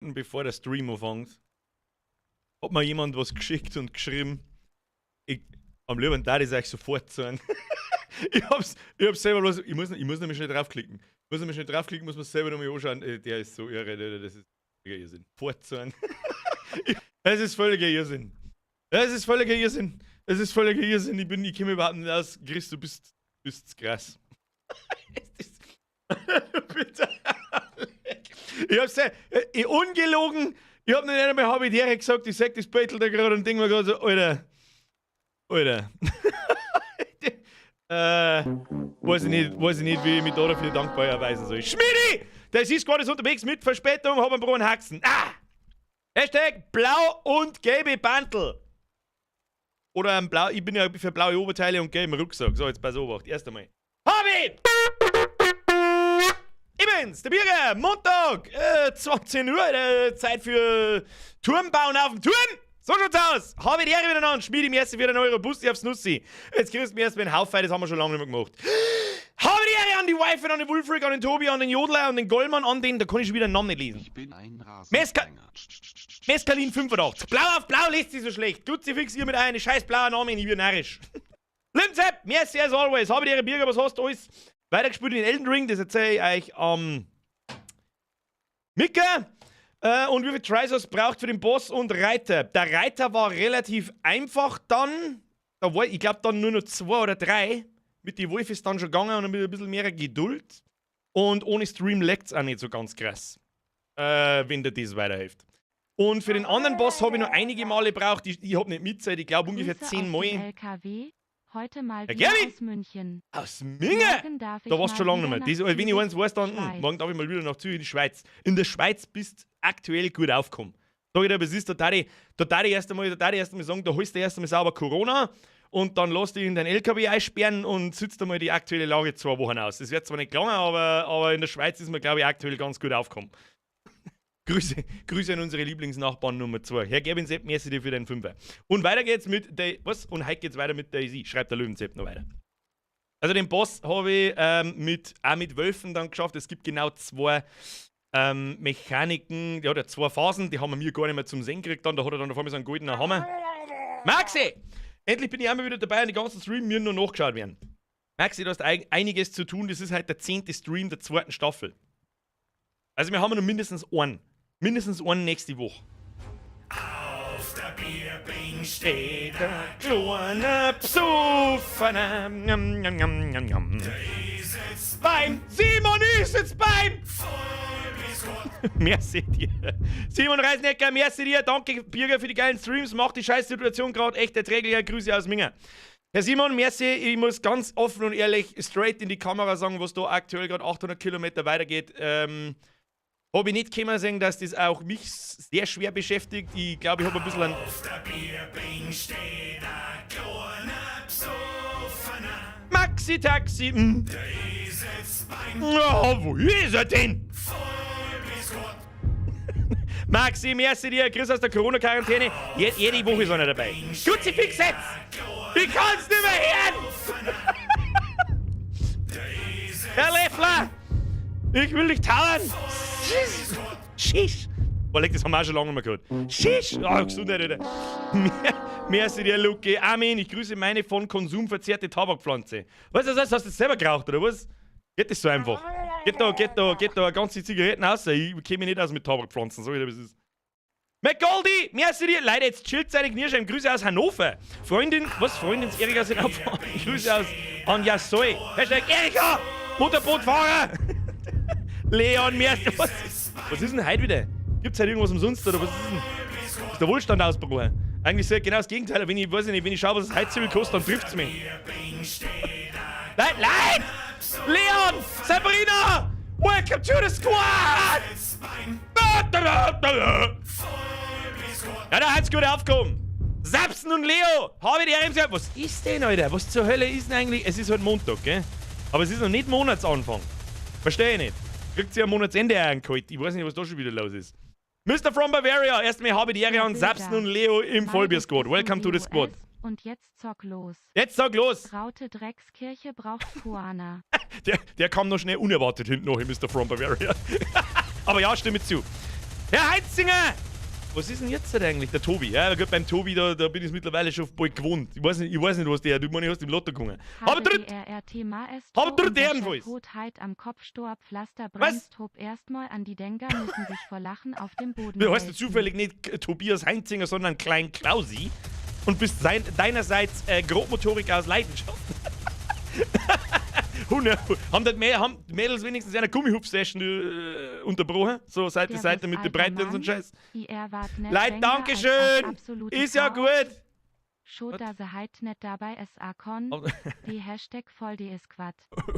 Bevor der Stream anfängt, hat mir jemand was geschickt und geschrieben. Ich, am liebsten da ich euch sofort sagen. Ich hab's selber bloß, ich muss nämlich schnell draufklicken. Ich muss nämlich schnell draufklicken, muss man selber nochmal anschauen. Der ist so irre, das ist völliger Irrsinn. Fortsagen. Es ist völliger Irrsinn. Es ist völliger Irrsinn. Es ist völliger Irrsinn. Ich komme überhaupt nicht aus. Chris, du bist krass. Bitte. Ich hab's ungelogen, ich hab nicht einmal habe ich dir gesagt, ich sag das Bild da gerade und denk mir gerade so, Alter, Alter. Weiß ich nicht, wie ich mich da dafür dankbar erweisen soll. Schmidi! Der ist gerade unterwegs mit Verspätung, hab einen braunen Haxen. Ah! #BlauUndGelbeBandel. Oder ein Blau, ich bin ja für blaue Oberteile und gelben Rucksack. So, jetzt pass auf, erst einmal. Hab ich! Ich bin's, der Birger, Montag, 20 Uhr, Zeit für Turmbauen auf dem Turm. So schaut's aus. Habe die Ehre miteinander. Schmied im ersten wieder einen Euro Bussi aufs Nussi. Jetzt kriegst du mir erst einen Haufen, das haben wir schon lange nicht mehr gemacht. Habe die Ehre an die Wife, an den Wulfric, an den Tobi, an den Jodler, an den Goldmann, an den, da kann ich schon wieder einen Namen nicht lesen. Ich bin ein Rasensprenger. Mescalin 85. Blau auf Blau liest sich so schlecht. Kruzifix ihr mit einem scheiß blauer Name, ich bin narrisch. Limzep, merci as always. Habe die Ehre, Birger, was hast du alles? Weitergespielt in Elden Ring, das erzähle ich euch am Mika. Und wie viel Tries hast du braucht für den Boss und Reiter? Der Reiter war relativ einfach dann. Da war, ich glaube, dann nur noch zwei oder drei. Mit die Wolf ist dann schon gegangen und mit ein bisschen mehr Geduld. Und ohne Stream laggt es auch nicht so ganz krass. Wenn dir das weiterhilft. Und für den anderen Boss habe ich noch einige Male gebraucht. Ich habe nicht mitzählt, ich glaube ungefähr Grüße 10 aus Mal. dem LKW. Heute mal Ja, wieder Gerwin! aus München. Aus Minge! Morgen darf ich Da warst du schon mal lange nicht wieder mehr. nach Das, wenn ich Zürich, eins weiß, dann, Schweiz. morgen darf ich mal wieder nach Zürich in die Schweiz. In der Schweiz bist aktuell gut aufgekommen. Sag ich dir, aber es ist, da darf ich erst einmal sagen, da holst du erst einmal sauber Corona und dann lass dich in dein LKW einsperren und sitzt einmal die aktuelle Lage 2 Wochen aus. Das wird zwar nicht gelangen, aber in der Schweiz ist man, glaube ich, aktuell ganz gut aufgekommen. Grüße, Grüße an unsere Lieblingsnachbarn Nummer 2. Herr Gavin Sepp, merci dir für den Fünfer. Und weiter geht's mit Day, was? Und heute geht's weiter mit DayZ, schreibt der Löwensepp noch weiter. Also den Boss habe ich auch mit Wölfen dann geschafft. Es gibt genau zwei Mechaniken, ja, oder zwei Phasen, die haben wir mir gar nicht mehr zum Sehen gekriegt dann. Da hat er dann auf einmal so einen goldenen Hammer. Maxi! Endlich bin ich einmal wieder dabei und die ganzen Stream mir nur nachgeschaut werden. Maxi, du hast einiges zu tun. Das ist halt der 10. Stream der zweiten Staffel. Also wir haben noch mindestens einen. Mindestens einen nächste Woche. Auf der Bierbink steht ein kleiner Psuffener. Njam, njam, njam, njam, njam. Beim Simon ist jetzt beim Merci dir. Simon Reisnecker, merci dir. Danke, Birger, für die geilen Streams. Macht die Scheißsituation gerade echt erträglicher. Grüße aus Minga. Herr Simon, merci. Ich muss ganz offen und ehrlich straight in die Kamera sagen, was da aktuell gerade 800 Kilometer weitergeht. Habe ich nicht können sehen, dass das auch mich sehr schwer beschäftigt. Ich glaube, ich habe ein bisschen ein. Auf der Bierbink steht ein kleiner Psoffener. Maxi Taxi. Der ist beim Oh, wo ist er denn? voll bis Gott. Maxi, merci dir. Chris aus der Corona-Quarantäne. Jede Woche ist einer dabei. Kruzifix jetzt! Ich kann's nicht mehr hören! Herr Leffler! Ich will dich tauern! Schisch! Boah, leck, das haben wir auch schon lange nicht mehr gehört. Schisch! Oh, Gesundheit, Alter. Merci dir, Luke. Amen. Ich grüße meine von Konsum verzehrte Tabakpflanze. Was ist das? Hast du das selber geraucht, oder was? Geht das so einfach? Geht da eine ganze Zigaretten aus? Ich kenne mich nicht aus mit Tabakpflanzen, so wie das ist. McGoldi, merci dir. Leider, jetzt chillt seine Knirschheim. Grüße aus Hannover. Freundin, was? Freundin Erika sind auf. Grüße aus Anja Soy. #Erika! Motorbootfahrer! Leon, merci. Was ist denn heute wieder? Gibt's heute irgendwas umsonst oder was ist denn? Ist der Wohlstand ausgebrochen? Eigentlich ist ja genau das Gegenteil. Wenn ich, weiß ich nicht, wenn ich schaue, was das Heizöl kostet, dann trifft's mich. Leid, Leid! Leon! Sabrina! Welcome to the squad! Ja, da hat's gut aufgekommen. Sapsen und Leo, habe die Ehre. Was ist denn, Alter? Was zur Hölle ist denn eigentlich? Es ist halt Montag, gell? Aber es ist noch nicht Monatsanfang. Verstehe ich nicht. Kriegt sie am Monatsende auch einen kalt. Ich weiß nicht, was da schon wieder los ist. Mr. From Bavaria, erstmal habe die Ehre an Sapsen und Leo im Vollbier-Squad. Welcome to the squad. Und jetzt zock los. Jetzt zock los. #Dreckskirche braucht Koana. Der kam noch schnell unerwartet hinten noch, Mr. From Bavaria. Aber ja, stimme zu. Herr Heitzinger! Was ist denn jetzt eigentlich? Der Tobi. Ja, gut, beim Tobi, da bin ich mittlerweile schon bald gewohnt. Ich weiß nicht, was der, du meinst, hast im Lotto gewonnen. Aber dritt! Aber dritt ehrenfalls! Rotheit am Kopfstor, Pflaster bremst, hob erstmal an die Denker müssen sich vor Lachen auf dem Boden. Du heißt du zufällig nicht Tobias Heinzinger, sondern Klein Klausi und bist deinerseits Grobmotoriker aus Leidenschaft. Haben die Mädels wenigstens eine Gummihupf-Session unterbrochen? So Seite zu Seite mit der Breite und so ein Scheiß. Leute, Dankeschön! Ist ja gut!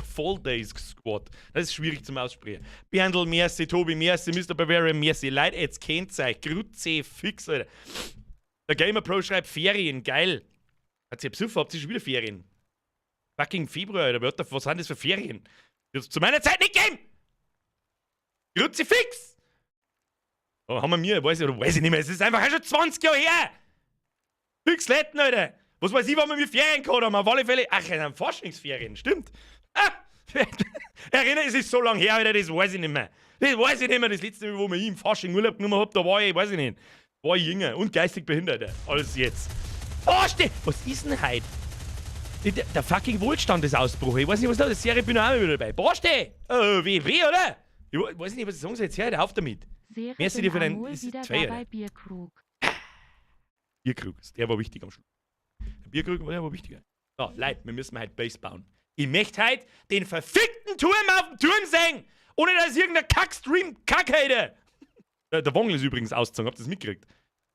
Voll Days Squad. Das ist schwierig zum Aussprechen. Berndl, merci, Tobi, merci, Mr. Bavarian, merci. Leute, jetzt kennt's euch. Grütze fix, Alter. Der Gamer Pro schreibt Ferien, geil. Hat sie besoffen, habt ihr schon wieder Ferien? Fucking Februar, Alter. Was sind das für Ferien? Das zu meiner Zeit nicht gegeben! Kruzifix! Oh, haben wir mir, weiß ich, oder weiß ich nicht mehr. Es ist einfach schon 20 Jahre her! Fix Letten, Alter! Was weiß ich, wann wir mir Ferien gehabt haben? Auf alle Fälle. Ach, in einem Faschingsferien, stimmt. Ah! Erinnere, es ist so lange her, Alter, das weiß ich nicht mehr. Das weiß ich nicht mehr. Das letzte Mal, wo wir im Fasching Urlaub genommen hab, da war ich, weiß ich nicht. War ich jünger und geistig behindert. Alles jetzt. Oh, was ist denn heute? Der fucking Wohlstand ist Ausbruch. Ich weiß nicht, was da ist. Serie bin ich auch wieder dabei. Borste! WW, oder? Ich weiß nicht, was ich sagen soll. Jetzt hör auf damit. Merci dir für dein. Ist wieder dabei Bierkrug. Bierkrug, der war wichtig am Schluss. Der Bierkrug, der war wichtiger. So, Leute, wir müssen heute Base bauen. Ich möchte heute den verfickten Turm auf dem Turm sehen! Ohne dass irgendein Kack-Stream kack hätte! Der Wongel ist übrigens ausgezogen, habt ihr das mitgekriegt?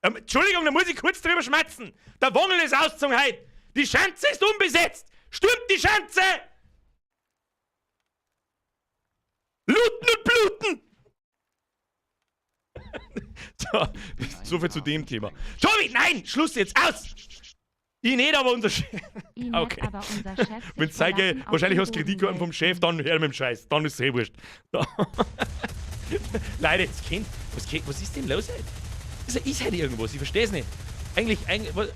Entschuldigung, da muss ich kurz drüber schmatzen! Der Wongel ist ausgezogen heute! Die Schanze ist unbesetzt! Stürmt die Schanze! Looten und bluten! So, soviel zu dem Thema. Tobi, nein! Schluss jetzt! Aus! Ich nicht, aber unser Chef. Okay. Wenn ich zeige, wahrscheinlich hast du Kreditkarten vom Chef, dann hör mit dem Scheiß. Dann ist es eh wurscht. Leute, das Kind, was ist denn los heute? Ist heute irgendwas, ich verstehe es nicht. Eigentlich, was,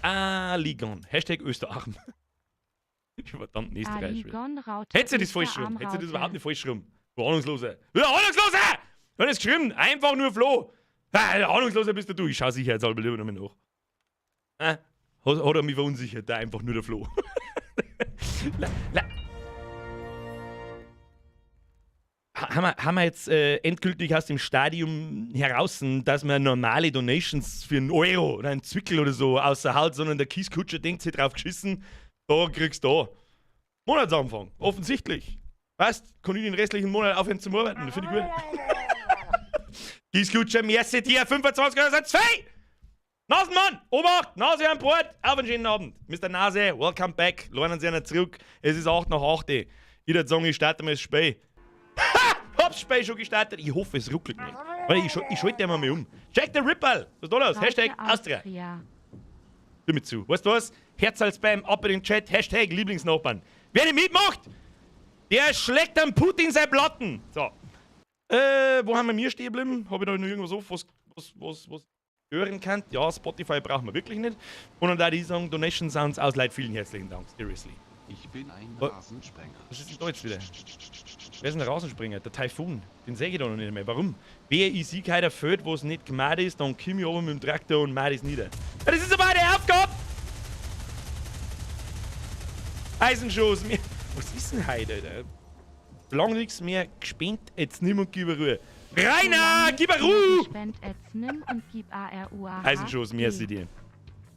Ligon. Hashtag Österreich. Verdammt, Österreich. Hättest du das falsch geschrieben? Hättest du das überhaupt nicht falsch geschrieben? Du Ahnungsloser. Du Ahnungsloser! Du hast es geschrieben. Einfach nur Flo. Ahnungsloser bist du. Ich schau sicherheitshalber lieber nochmal nach. Hat er mich verunsichert, da einfach nur der Flo. Haben wir jetzt endgültig aus dem Stadium heraus, dass man normale Donations für einen Euro oder einen Zwickel oder so außer sondern der Kieskutscher denkt sich drauf geschissen, da kriegst du da. Monatsanfang, offensichtlich. Weißt, kann ich den restlichen Monat aufhören zu arbeiten, finde ich gut. Kieskutscher, merci dir, 25 Euro sind zwei! Nasenmann, Obacht, Nase an Bord, auf einen schönen Abend. Mr. Nase, welcome back, lernen Sie einen zurück. Es ist 8 nach 8. Ich würde sagen, ich starte mal das Spiel. Ha! Hab's Spiel schon gestartet. Ich hoffe, es ruckelt nicht. Warte, ich schalte einmal um. Jack the Ripper! Was ist da los? Hashtag Austria. Hör mir zu. Weißt du was? Herz als Spam, ab in den Chat, Hashtag Lieblingsnachbarn. Wer nicht mitmacht, der schlägt am Putin sein Platten. So. Wo haben wir mir stehen geblieben? Hab ich da noch irgendwas auf, was hören kann? Ja, Spotify brauchen wir wirklich nicht. Und dann da die sagen, Donation Sounds aus, Leute, vielen herzlichen Dank. Seriously. Ich bin ein Rasensprenger. Was ist denn da jetzt wieder? Wer ist denn der Rasensprenger? Der Taifun. Den sehe ich da noch nicht mehr. Warum? Wer ich sehe keiner Feld, wo es nicht gemacht ist, dann komme ich oben mit dem Traktor und mach es nieder. Ja, das ist aber eine Aufgabe! Eisenschoß. Was ist denn heute, Alter? Lang nichts mehr gespennt, jetzt nimm und gib Ruhe. Rainer, gib Ruhe! Eisenschoß, merci dir.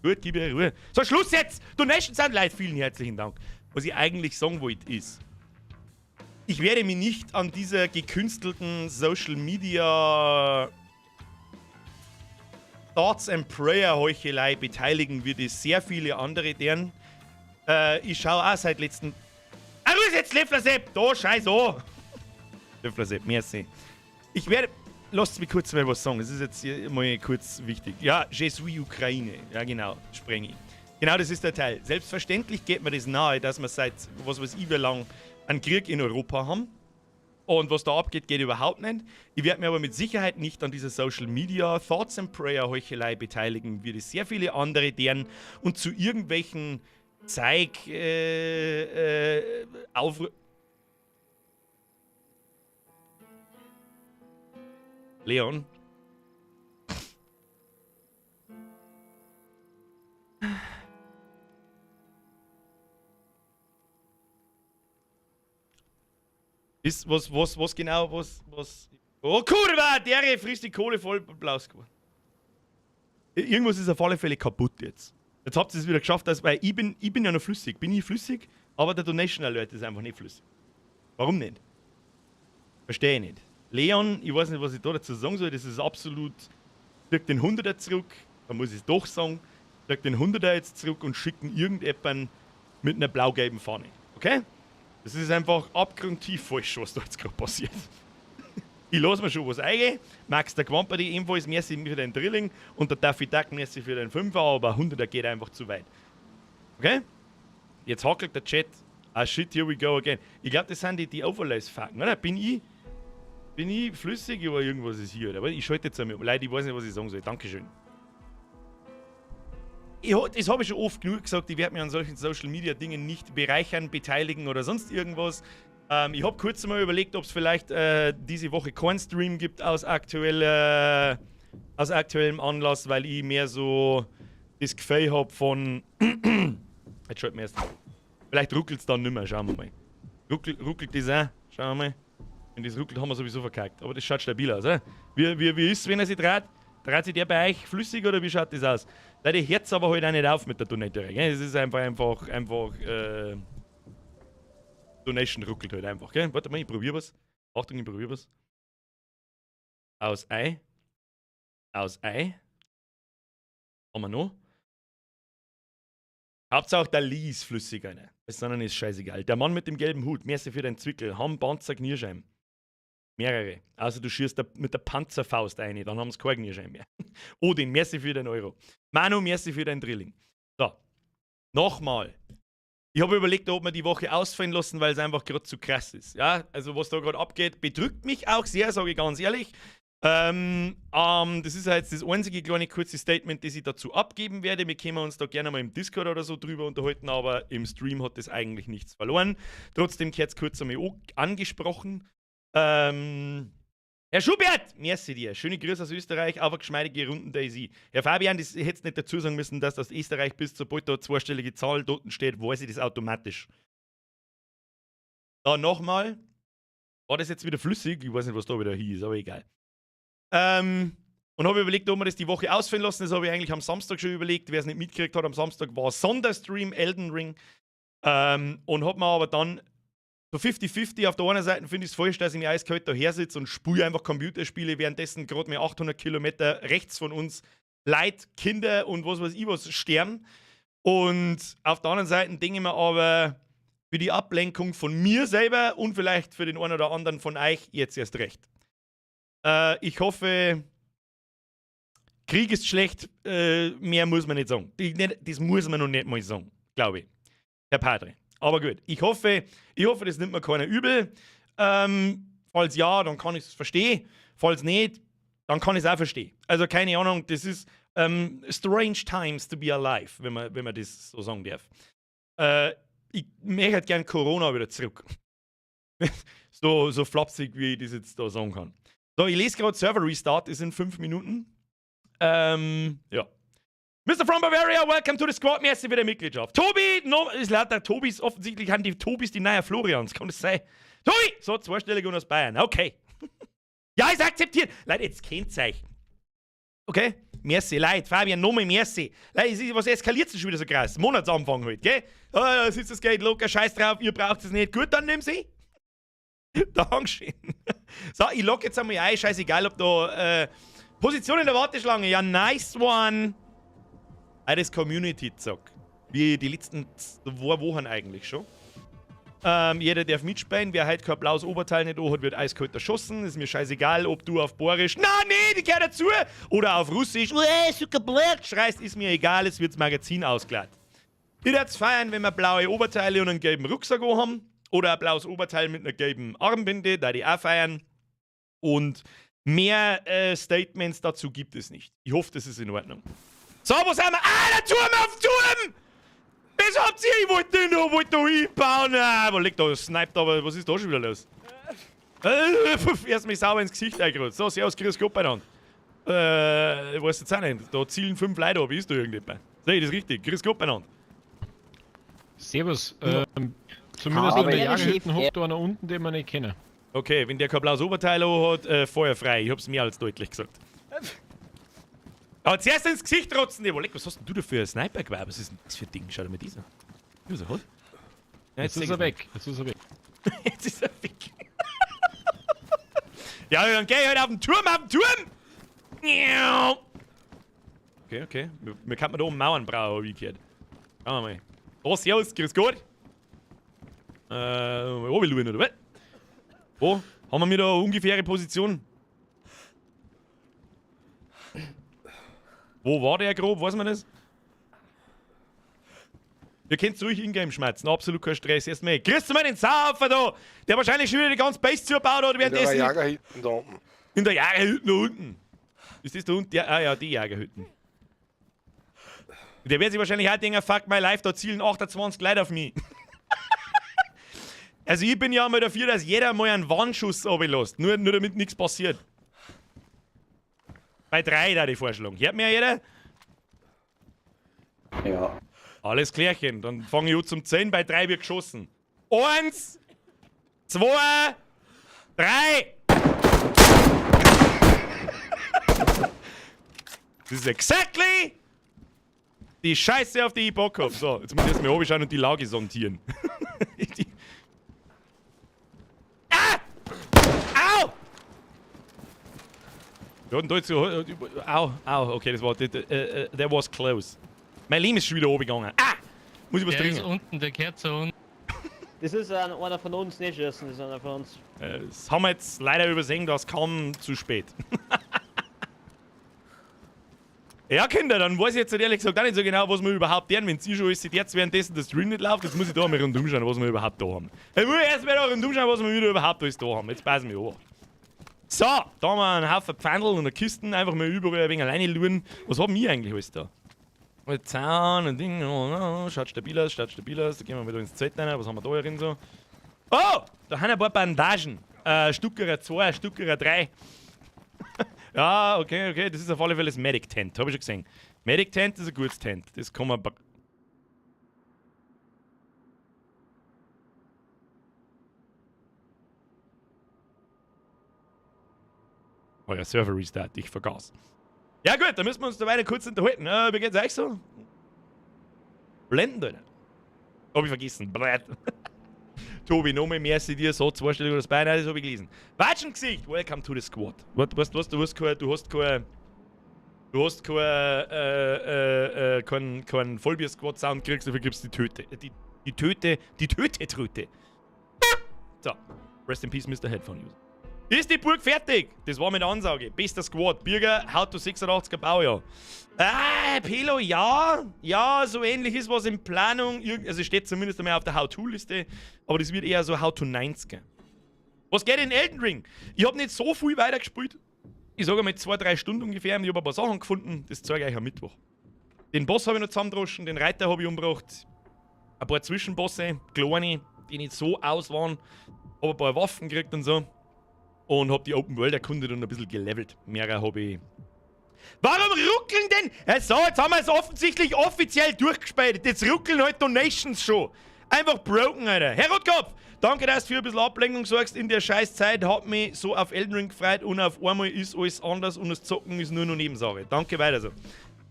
Gut, gib ihr Ruhe. So, Schluss jetzt! Donations sind Leute, vielen herzlichen Dank. Was ich eigentlich sagen wollte ist, ich werde mich nicht an dieser gekünstelten Social Media Thoughts and Prayer Heuchelei beteiligen, wie das sehr viele andere deren. Ich schaue auch seit letzten... Ah, Ruhe jetzt, Leffler Sepp! Da, scheiß an! Leffler Sepp, merci. Ich werde... Lasst mich kurz mal was sagen, das ist jetzt mal kurz wichtig. Ja, Je suis Ukraine. Ja, genau, spreng ich. Genau, das ist der Teil. Selbstverständlich geht mir das nahe, dass wir seit, was weiß ich, wie lang einen Krieg in Europa haben. Und was da abgeht, geht überhaupt nicht. Ich werde mir aber mit Sicherheit nicht an dieser Social Media Thoughts and Prayer Heuchelei beteiligen, wie das sehr viele andere deren und zu irgendwelchen Zeig auf. Leon, Ist was genau, was. Oh kurwa, der frisst die Kohle voll blaus geworden. Irgendwas ist auf alle Fälle kaputt jetzt. Jetzt habt ihr es wieder geschafft, dass, weil ich bin ja noch flüssig. Bin ich flüssig, aber der Donation Alert ist einfach nicht flüssig. Warum nicht? Verstehe ich nicht. Leon, ich weiß nicht, was ich da dazu sagen soll, das ist absolut. Kriegt den Hunderter zurück, da muss ich es doch sagen. Kriegt den Hunderter jetzt zurück und schicken irgendjemanden mit einer blau-gelben Fahne. Okay? Das ist einfach abgrundtief falsch, was da jetzt gerade passiert. Ich lasse mir schon was eingehen. Max der Quamperi ebenfalls, merci für den Drilling und der Daffy Duck, merci für den Fünfer, aber 100er geht einfach zu weit. Okay? Jetzt hackelt der Chat. Ah shit, here we go again. Ich glaube, das sind die Overlays fucken, oder? Bin ich flüssig oder irgendwas ist hier, oder? Ich schalte jetzt einmal um. Leute, ich weiß nicht, was ich sagen soll. Dankeschön. Das habe ich schon oft genug gesagt, ich werde mich an solchen Social Media Dingen nicht bereichern, beteiligen oder sonst irgendwas. Ich habe kurz mal überlegt, ob es vielleicht diese Woche keinen Stream gibt aus aktuellem Anlass, weil ich mehr so das Gefühl habe von. Jetzt schalten wir erst. Vielleicht ruckelt es dann nimmer, schauen wir mal. Ruckelt das auch? Schauen wir mal. Wenn das ruckelt, haben wir sowieso verkackt. Aber das schaut stabil aus, oder? Wie ist es, wenn er sich dreht? Dreht sich der bei euch flüssig oder wie schaut das aus? Leute, hört's aber halt auch nicht auf mit der Donatory. Es ist einfach, Donation ruckelt halt einfach, gell? Warte mal, ich probier was. Achtung, ich probier was. Aus Ei. Aus Ei. Haben wir noch? Hauptsache der Lee ist flüssig, einer. Das sondern ist scheißegal. Der Mann mit dem gelben Hut, merci für den Zwickel. Ham, Panzer, Knierschein. Mehrere. Also du schießt da mit der Panzerfaust ein, dann haben sie keinen Knierschein mehr. Odin, merci für den Euro. Manu, merci für den Drilling. So. Nochmal. Ich habe überlegt, ob wir die Woche ausfallen lassen, weil es einfach gerade zu krass ist. Ja, also was da gerade abgeht, bedrückt mich auch sehr, sage ich ganz ehrlich. Das ist ja jetzt das einzige kleine kurze Statement, das ich dazu abgeben werde. Wir können uns da gerne mal im Discord oder so drüber unterhalten, aber im Stream hat das eigentlich nichts verloren. Trotzdem gehört es kurz einmal angesprochen. Herr Schubert, merci dir. Schöne Grüße aus Österreich, auf eine geschmeidige Runden DayZ. Herr Fabian, das hättest nicht dazu sagen müssen, dass du aus Österreich bist. Sobald da eine zweistellige Zahl dort steht, weiß ich das automatisch. Da nochmal. War das jetzt wieder flüssig? Ich weiß nicht, was da wieder hieß, aber egal. Und habe überlegt, ob wir das die Woche ausfallen lassen. Das habe ich eigentlich am Samstag schon überlegt. Wer es nicht mitgekriegt hat, am Samstag war Sonderstream Elden Ring. Und habe mir aber dann so 50-50: Auf der einen Seite finde ich es falsch, dass ich mir eiskalt daher sitze und spiele einfach Computerspiele, währenddessen gerade mir 800 Kilometer rechts von uns Leute, Kinder und was weiß ich was sterben. Und auf der anderen Seite denke ich mir aber, für die Ablenkung von mir selber und vielleicht für den einen oder anderen von euch jetzt erst recht. Ich hoffe, Krieg ist schlecht, mehr muss man nicht sagen. Das muss man noch nicht mal sagen, glaube ich. Herr Padre. Aber gut, ich hoffe, das nimmt mir keiner übel. Falls ja, dann kann ich es verstehen. Falls nicht, dann kann ich es auch verstehen. Also keine Ahnung, das ist strange times to be alive, wenn man das so sagen darf. Ich möchte halt gern Corona wieder zurück. So flapsig, wie ich das jetzt da sagen kann. So, ich lese gerade, Server Restart ist in 5 Minuten. Ja. Mr. from Bavaria, welcome to the squad. Merci für die Mitgliedschaft. Tobi, no, ist lauter Tobis, offensichtlich haben die Tobis die neue Florians. Kann das sein? Tobi! So, zweistellig und aus Bayern. Okay. Ja, ist akzeptiert. Leute, jetzt kennt's euch. Okay? Merci, Leute. Fabian, nochmal merci. Leute, was eskaliert denn schon wieder so krass? Monatsanfang halt, gell? Oh, da sitzt das Geld locker, scheiß drauf, ihr braucht es nicht. Gut, dann nimm sie. Dankeschön. So, ich log jetzt einmal ein, scheißegal, ob da Position in der Warteschlange. Ja, nice one. Ah, das Community-Zock. Wie die letzten 2 Wochen eigentlich schon. Jeder darf mitspielen. Wer halt kein blaues Oberteil nicht hat, wird eiskalt erschossen. Ist mir scheißegal, ob du auf Boarisch, na nee, die gehört dazu, oder auf Russisch, сука, блять, schreist, ist mir egal, es wird das Magazin ausgeladen. Ich würde feiern, wenn wir blaue Oberteile und einen gelben Rucksack haben. Oder ein blaues Oberteil mit einer gelben Armbinde, da die auch feiern. Und mehr Statements dazu gibt es nicht. Ich hoffe, das ist in Ordnung. So, wo sind wir? Ah, der Turm auf Turm! Was habt ihr? Ich wollte den noch, wollte da hinbauen. Ah, wo liegt da? Sniped aber, was ist da schon wieder los? Erst mich sauber ins Gesicht eingerollt. So, servus, grüß Gott beieinander. Ich weiß jetzt auch nicht. Da zielen fünf Leute ab, ist da irgendjemand? Sehe ich das richtig? Grüß Gott beieinander. Servus. Zumindest in der Jahrhütten hockt da einer unten, den wir nicht kennen. Okay, wenn der kein blaues Oberteil hat, Feuer frei. Ich hab's mehr als deutlich gesagt. Aber zuerst ins Gesicht rotzen, die. Was hast denn du da für ein Sniper-Gewehr? Was ist denn das für ein Ding? Schau dir mal das an. Was er hat? Ja, Jetzt ist er weg. Jetzt ist er weg. Jetzt ist er weg. Ja, dann geh ich halt auf den Turm, auf den Turm! Okay, okay. Wir könnten da oben Mauern brauchen, hab ich gehört. Schauen wir mal. Oh, servus, grüß Gott. Mal oder was? Wo? Haben wir da eine ungefähre Position? Wo war der grob? Weiß man das? Ihr könnt ruhig ingame schmerzen, absolut kein Stress. Erstmal, kriegst du mal den Saufer da, der wahrscheinlich schon wieder die ganze Base zugebaut hat. In der Jagerhütten da unten. In der Jagerhütten da unten. Ist das da unten? Ja, ah ja, die Jagerhütten. Der wird sich wahrscheinlich auch denken, fuck my life, da zielen 28 Leute auf mich. Also ich bin ja mal dafür, dass jeder mal einen Warnschuss runterlässt. Nur damit nichts passiert. Bei 3 da die Vorschlag. Hört mir jeder? Ja. Alles klärchen. Dann fange ich an zum 10. Bei 3 wird geschossen. 1, 2, 3. Das ist exactly die Scheiße, auf die ich Bock hab. So, jetzt muss ich erstmal oben schauen und die Lage sondieren. Ah! Au! Wir hatten da jetzt so, au, au, okay, das war, that was close. Mein Leben ist schon wieder oben gegangen. Ah! Muss ich was Der trinken? ist unten, der kehrt zu uns. Das ist einer von uns, nicht Jason, das ist einer von uns. Das haben wir jetzt leider übersehen, das kam zu spät. Ja, Kinder, dann weiß ich jetzt ehrlich gesagt auch nicht so genau, was wir überhaupt tun. Wenn sie schon alles jetzt währenddessen der Stream nicht läuft, jetzt muss ich da mal rundum schauen, was wir überhaupt da haben. Ich muss erst mal da rundum schauen, was wir wieder überhaupt alles da haben. Jetzt passen wir an. So, da haben wir einen Haufen Pfandl und eine Kisten, einfach mal überall ein wenig alleine luren. Was haben wir eigentlich alles da? Mit Zaun und Ding, oh, oh, schaut stabil aus, schaut stabil aus. Da gehen wir wieder ins Zelt rein. Was haben wir da drin so? Oh, da haben ein paar Bandagen. Stuckerer 2, Stuckerer 3. Ja, okay, okay, das ist auf alle Fälle das Medic Tent, hab ich schon gesehen. Medic Tent ist ein gutes Tent, das kann man... Oh ja, Server Restart, ich vergaß. Ja gut, da müssen wir uns da weiter kurz unterhalten. Wie geht's euch so? Blenden, Alter. Hab ich vergessen. Blöd. Tobi, nochmal merci dir, so zweistellig oder das Bein, das hab ich gelesen. Watschengesicht, welcome to the squad. Was, du hast kein, kein Vollbier-Squad-Sound kriegst, dafür gibst du die Töte. Die Töte, die Töte-Tröte. So, rest in peace, Mr. Headphone User. Ist die Burg fertig? Das war meine Ansage. Bester Squad. Birger, how to 86er Baujahr. Ah, Pelo, ja. Ja, so ähnlich ist was in Planung. Also steht zumindest einmal auf der How-To-Liste. Aber das wird eher so How-to 90er. Was geht in Elden Ring? Ich hab nicht so viel weitergespielt. Ich sage mal 2-3 Stunden ungefähr. Ich hab ein paar Sachen gefunden. Das zeige ich euch am Mittwoch. Den Boss habe ich noch zusammendroschen. Den Reiter habe ich umgebracht. Ein paar Zwischenbosse. Kleine, die nicht so aus waren. Hab ein paar Waffen gekriegt und so. Und hab die Open World erkundet und ein bisschen gelevelt. Mehrere hab ich. Warum ruckeln denn? Ja, so, jetzt haben wir es offensichtlich offiziell durchgespielt. Jetzt ruckeln halt Donations schon. Einfach broken, Alter. Herr Rotkopf, danke, dass du für ein bisschen Ablenkung sorgst in der Scheißzeit. Hat mich so auf Elden Ring gefreut und auf einmal ist alles anders und das Zocken ist nur noch Nebensache. Danke, weiter so.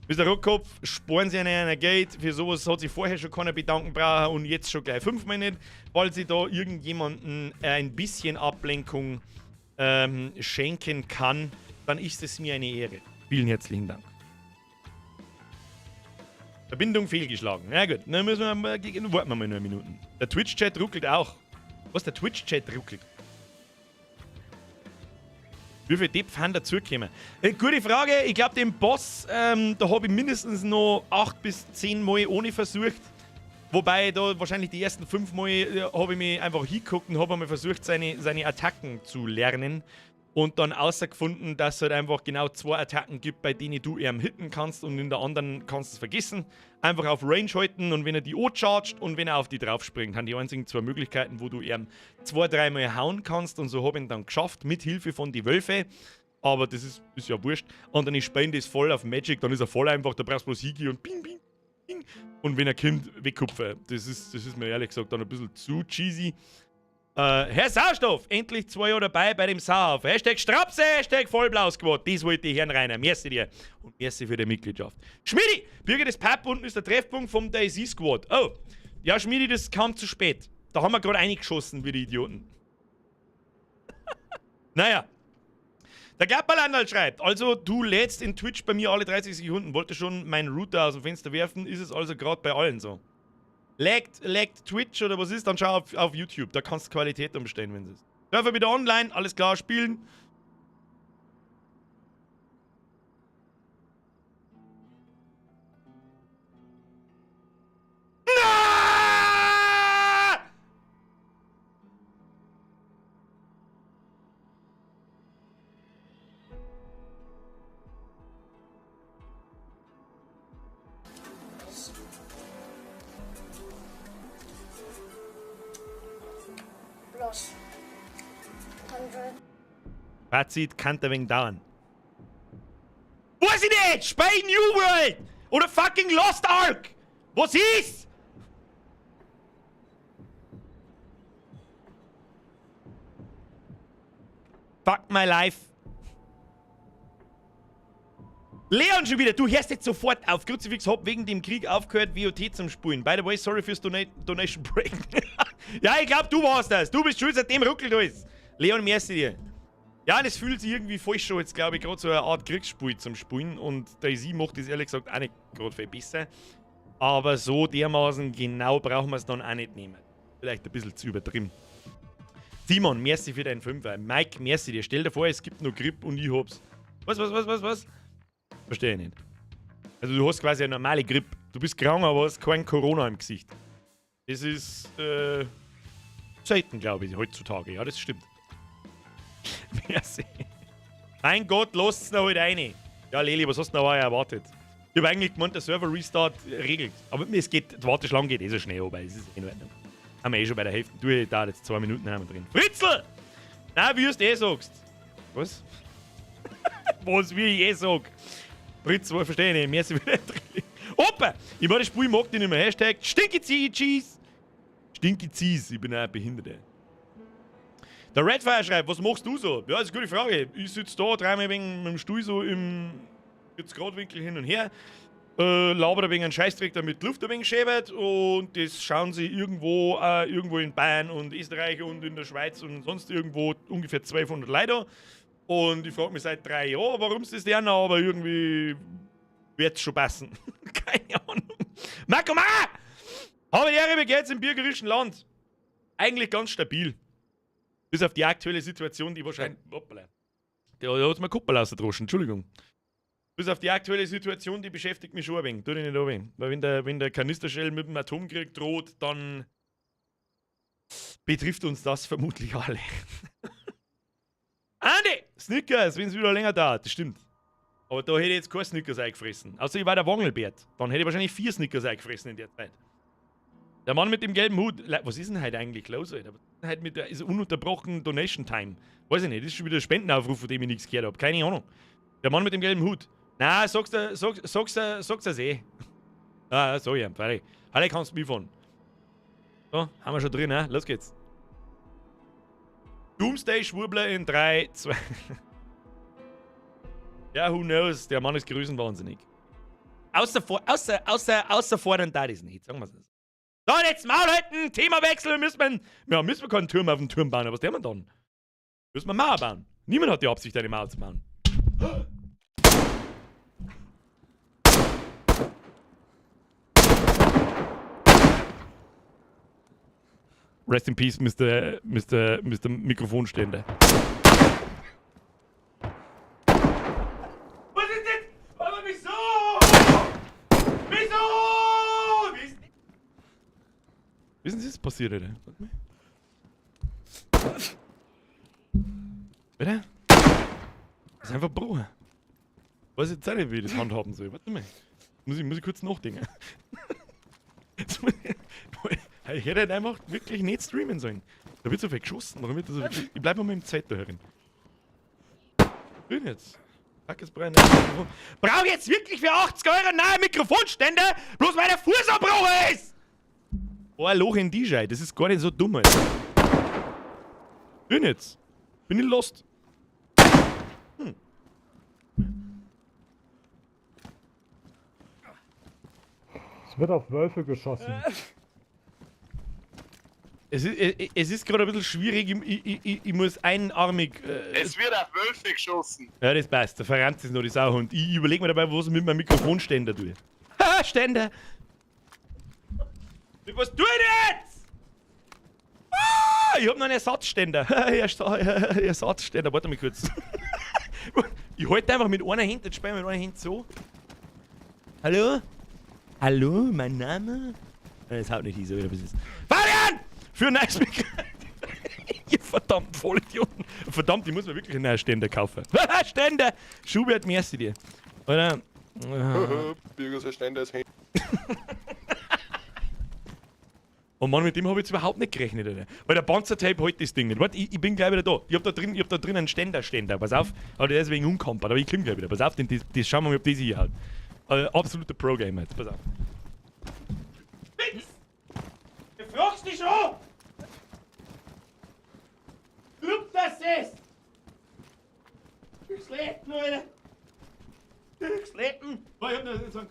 Mr. Rotkopf, sparen Sie eine Geld. Für sowas hat sich vorher schon keiner bedanken brauchen und jetzt schon gleich 5 Minuten, weil sie da irgendjemanden ein bisschen Ablenkung schenken kann, dann ist es mir eine Ehre. Vielen herzlichen Dank. Verbindung fehlgeschlagen. Na gut, dann müssen wir mal, warten wir mal 9 Minuten. Der Twitch-Chat ruckelt auch. Was, der Twitch-Chat ruckelt? Wie viel Depp haben dazugekommen? Gute Frage. Ich glaube, den Boss, da habe ich mindestens noch 8 bis 10 Mal ohne versucht. Wobei da wahrscheinlich die ersten 5 Mal habe ich mich einfach hingeguckt und habe einmal versucht, seine Attacken zu lernen. Und dann außergefunden, dass es halt einfach genau 2 Attacken gibt, bei denen du ihn hitten kannst und in der anderen kannst du es vergessen. Einfach auf Range halten und wenn er die O-chargt und wenn er auf die drauf springt, haben die einzigen 2 Möglichkeiten, wo du ihn 2, 3 Mal hauen kannst. Und so habe ich ihn dann geschafft, mit Hilfe von die Wölfe. Aber das ist ja wurscht. Und dann ist Spende ist voll auf Magic, dann ist er voll einfach, da brauchst du bloß hingehen und ping, ping, ping. Und wenn er kommt, wegkupfen. Das ist mir ehrlich gesagt dann ein bisschen zu cheesy. Herr Sauerstoff, endlich 2 Jahre dabei bei dem Sauerhof. Hashtag Strapse, Hashtag Vollblausquad. Das wollte ich hören, Rainer. Merci dir. Und merci für die Mitgliedschaft. Schmidi, Bürger des Pub unten ist der Treffpunkt vom DayZ Squad. Oh, ja, Schmidi, das kam zu spät. Da haben wir gerade eingeschossen, wie die Idioten. Naja. Der Klapperlandal schreibt, also du lädst in Twitch bei mir alle 30 Sekunden, wollte schon meinen Router aus dem Fenster werfen, ist es also gerade bei allen so. Laggt Twitch oder was ist, dann schau auf YouTube, da kannst du Qualität umstellen, wenn es ist. Dürfen wir wieder online, alles klar, spielen. Na! Plus 100. Fazit kann ein wenig dauern. Weiß ich nicht! Spiel New World! Oder fucking Lost Ark! Was ist? Fuck my life. Leon schon wieder, du hörst jetzt sofort auf. Kruzifix hab wegen dem Krieg aufgehört, WOT zum Spulen. By the way, sorry fürs Donation Break. Ja, ich glaub, du warst das. Du bist schuld, seitdem ruckelt alles. Leon, merci dir. Ja, das fühlt sich irgendwie falsch schon jetzt, glaub ich, grad so eine Art Kriegsspiel zum Spulen. Und DayZ macht das ehrlich gesagt auch nicht grad viel besser. Aber so dermaßen genau brauchen wir's dann auch nicht nehmen. Vielleicht ein bisschen zu übertrieben. Simon, merci für deinen Fünfer. Mike, merci dir. Stell dir vor, es gibt noch Grip und ich hab's. Was, was, was, was, was? Verstehe ich nicht. Also du hast quasi eine normale Grippe. Du bist krank, aber hast kein Corona im Gesicht. Das ist selten, glaube ich, heutzutage. Ja, das stimmt. Merci. Mein Gott, lasst's noch halt rein. Ja, Leli, was hast du denn noch erwartet? Ich hab eigentlich gemeint, der Server-Restart regelt. Aber es geht, die Warteschlange geht eh so schnell vorbei. Es ist eh in Ordnung. Haben wir eh schon bei der Hälfte. Du, da jetzt 2 Minuten haben wir drin. Fritzl! Na, wie du eh sagst. Was? Was, wie ich eh sag. Fritz, wo verstehe ich nicht. Mehr sind wieder drin. Opa! Ich meine, das Spiel mag ich nicht mehr. Hashtag Stinky Cheese! Stinky Cheese, ich bin auch ein Behinderter. Der Redfire schreibt, was machst du so? Ja, das ist eine gute Frage. Ich sitze da dreimal wegen mit dem Stuhl so im 40-Grad-Winkel hin und her. Laber ein wenig einen Scheißdreck, damit die Luft ein wenig schäbert. Und das schauen sie irgendwo in Bayern und Österreich und in der Schweiz und sonst irgendwo ungefähr 200 Leute an. Und ich frag mich seit 3 Jahren, warum es das lernen, aber irgendwie wird's schon passen. Keine Ahnung. Marco, Ma! Habe die Ehre, wie geht's im bürgerischen Land? Eigentlich ganz stabil. Bis auf die aktuelle Situation, die wahrscheinlich... Hoppala. Da hat's mir Kuppel rausgedroschen, Entschuldigung. Bis auf die aktuelle Situation, die beschäftigt mich schon ein wenig. Tu dich nicht ein wenig. Weil wenn der Kanisterschell mit dem Atomkrieg droht, dann betrifft uns das vermutlich alle. Andi! Snickers, wenn's wieder länger dauert, das stimmt. Aber da hätte ich jetzt kein Snickers eingefressen. Außer ich war der Wangelbert. Dann hätte ich wahrscheinlich 4 Snickers eingefressen in der Zeit. Der Mann mit dem gelben Hut. Was ist denn heute eigentlich los, Alter? Was ist denn heute mit der, ist ununterbrochen Donation Time? Weiß ich nicht, das ist schon wieder ein Spendenaufruf, von dem ich nichts gehört hab. Keine Ahnung. Der Mann mit dem gelben Hut. Na, sagst du eh. Ah, sag ich ihm, fertig. Alle kannst du mitfahren. So, haben wir schon drin, ne? Los geht's. Doomsday Schwurbler in 3, 2. Ja, who knows? Der Mann ist größenwahnsinnig. Außer fordern da ist nicht, sagen wir's so. So, jetzt Maul halten! Themawechsel, müssen wir keinen Turm auf den Turm bauen, aber was der man dann? Müssen wir Mauer bauen. Niemand hat die Absicht, eine Mauer zu bauen. Rest in Peace, Mister Mikrofonständer. Was ist das? Aber wieso? Wieso? Wissen Sie, was passiert, Alter? Warte mal. Bitte? Das ist einfach Bruch. Weiß jetzt auch nicht, wie ich das handhaben soll. Warte mal. Muss ich kurz nachdenken. Jetzt muss ich, ich hätte halt einfach wirklich nicht streamen sollen. Da wird so viel geschossen. Warum wird das so viel? Ich bleib mal mit dem Zeit da herin. Bin jetzt. Fuck, es brennt. Brauch ich jetzt wirklich für 80 Euro einen neuen Mikrofonständer? Bloß weil der Fuß abbrochen ist! Oh, ein Loch in die Schei. Das ist gar nicht so dumm, Alter. Bin jetzt. Bin ich lost. Hm. Es wird auf Wölfe geschossen. Es ist gerade ein bisschen schwierig, ich muss einarmig. Es wird auf Wölfe geschossen. Ja, das passt. Der verrannt ist noch die Sauhund. Ich überlege mir dabei, was ich mit meinem Mikrofonständer tue. Haha, Ständer! Was tue ich denn jetzt? Ah, ich hab noch einen Ersatzständer. Ersatzständer, warte mal kurz. Ich halte einfach mit einer Hand, jetzt spiele ich mit einer Hand so. Hallo? Hallo, mein Name? Das haut nicht hin, so wieder bis ist. Fabian! Für ein neues Mikrofon. Ihr verdammten Vollidioten. Verdammt, ich muss mir wirklich einen neuen Ständer kaufen. Ständer! Schubert, merci dir. Oder? Bürger, so Ständer ist Oh Mann, mit dem habe ich jetzt überhaupt nicht gerechnet, Alter. Weil der Panzertape hält das Ding nicht. Warte, ich bin gleich wieder da. Ich hab da drin, ich hab da drin einen Ständer. Pass auf. Aber der ist wegen umkampert, aber ich komm gleich wieder. Pass auf, denn das schauen wir mal, ob das hier haut. Absoluter Pro-Gamer jetzt. Pass auf. Fix! Du fragst dich schon! Glaub das ist! Durchs Alter! Durchs Leben! Oh, ich hab noch so ein.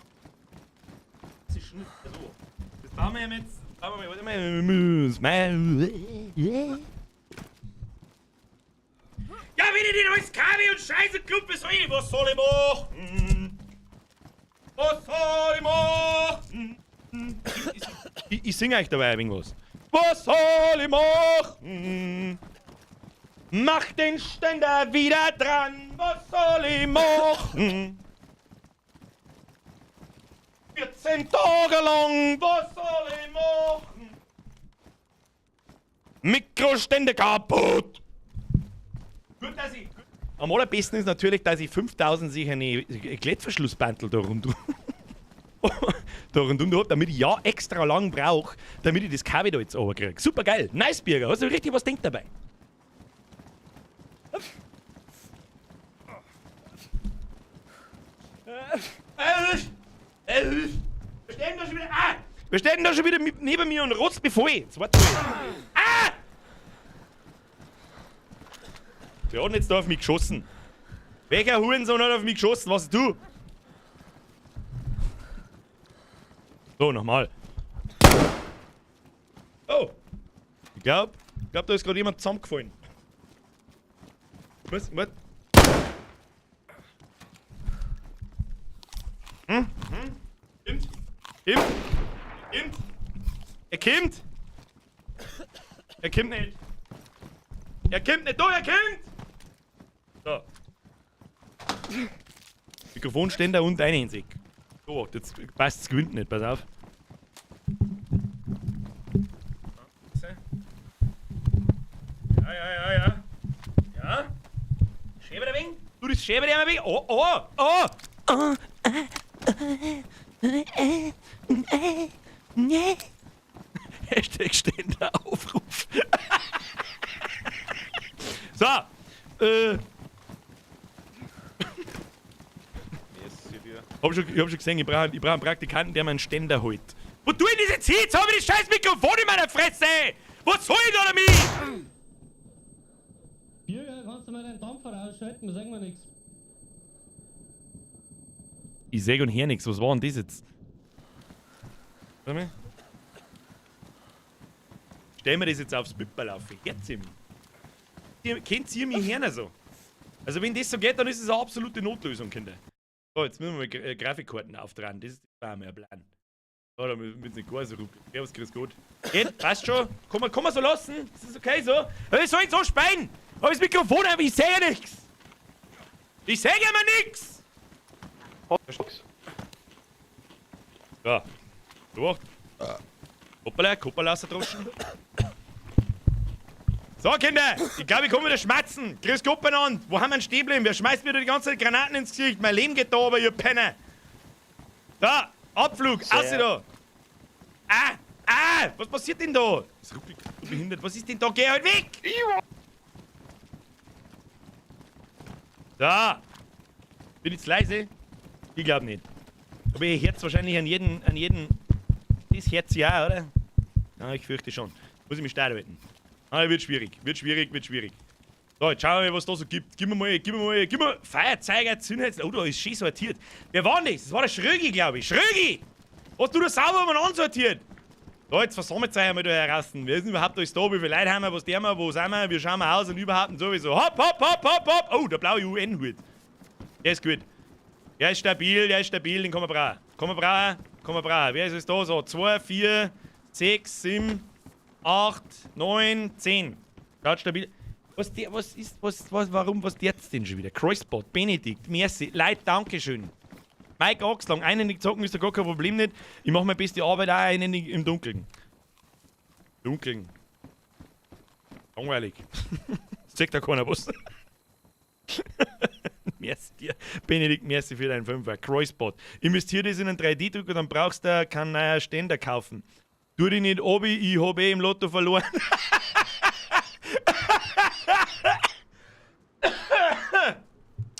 Das ist schon so. Das bauen wir jetzt. Bauen wir mal, warte mal. Ja, wenn ich nicht alles Kaffee und Scheiße Klumpe soll ich, was soll ich machen? Was soll ich machen? Ich singe euch dabei ein wenig was. Was soll ich machen? Mach den Ständer wieder dran. Was soll ich machen? 14 Tage lang, was soll ich machen? Mikroständer kaputt. Gut, dass ich. Am allerbesten ist natürlich, dass ich 5000 sich eine Klettverschlussbandel da rundum da rundum hab, damit ich ja extra lang brauche, damit ich das Kabel da jetzt runterkriege. Super geil. Nice, Birger. Hast du richtig was denkt dabei? Wir stehen da schon wieder. Ah! Wir stehen da schon wieder neben mir und rotzt mich voll. Jetzt warte mal. Ah! Der hat jetzt da auf mich geschossen. Welcher Hurensohn hat auf mich geschossen? Was du? So, nochmal. Oh. Ich glaub, da ist gerade jemand zusammengefallen. Was? Was? Hm? Hm? Kommt? Kommt? Kommt? Er kommt! Er kommt nicht! Er kommt nicht! Da, er kommt! So. Mikrofonständer und ein Einzig. So, jetzt passt es gewinnt nicht, pass auf. Ja, ja, ja, ja. Ja. Schäber ein wenig. Du, das Schäber ein wenig. Oh, oh, oh! Oh, nee. Hashtag Ständeraufruf. So. Ich hab schon gesehen, ich brauch einen Praktikanten, der mir einen Ständer holt. Wo tue ich das jetzt hin? Jetzt hab ich das scheiß Mikrofon in meiner Fresse! Was soll ich da damit? Bürger, kannst du mal deinen Dampfer ausschalten? Wir sagen wir nichts. Ich seh und her nichts. Was war denn das jetzt? Warte mal. Stell mir das jetzt aufs Pipperl auf. Herz ihm. Kennt ihr mich her so? Also wenn das so geht, dann ist es eine absolute Notlösung, Kinder. So, jetzt müssen wir mal Grafikkarten auftragen. Das ist auch mehr Plan. So, da müssen wir nicht gar so ruckeln. Servus, grüß Gott. Geht, passt schon. Kann man so lassen. Das ist okay so. Aber ich soll so speien. Aber das Mikrofon einfach, ich sehe ja nichts. Ich sehe ja mal nix. Ja. So. Hoppala, Hoppala, droschen. So, Kinder, ich glaube, ich komme wieder schmatzen. Grüß Gott benannt. Wo haben wir denn stehen geblieben? Wer schmeißt mir da die ganze Zeit Granaten ins Gesicht? Mein Leben geht da aber, ihr Penner. Da, Abflug, außer da. Ah, ah, was passiert denn da? Das ruckelt so behindert. Was ist denn da? Geh halt weg! Da. Bin ich zu leise? Ich glaube nicht. Aber ihr hört wahrscheinlich an jeden. Das Herz ja, oder? Ja, ich fürchte schon. Muss ich mich steil halten. Ah, wird schwierig, wird schwierig, wird schwierig. So, jetzt schauen wir mal, was da so gibt. Gib mir mal, gib mir mal, gib mir. Feuerzeiger, Zündhölzl. Oh, da ist schön sortiert. Wer war denn das? Das war der Schrögi, glaube ich. Schrögi! Hast du das sauber umeinander sortiert? So, jetzt versammelt euch einmal da heraus. Wer ist denn überhaupt alles da? Wie viele Leute haben wir? Was tun wir? Wo sind wir? Wie schauen wir aus? Und überhaupt und sowieso. Hopp, hopp, hopp, hopp, hopp! Oh, der blaue UN-Hut. Der ist gut. Der ist stabil, den kann man brauchen. Kann man brauchen, kann man brauchen. Wer ist es da? So, 2, 4, 6, 7, 8, 9, 10. Schaut stabil. Was, der, was ist, was, was, warum, was jetzt denn schon wieder? Kreuzbot, Benedikt, merci, Leute, Dankeschön. Mike Oxlang, einhändig zocken ist da gar kein Problem nicht. Ich mach meine beste Arbeit auch einhändig im Dunkeln. Dunkeln. Langweilig. Sagt da keiner was. Merci dir. Benedikt, merci für deinen Fünfer. Kreuzbot. Investier das in einen 3D-Drucker, dann brauchst du keinen neuen Ständer kaufen. Tu dich nicht obi, ich hab eh im Lotto verloren.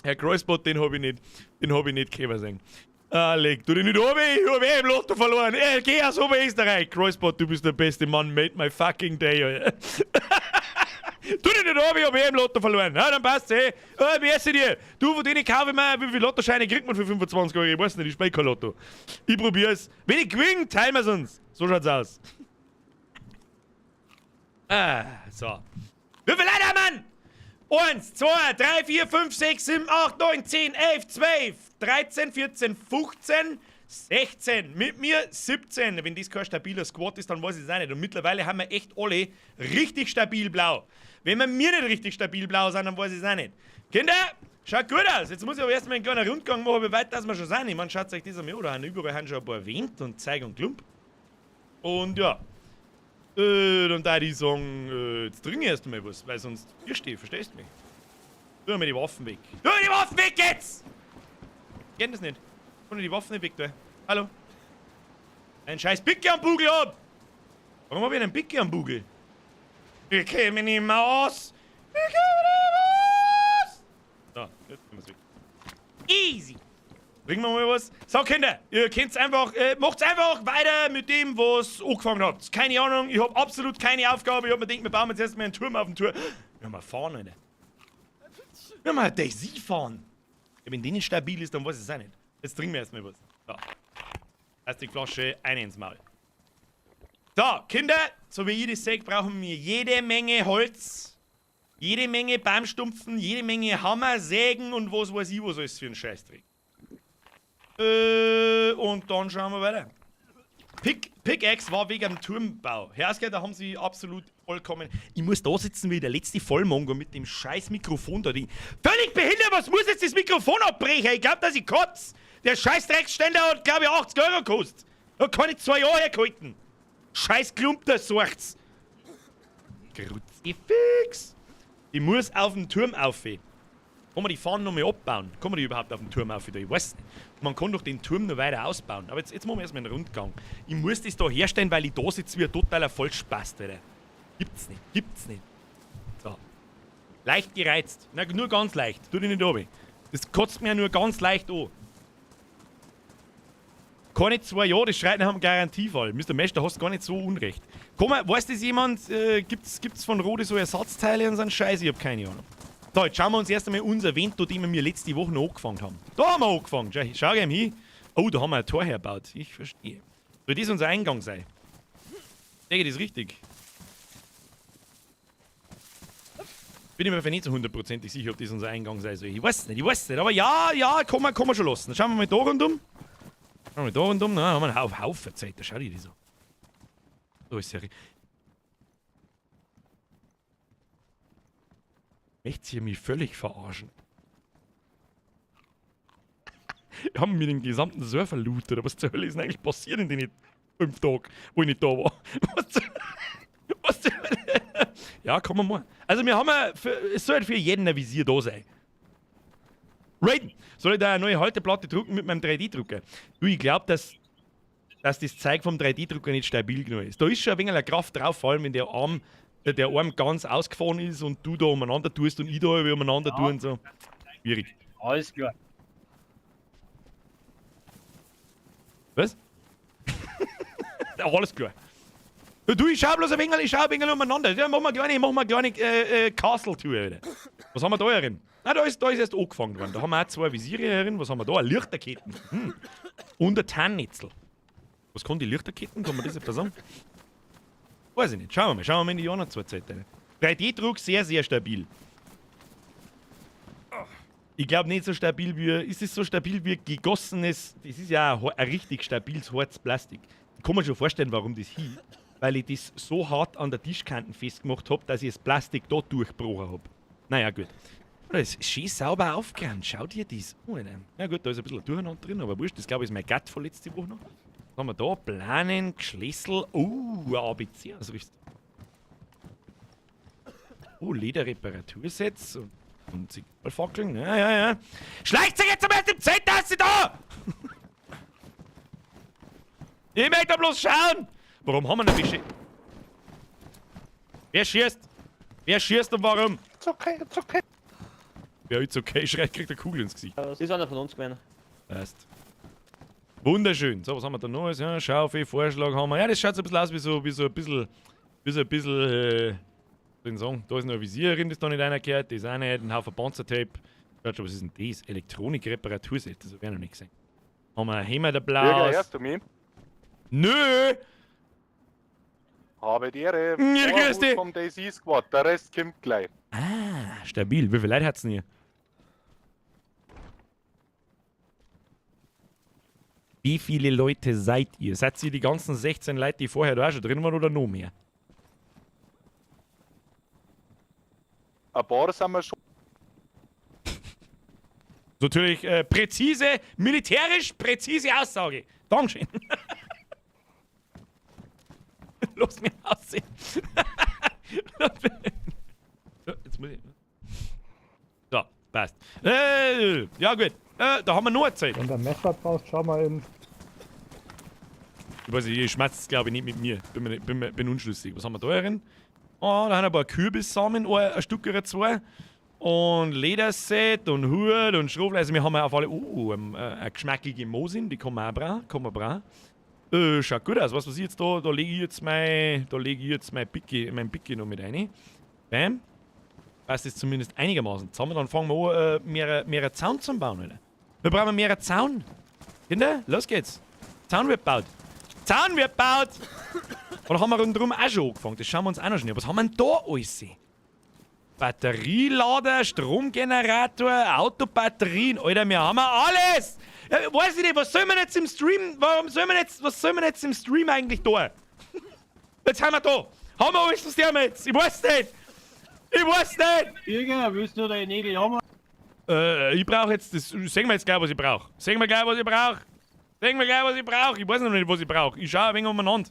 Herr Kreuzbot, den hab ich nicht, den hab ich nicht können sehen. Ah, leg du dich nicht obi, ich hab eh im Lotto verloren. Geh aus Oberösterreich. Kreuzbot, du bist der beste Mann, made my fucking day. Alter. Tu dich nicht obi, ich hab eh im Lotto verloren. Ja, dann passt's eh. Oh, merci dir. Du, von denen kaufe ich mir, wie viele Lottoscheine kriegt man für 25 Euro? Ich weiß nicht, ich spiel kein Lotto. Ich probier's. Wenn ich gewinne, teilen wir's uns. So schaut's aus. Ah, so. Wie viele Leute haben wir? 1, 2, 3, 4, 5, 6, 7, 8, 9, 10, 11, 12, 13, 14, 15, 16. Mit mir 17. Wenn das kein stabiler Squad ist, dann weiß ich es auch nicht. Und mittlerweile haben wir echt alle richtig stabil blau. Wenn wir mir nicht richtig stabil blau sind, dann weiß ich es auch nicht. Kinder, schaut gut aus. Jetzt muss ich aber erstmal einen kleinen Rundgang machen, wie weit das wir schon sind. Ich meine, schaut euch das einmal an. Da haben überall haben schon ein paar erwähnt und Zeig und Klump. Und ja. Dann da ich sagen, jetzt trinke ich erst einmal was, weil sonst hier stehe, verstehst du mich? Tu mir die Waffen weg. Tu mir die Waffen weg jetzt! Ich kenn das nicht. Kann ich die Waffen nicht weg tun? Hallo? Ein scheiß Picke am Bugel ab! Warum hab ich einen Picke am Bugel? Ich käme nicht mehr aus! Ich käme nicht mehr aus! So, jetzt nehmen wir's weg. Easy! Bringen wir mal was. So, Kinder, ihr könnt's einfach, macht's einfach weiter mit dem, was angefangen habt. Keine Ahnung, ich hab absolut keine Aufgabe. Ich hab mir gedacht, wir bauen jetzt erstmal einen Turm auf den Tour. Wir haben eine Fahne, Alter. Wir haben eine Daisy fahren. Ja, wenn die nicht stabil ist, dann weiß ich es auch nicht. Jetzt trinken wir erstmal was. So. Plastikflasche, eine ins Maul. So, Kinder, so wie ich das sehe, brauchen wir jede Menge Holz, jede Menge Baumstumpfen, jede Menge Hammer, Sägen und was weiß ich, was alles für ein Scheißdreck. Und dann schauen wir weiter. Pickaxe war wegen dem Turmbau. Herr Asker, da haben sie absolut vollkommen... Ich muss da sitzen wie der letzte Vollmongo mit dem scheiß Mikrofon da. Völlig behindert, was muss jetzt das Mikrofon abbrechen? Ich glaub, dass ich kotz. Der scheiß Drecksständer hat, glaub ich, 80 Euro gekostet. Da kann ich 2 Jahre hergehalten. Scheiß Klump, das sorgt's. Kruzifix. Ich muss auf den Turm auf. Kann man die Fahnen noch mal abbauen? Kann man die überhaupt auf den Turm auf? Ich weiß nicht. Man kann doch den Turm noch weiter ausbauen. Aber jetzt machen wir erstmal einen Rundgang. Ich muss das da herstellen, weil ich da sitze wie ein totaler Vollspast, Alter. Gibt's nicht. Gibt's nicht. So. Leicht gereizt. Na, nur ganz leicht. Tu dich nicht runter. Das kotzt mir ja nur ganz leicht an. Keine 2 Jahre, das schreit nach einem Garantiefall. Mister Mesh, da hast du gar nicht so Unrecht. Komm mal, weiß das jemand? Gibt's von Rode so Ersatzteile und so einen Scheiß? Ich hab keine Ahnung. So, jetzt schauen wir uns erst einmal unser Vento, den wir letzte Woche noch angefangen haben. Da haben wir angefangen. Schau gleich hin. Oh, da haben wir ein Tor hergebaut. Ich verstehe. Soll das unser Eingang sein? Ich denke, das ist richtig. Bin ich mir nicht so hundertprozentig sicher, ob das unser Eingang sein soll. Ich weiß nicht, ich weiß nicht. Aber ja, ja, kann man schon lassen. Dann schauen wir mal da rundum. Schauen wir mal da rundum. Na, haben wir einen Haufen Zeit. Da schau ich die so. So ist ja richtig. Möchtest ihr mich völlig verarschen? Wir haben mir den gesamten Server lootet, oder was zur Hölle ist denn eigentlich passiert in den 5 Tagen, wo ich nicht da war? Was zur Hölle? Ja, kann man mal. Also wir haben ja, für, es soll halt für jeden ein Visier da sein. Raiden! Soll ich da eine neue Halteplatte drucken mit meinem 3D-Drucker? Du, ich glaub, dass das Zeug vom 3D-Drucker nicht stabil genug ist. Da ist schon ein wenig Kraft drauf, vor allem wenn der Arm ganz ausgefahren ist und du da umeinander tust und ich da umeinander tue und so. Schwierig. Alles klar. Was? Alles klar. Du, ich schau bloß ein wenig, ich schau ein wenig umeinander. Ja, machen wir eine kleine Castle-Tour, Alter. Was haben wir da herin? Ah, da ist erst angefangen worden. Da haben wir auch zwei Visiere herin. Was haben wir da? Lichterketten. Hm. Und ein Tarnnetzel. Was kann die Lichterketten? Kann man das etwas sagen? Weiß ich nicht. Schauen wir mal. Schauen wir mal in die anderen zwei Zeiten. 3D-Druck sehr, sehr stabil. Ich glaube nicht so stabil wie. Ist es so stabil wie gegossenes. Das ist ja ein richtig stabiles hartes Plastik. Ich kann mir schon vorstellen, warum das hieß. Weil ich das so hart an der Tischkante festgemacht hab, dass ich das Plastik da durchgebrochen hab. Naja, gut. Das ist schön sauber aufgerannt. Schau dir das an. Ja gut, da ist ein bisschen Durcheinander drin, aber wurscht. Das glaube ich ist mein Gatt von letzte Woche noch. Was haben wir da? Planen, Schlüssel. Oh, ABC. Also ist oh, Lederreparatursets und Signalfackeln. Ja, ja, ja. Schleicht sich jetzt am ersten Zelt, dass sie da! Ich möchte da bloß schauen! Warum haben wir noch Fische? Wer schießt? Wer schießt und warum? It's okay, it's okay. Wer it's okay schreit, kriegt eine Kugel ins Gesicht. Das ist einer von uns gewesen. Passt. Wunderschön. So, was haben wir da noch? Ja, Schaufel, Vorschlag haben wir. Ja, das schaut so ein bisschen aus wie so ein bisschen. Wie so ein bisschen. Soll ich sagen? Da ist noch ein Visier drin, das da nicht reingehört. Das ist auch nicht. Ein Haufen Panzertape. Schaut schon, was ist denn das? Elektronik-Reparaturset. Das hab ich auch noch nicht gesehen. Haben wir ein Hämmerapplaus. Bürger, hörst du mich? Nö! Habe die Ehre. Ja, grüß dich. Vom DayZ Squad. Der Rest kommt gleich. Ah, stabil. Wie viele Leute hat's denn hier? Wie viele Leute seid ihr? Seid ihr die ganzen 16 Leute, die vorher da auch schon drin waren oder noch mehr? Ein paar sind wir schon. Natürlich präzise, militärisch präzise Aussage. Dankeschön. Lass mich aussehen. So, jetzt muss ich. So, passt. Ja gut. Da haben wir noch eine Zeit. Wenn du ein Messer brauchst, schau mal in. Ich weiß nicht, ihr schmerzt es glaube ich nicht mit mir. Bin unschlüssig. Was haben wir da drin? Oh, da haben wir ein paar Kürbissamen, ein Stück oder zwei. Und Lederset und Hut und Schrofel. Also wir haben ja auf alle. Eine geschmackige Mosin, die kann man auch brauchen. Kann man brauchen. Schaut gut aus. Was weiß ich jetzt da? Da lege ich jetzt mein. Da lege ich jetzt mein Picke, mein Picke noch mit rein. Bam. Passt jetzt zumindest einigermaßen zusammen. Dann fangen wir an, mehrere Zaun zu bauen, Alter. Wir brauchen mehrere Zaun. Kinder, los geht's. Zaun wird gebaut. Zaun wird gebaut! Oder haben wir rundherum auch schon angefangen? Das schauen wir uns auch noch schnell an. Was haben wir denn da alles? Batterielader, Stromgenerator, Autobatterien. Alter, wir haben alles! Ja, weiß ich nicht, was soll man jetzt im Stream... Warum soll man jetzt... Was soll man jetzt im Stream eigentlich da? Jetzt haben wir da! Haben wir alles, was der jetzt? Ich weiß nicht! Ich weiß nicht! Bürger, willst du deine Nägel haben? Ich brauche jetzt das. Sehen wir jetzt gleich, was ich brauche. Sehen wir gleich, was ich brauche. Sehen wir gleich, was ich brauche. Ich weiß noch nicht, was ich brauche. Ich schaue ein wenig umeinander.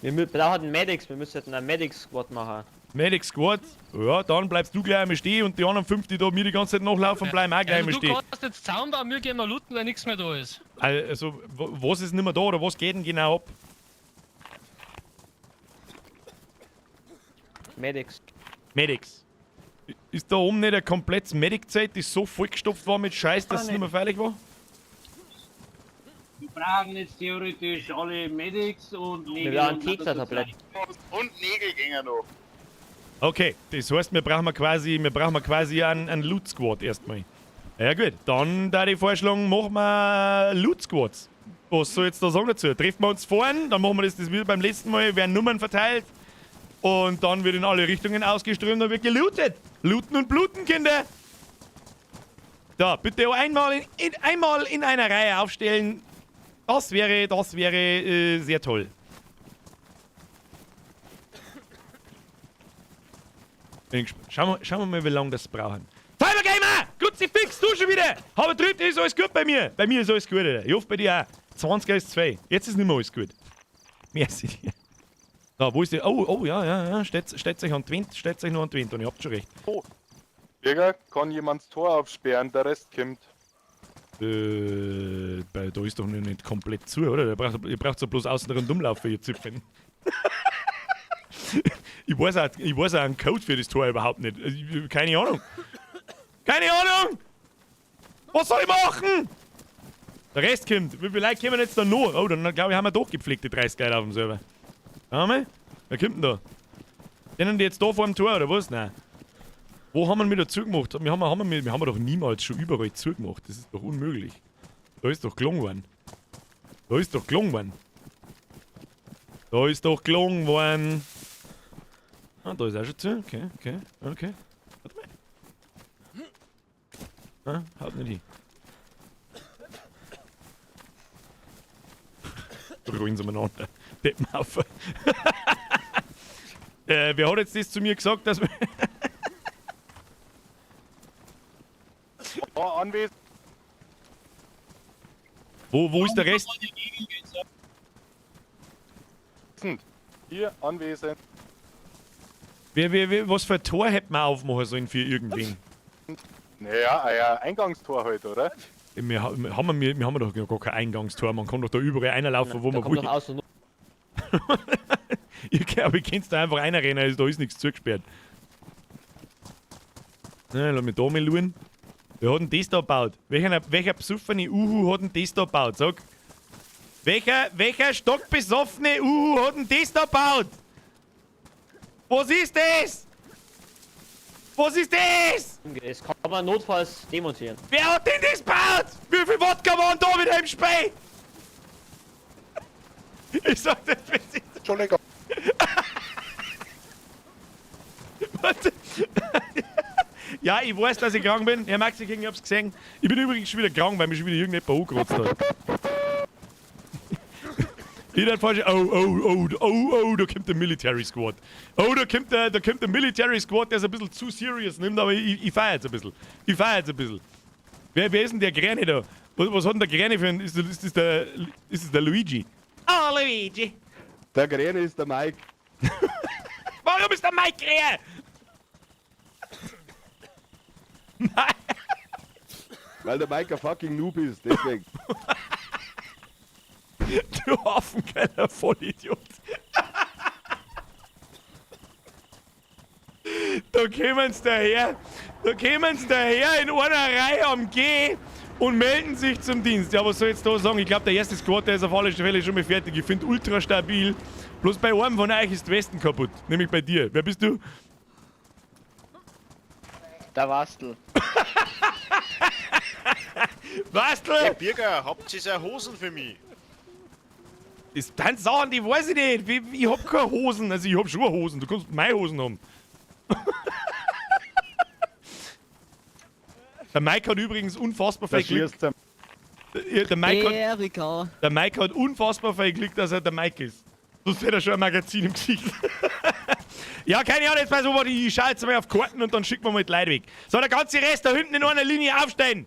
Wir brauchen einen Medics, wir müssen einen Medic Squad machen. Medic Squad? Ja, dann bleibst du gleich einmal stehen und die anderen 5, die da mir die ganze Zeit nachlaufen, bleiben auch gleich einmal Also stehen. du kannst jetzt Zaun bauen, wir gehen mal looten, weil nichts mehr da ist. Also, was ist nicht mehr da oder was geht denn genau ab? Medics. Medics. Ist da oben nicht ein komplettes Medic-Zelt, das so vollgestopft war mit Scheiß, dass es nicht mehr feierlich war? Wir brauchen jetzt theoretisch alle Medics und Nägel. Wir brauchen und Tekla-Tabletten. Und Nägel gingen noch. Okay, das heißt, wir brauchen quasi einen Loot-Squad erstmal. Ja gut, dann da die vorschlagen, machen wir Loot-Squads. Was soll ich jetzt da sagen dazu? Treffen wir uns vorn, dann machen wir das wie beim letzten Mal, werden Nummern verteilt. Und dann wird in alle Richtungen ausgeströmt und wird gelootet. Looten und bluten, Kinder! Da, bitte einmal in einer Reihe aufstellen. Das wäre sehr toll. Bin gespannt. Schauen wir mal, wie lange das brauchen. Cyber Gamer! Kruzifix, du schon wieder! Aber drüben ist alles gut bei mir. Bei mir ist alles gut, Alter. Ich hoffe bei dir auch. 20 ist 2. Jetzt ist nicht mehr alles gut. Merci dir. Da, wo ist die? Oh, oh, ja, ja, ja. Stellt sich an die Wind, stellt sich nur an die Wind und ihr habt schon recht. Oh. Bürger, kann jemand das Tor aufsperren, der Rest kommt. Da ist doch noch nicht komplett zu, oder? Ihr braucht so bloß außen rundum laufen, ihr Zipfeln. Ich weiß auch einen Code für das Tor überhaupt nicht. Keine Ahnung. Keine Ahnung! Was soll ich machen? Der Rest kommt. Wie viele Leute kommen jetzt da noch? Oh, dann glaube ich, haben wir doch gepflegte 30 Leute auf dem Server. Schauen wir mal. Wer kommt denn da? Sind die jetzt da vor dem Tor oder was? Nein. Wo haben wir wieder zugemacht? Wir haben doch niemals schon überall zugemacht. Das ist doch unmöglich. Da ist doch gelungen worden. Da ist doch gelungen worden. Da ist doch gelungen worden. Ah, da ist auch schon zu. Okay, okay, okay. Warte mal. Ah, haut nicht hin. Rollen sie umeinander. Deppen auf. Wer hat jetzt das zu mir gesagt, dass wir. Oh, anwesend. Wo ist der Rest? Hier, anwesend. Was für ein Tor hätten wir aufmachen sollen für irgendwen? Naja, euer Eingangstor halt, oder? Wir haben doch gar kein Eingangstor, man kann doch da überall reinlaufen, wo Da man kommt will. doch außen. Aber ich kenn's da einfach reinrennen, also da ist nichts zugesperrt. Na, lass mich da mal schauen. Wer hat denn das da gebaut? Welcher besoffene Uhu hat denn das da gebaut? Sag. Welcher stockbesoffene Uhu hat denn das da gebaut? Was ist das? Was ist das? Das kann man notfalls demontieren. Wer hat denn das gebaut? Wie viel Wodka waren da wieder im Spiel? Ich sag das bitte. Entschuldigung. Warte. Ja, ich weiß, dass ich krank bin. Herr Maxi, ich hab's gesehen. Ich bin übrigens schon wieder krank, weil mich schon wieder irgendjemand angerotzt hat. Jeder hat falsch. Oh, oh, oh, oh, oh, da kommt der Military Squad. Oh, da kommt der Military Squad, der ist ein bisschen zu serious nimmt, aber ich feier jetzt ein bisschen. Ich feier jetzt ein bisschen. Wer ist denn der Gräne da? Was hat denn der Gräne für ein. Ist das der Luigi? Oh, Luigi! Der Gräne ist der Mike. Warum ist der Mike Gräne? Nein! Weil der Mike ein fucking Noob ist, deswegen. Du Hafengeiler Vollidiot. Da kommen's daher. Da kommen's daher in einer Reihe am G und melden sich zum Dienst. Ja, was soll ich jetzt da sagen? Ich glaube, der erste Squad, der ist auf alle Fälle schon mal fertig. Ich finde ultra stabil. Bloß bei einem von euch ist Westen kaputt. Nämlich bei dir. Wer bist du? Der Wastel. Wastel! Hey Birger, habt ihr ja Hosen für mich? Das sind Sachen, die weiß ich nicht. Ich hab keine Hosen. Also ich hab schon Hosen. Du kannst meine Hosen haben. Der Mike hat übrigens unfassbar viel Glück. Der Mike hat unfassbar viel Glück, dass er der Mike ist. Sonst hätte er schon ein Magazin im Gesicht. Ja, keine Ahnung, jetzt pass auf, ich schaue jetzt mal auf Karten und dann schicken wir mal die Leute weg. So, der ganze Rest da hinten in einer Linie aufstehen.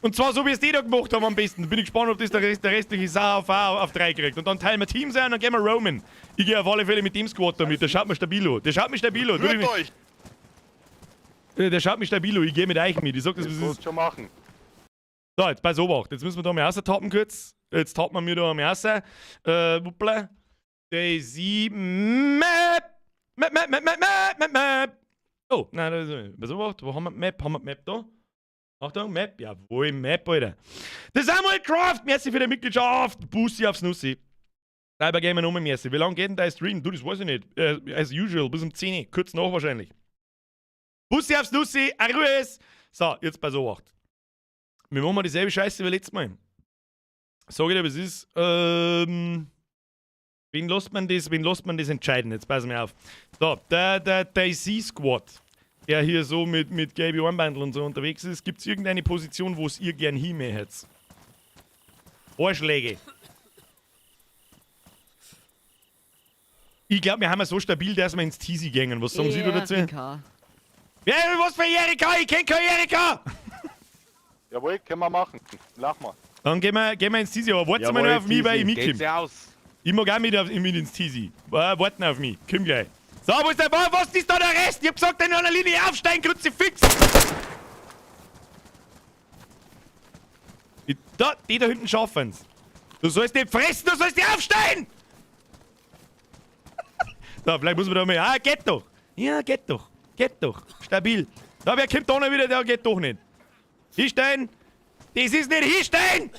Und zwar so, wie es die da gemacht haben am besten. Bin ich gespannt, ob das der restliche Sau auf 3 kriegt. Und dann teilen wir Teams ein und dann gehen wir roamen. Ich gehe auf alle Fälle mit dem Squad da mit. Der schaut mir stabil an. Der schaut mir stabil an. Rührt euch! Der schaut mir stabil an. Ich gehe mit euch mit. Ich sag das, was ist. Schon machen. So, jetzt pass auf. Jetzt müssen wir da mal raustappen kurz. Jetzt tappen wir da mal raus. Wuppla. DayZ Map. Map, Map, Map, Map, Map, Map, Map. Oh, nein, das ist, pass auf. Wo haben wir die Map? Haben wir die Map da? Achtung, Map. Jawohl, Map, Alter. Der Samuel Craft, merci für die Mitgliedschaft. Bussi aufs Nussi. Cyber Gamer nochmal merci. Wie lange geht denn dein Stream? Du, das weiß ich nicht. As usual, bis um 10 Uhr. Kurz nach wahrscheinlich. Bussi aufs Nussi, Arues. So, jetzt pass auf. Wir machen mal dieselbe Scheiße wie letztes Mal. Sag ich dir, was ist. Wen lässt man das entscheiden? Jetzt pass mal auf. So, der DayZ Squad, der hier so mit Gaby Armbandel und so unterwegs ist, gibt es irgendeine Position, wo es ihr gern hinmäht? Vorschläge. Ich glaube, wir haben ja so stabil, dass wir ins Teasy gängen. Was sagen Sie da dazu? Erika. Ja, was für Erika? Ich kenn keine Erika! Jawohl, können wir machen. Lach mal. Dann gehen wir ins Teasy. Aber wartet mal noch auf mich, weil ich mitkomme. aus. Ich mag auch mit ins Teasy. Warten auf mich. Komm gleich. So, wo ist der? Was ist da der Rest? Ich hab gesagt, in einer Linie aufsteigen, Kruzifix! Die da hinten schaffen's. Du sollst nicht fressen, du sollst nicht aufsteigen! So, vielleicht muss man da mal. Ah, geht doch! Ja, geht doch. Geht doch. Stabil. Da, wer kommt da noch wieder? Der geht doch nicht. Hinstellen! Das ist nicht hinstellen!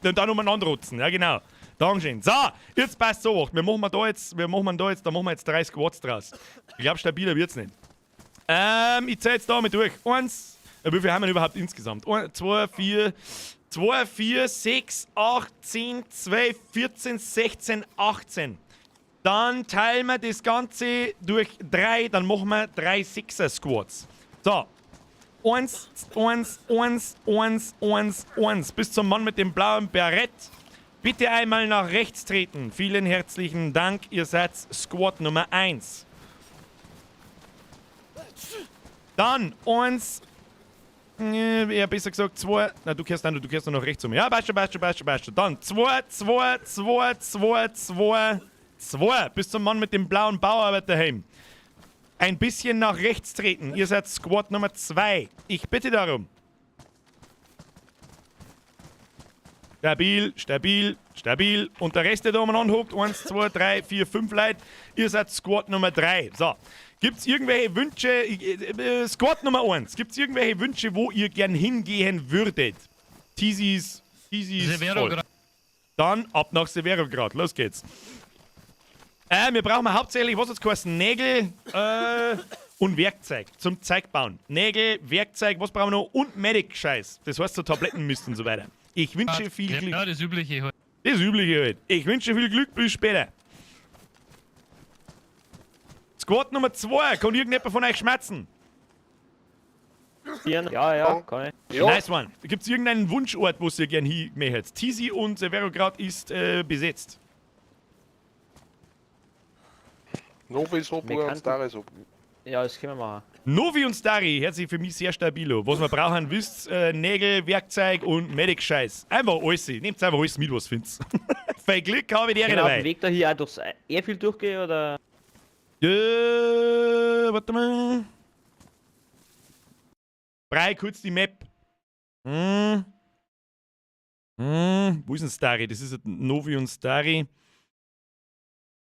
Und dann umeinander rotzen, ja genau. Dankeschön. So, jetzt passt so. Wir machen da jetzt, da machen wir jetzt 3 Squads draus. Ich glaube, stabiler wird's nicht. Ich zähle jetzt da mal durch. 1, wie viel haben wir denn überhaupt insgesamt? 1, 2, 4, 2, 4, 6, 8, 10, 12, 14, 16, 18. Dann teilen wir das Ganze durch 3, dann machen wir 3 6er-Squads. So. 1, 1, 1, 1, 1, 1. Bis zum Mann mit dem blauen Barett. Bitte einmal nach rechts treten. Vielen herzlichen Dank. Ihr seid Squad Nummer 1. Dann 1. Eher besser gesagt 2. Na, du kehrst nur noch rechts um. Ja, passt schon, passt schon, passt schon, passt schon. Dann 2, 2, 2, 2, 2, 2. Bis zum Mann mit dem blauen Bauarbeiterhelm. Ein bisschen nach rechts treten. Ihr seid Squad Nummer 2. Ich bitte darum. Stabil, stabil, stabil. Und der Rest, der da umeinander hockt, 1, 2, 3, 4, 5 Leute. Ihr seid Squad Nummer 3. So. Gibt's irgendwelche Wünsche? Squad Nummer 1. Gibt's irgendwelche Wünsche, wo ihr gern hingehen würdet? Teasies, Teasies. Severograd. Dann ab nach Severograd. Los geht's. Wir brauchen hauptsächlich, was hat's geheißen? Nägel und Werkzeug zum Zeug bauen. Nägel, Werkzeug, was brauchen wir noch? Und Medic-Scheiß. Das heißt so Tablettenmist und so weiter. Ich wünsche viel Glück. Ja, das Übliche halt. Das Übliche halt. Ich wünsche viel Glück, bis später. Squad Nummer 2. Kann irgendjemand von euch schmerzen? Ja, ja, kann ich. Ja. Nice one. Gibt es irgendeinen Wunschort, wo ihr gern hin möchtet? Tizi und Severograd ist besetzt. Novi Sobur und Stari Sobur. Ja, das können wir machen. Novi und Stari, hört sich für mich sehr stabil an. Was wir brauchen, wisst, Nägel, Werkzeug und Medic-Scheiß. Einfach alles. Nehmt einfach alles mit, was findet. Viel Glück, habe ich die Ehre Können wir auf dabei. dem Weg da hier auch durchs Airfield durchgehen, oder? Warte mal. Brei, kurz die Map. Hm. Hm. Wo ist denn Stari? Das ist Novi und Stari.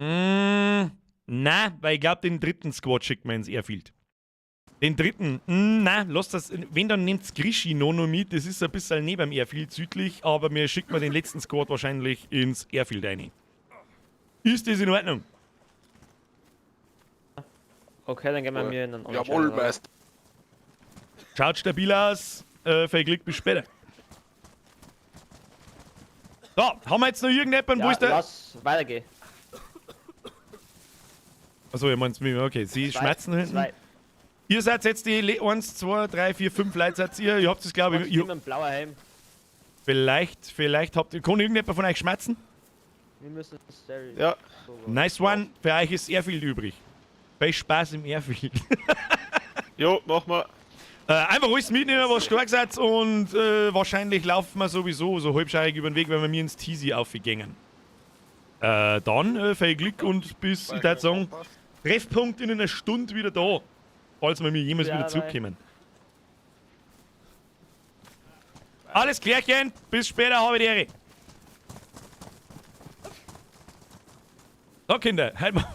Hm. Na, weil ich glaube, den dritten Squad schickt man ins Airfield. Den dritten. Na, lass das. Wenn, dann nehmt's Grischi noch mit. Das ist ein bisschen neben dem Airfield südlich, aber mir schickt man den letzten Squad wahrscheinlich ins Airfield rein. Ist das in Ordnung? Okay, dann gehen wir mir in einen anderen Jawohl, Channel, oder? Meister. Schaut stabil aus. Viel Glück, bis später. So, haben wir jetzt noch irgendjemanden? Ja, wo ist der? Lass weitergehen. Achso, ihr meint mich. Okay, sie Zwei, schmerzen hinten. Zwei. Ihr seid jetzt die 1, 2, 3, 4, 5 Leute seid ihr. Ihr habt es, glaube ich. Ihr, ein blauer Helm. Vielleicht habt ihr. Kann irgendjemand von euch schmerzen? Wir müssen. Ja. Nice one. Für euch ist Airfield übrig. Viel Spaß im Airfield. Jo, mach mal. Einfach alles mitnehmen, was stark seid und wahrscheinlich laufen wir sowieso so halbscheirig über den Weg, wenn wir mir ins Teasy aufgängen. Dann viel Glück und bis, ich würde sagen, Treffpunkt in einer Stunde wieder da. Falls wir mir jemals Ja, wieder bye. zurückkommen. Alles klärchen, bis später, habe die Ehre. So, Kinder, halt mal.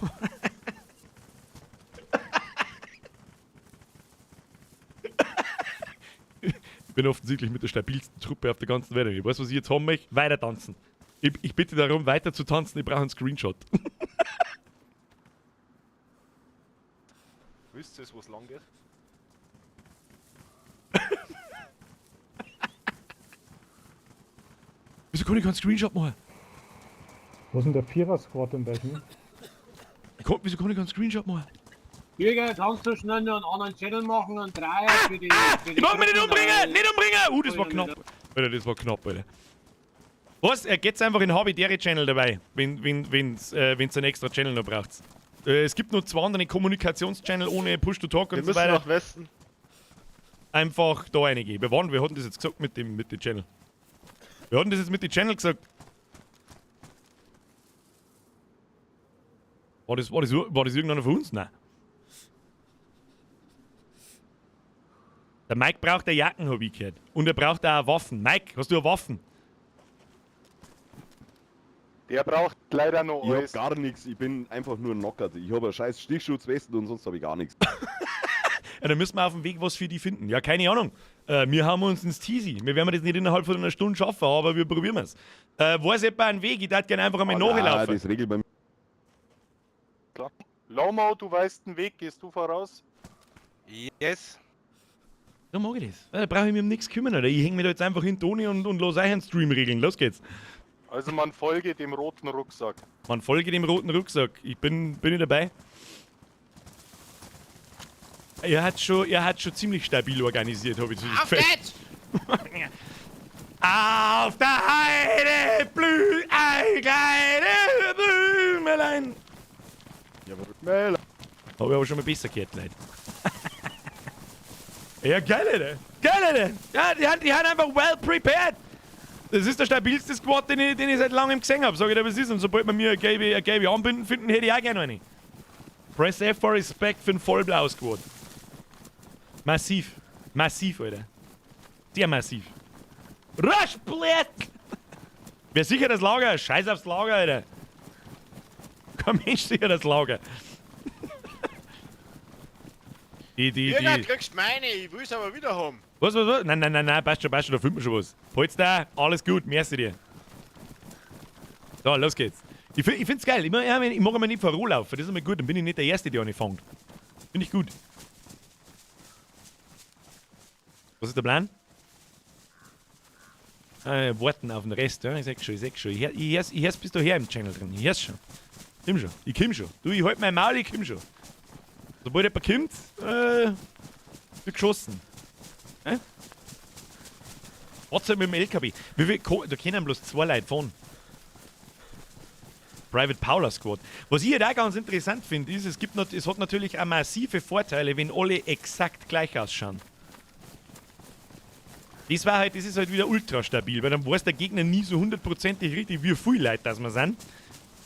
Ich bin offensichtlich mit der stabilsten Truppe auf der ganzen Welt. Ich weiß, was ich jetzt haben möchte. Weiter tanzen. Ich bitte darum, weiter zu tanzen. Ich brauche einen Screenshot. Wisst ihr, wo es lang geht? Wieso kann ich keinen Screenshot machen? Wo ist denn der Vierer-Squad in welchem? Wieso kann ich keinen Screenshot machen? Jürgen, kannst du schnell noch einen anderen Channel machen, einen Dreier für die. Für die Ich mag mich nicht Gruppen, umbringen! Nicht umbringen! Das war Ja, knapp. Alter, das war knapp, Alter. Was? Er geht's einfach in Habidere Channel dabei, wenn's einen extra Channel noch braucht. Es gibt nur zwei andere Kommunikationschannel ohne Push-to-Talk und Wir so müssen weiter. nach Westen. Einfach da reingehen. Wir hatten das jetzt gesagt mit dem Channel. Wir hatten das jetzt mit dem Channel gesagt. War das irgendeiner von uns? Nein. Der Mike braucht eine Jacken, hab ich gehört. Und er braucht auch Waffen. Mike, hast du eine Waffen? Der braucht leider noch Ich hab alles. gar nichts, ich bin einfach nur knockert. Ich hab eine scheiß Stichschutzweste und sonst hab ich gar nichts. Ja, dann müssen wir auf dem Weg was für die finden. Ja, keine Ahnung. Wir haben uns ins Teasy. Wir werden das nicht innerhalb von einer Stunde schaffen, aber wir probieren es. Weiß jemand einen Weg? Ich darf gerne einfach einmal Ah, nein, nachlaufen. das regelt bei mir. Klar. Lomo, du weißt den Weg, gehst du voraus? Yes. So mag ich das. Da brauche ich mich um nichts kümmern, Alter. Ich hänge mir da jetzt einfach hin, Toni, und los euch einen Stream regeln. Los geht's. Also man folge dem roten Rucksack. Man folge dem roten Rucksack. Ich bin ich dabei. Er hat schon ziemlich stabil organisiert, habe ich so das Auf Gefühl. geht's! Auf der Heide blüht ein kleines Blümelein. Ja, aber Habe ich aber schon mal besser gehört, Leute. Ja, geil, Alter. Geil, Alter. Ja, die haben einfach well prepared. Das ist der stabilste Squad, den ich seit langem gesehen habe. Sag ich dir, was ist. Und sobald wir mir eine gelbe Anbinden finden, hätte ich auch gerne eine. Press F for Respect für den vollblau Squad. Massiv. Massiv, Alter. Sehr massiv. Rush, blöd! Wer sichert das Lager? Scheiß aufs Lager, Alter. Kein Mensch sichert das Lager. Die. Birger, kriegst meine, ich will's aber wieder haben. Was? Nein, passt schon, da findet man schon was. Polster, alles gut, merci dir. So, los geht's. Ich find's geil, ich mag immer nicht vorlaufen, das ist immer gut, dann bin ich nicht der Erste, der anfängt. Finde ich gut. Was ist der Plan? Warten auf den Rest, ja, ich sag schon. Ich hör's bis daher im Channel drin, ich hör's schon. Komm schon, ich komm schon. Du, ich halt mein Maul, ich komm schon. Sobald jemand kommt, wird geschossen. What's mit dem LKW? Wie viel da können bloß 2 Leute fahren. Private Paula Squad. Was ich halt auch ganz interessant finde, ist, es hat natürlich auch massive Vorteile, wenn alle exakt gleich ausschauen. Das ist halt wieder ultra stabil, weil dann weiß der Gegner nie so hundertprozentig richtig, wie viele Leute das wir sind.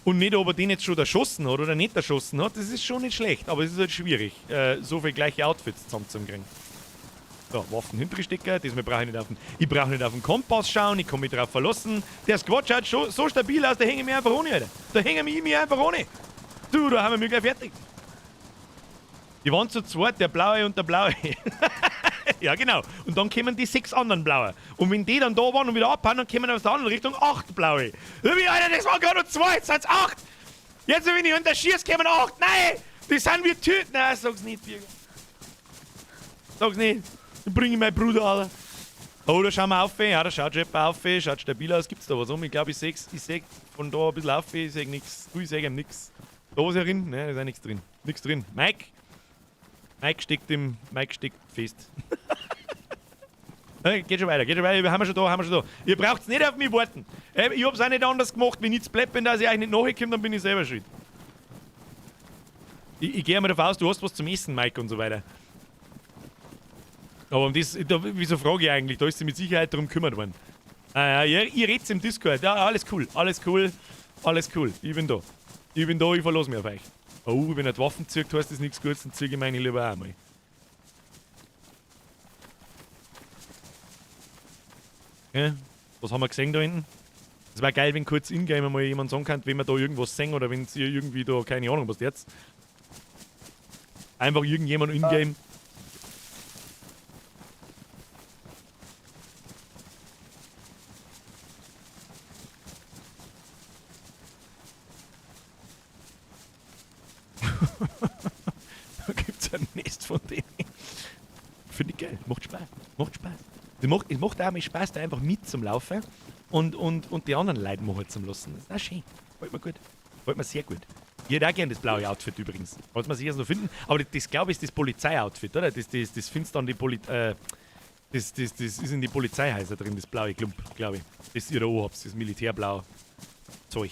Und nicht, ob er den jetzt schon erschossen hat oder nicht erschossen hat, das ist schon nicht schlecht, aber es ist halt schwierig, so viele gleiche Outfits zusammenzukriegen. So, Waffen hinterstecken, diesmal brauche ich nicht auf den, ich brauche nicht auf den Kompass schauen, ich kann mich drauf verlassen. Der Squad schaut schon so stabil aus, da hänge ich mich einfach ohne, Alter. Da hänge ich mich einfach ohne. Du, da haben wir mich gleich fertig. Die waren zu zweit, der Blaue und der Blaue. Ja, genau. Und dann kämen die 6 anderen Blaue. Und wenn die dann da waren und wieder abhauen, dann kämen aus der anderen Richtung 8 Blaue. Wie, Alter, das waren gerade noch 2, jetzt sind's 8. Jetzt, wenn ich unterschieße, kämen 8. Nein, die sind wir töten. Nein, sag's nicht, Birger. Sag's nicht. Dann bring ich meinen Bruder, Alter. Oh, da schauen wir auf. Ja, da schaut schon jemand auf. Schaut stabil aus. Gibt's da was um? Ich glaube, ich seh von da ein bisschen auf. Ich seh nix. Du, ich seh eben nix. Da ist ja drin. Nein, da ist auch nix drin. Nix drin. Mike! Mike steckt fest. Geht schon weiter, Wir haben schon da, Ihr braucht's nicht auf mich warten. Ich hab's auch nicht anders gemacht. Wenn ich zu blöd bin, dass ich euch nicht nachkomme, dann bin ich selber schuld. Ich gehe mal davon aus, du hast was zum Essen, Mike, und so weiter. Aber um das, da, wieso frage ich eigentlich? Da ist sie mit Sicherheit darum gekümmert worden. Ah, ja, ihr red's im Discord. Ja, alles cool, alles cool, alles cool. Ich bin da. Ich bin da, ich verlasse mich auf euch. Oh, wenn er die Waffen zieht, heißt das nichts Gutes, dann ziehe ich meine lieber auch mal. Okay. Was haben wir gesehen da hinten? Es wäre geil, wenn kurz in-game mal jemand sagen könnte, wenn wir da irgendwas sehen oder wenn ihr irgendwie da, keine Ahnung, was jetzt. Einfach irgendjemand in-game. Da gibt's ein Nest von denen. Finde ich geil. Macht Spaß. Macht Spaß. Es macht auch mal Spaß, da einfach mit zum Laufen und die anderen Leute machen zum Lassen. Das ist auch schön. Gefällt mir gut. Gefällt mir sehr gut. Ich hätte auch gern das blaue Outfit übrigens. Falls man sich jetzt noch finden. Aber das glaube ich, ist das Polizei-Outfit, oder? Das findest du dann die das ist in die Polizeihäuser drin, das blaue Klump, glaube ich. Das ihr da oben habt, das militärblau Zeug.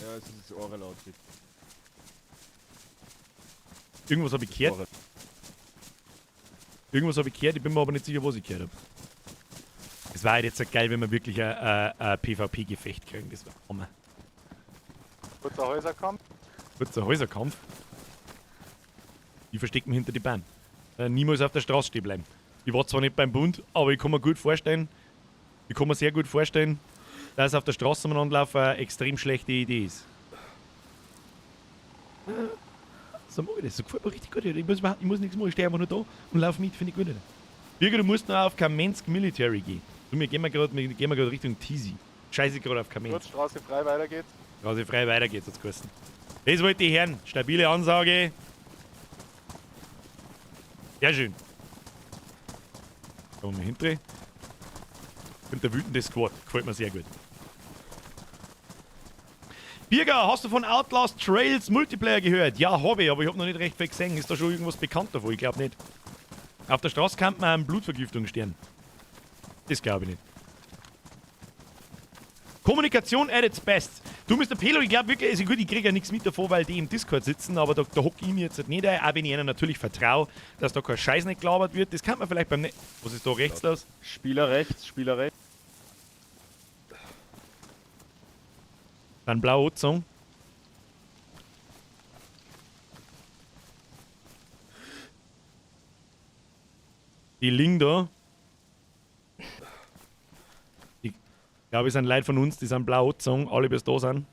Ja, es ist das Orel-Outfit. Irgendwas habe ich gehört. Irgendwas habe ich gehört, ich bin mir aber nicht sicher, was ich gehört habe. Es war halt jetzt so geil, wenn wir wirklich ein PvP-Gefecht kriegen. Das war Hammer. Kurzer Häuserkampf. Kurzer Häuserkampf. Ich verstecke mich hinter die Bahn. Niemals auf der Straße stehen bleiben. Ich war zwar nicht beim Bund, aber ich kann mir gut vorstellen, ich kann mir sehr gut vorstellen, dass auf der Straße umeinander laufen eine extrem schlechte Idee ist. So mag ich das. So gefällt mir richtig gut. Ich muss nichts machen, ich stehe einfach nur da und laufe mit, finde ich gut. Birger, du musst noch auf Kamensk Military gehen. Du, wir gehen mal gerade Richtung Tizi. Scheiße, gerade auf Gut, Kamensk. Straße frei, weiter geht's. Straße frei, weiter geht's, hat's geheißen. Das wollte ich hören. Stabile Ansage. Sehr schön. Kommen wir hinter. Und der wütende Squad. Gefällt mir sehr gut. Birger, hast du von Outlast Trails Multiplayer gehört? Ja, habe ich, aber ich habe noch nicht recht viel gesehen. Ist da schon irgendwas bekannt davon? Ich glaube nicht. Auf der Straße kann man an Blutvergiftung sterben. Das glaube ich nicht. Kommunikation at its best. Du, Mr. Pelo, ich glaube wirklich, also gut, ich kriege ja nichts mit davon, weil die im Discord sitzen, aber da hocke ich mir jetzt nicht ein, auch wenn ich ihnen natürlich vertraue, dass da kein Scheiß nicht gelabert wird. Das kann man vielleicht beim... Ne Was ist da rechts los? Spieler rechts, Spieler rechts. Dann blau angezogen. Die liegen da. Ich glaube, es sind Leute von uns, die sind blau angezogen, alle bis da sind.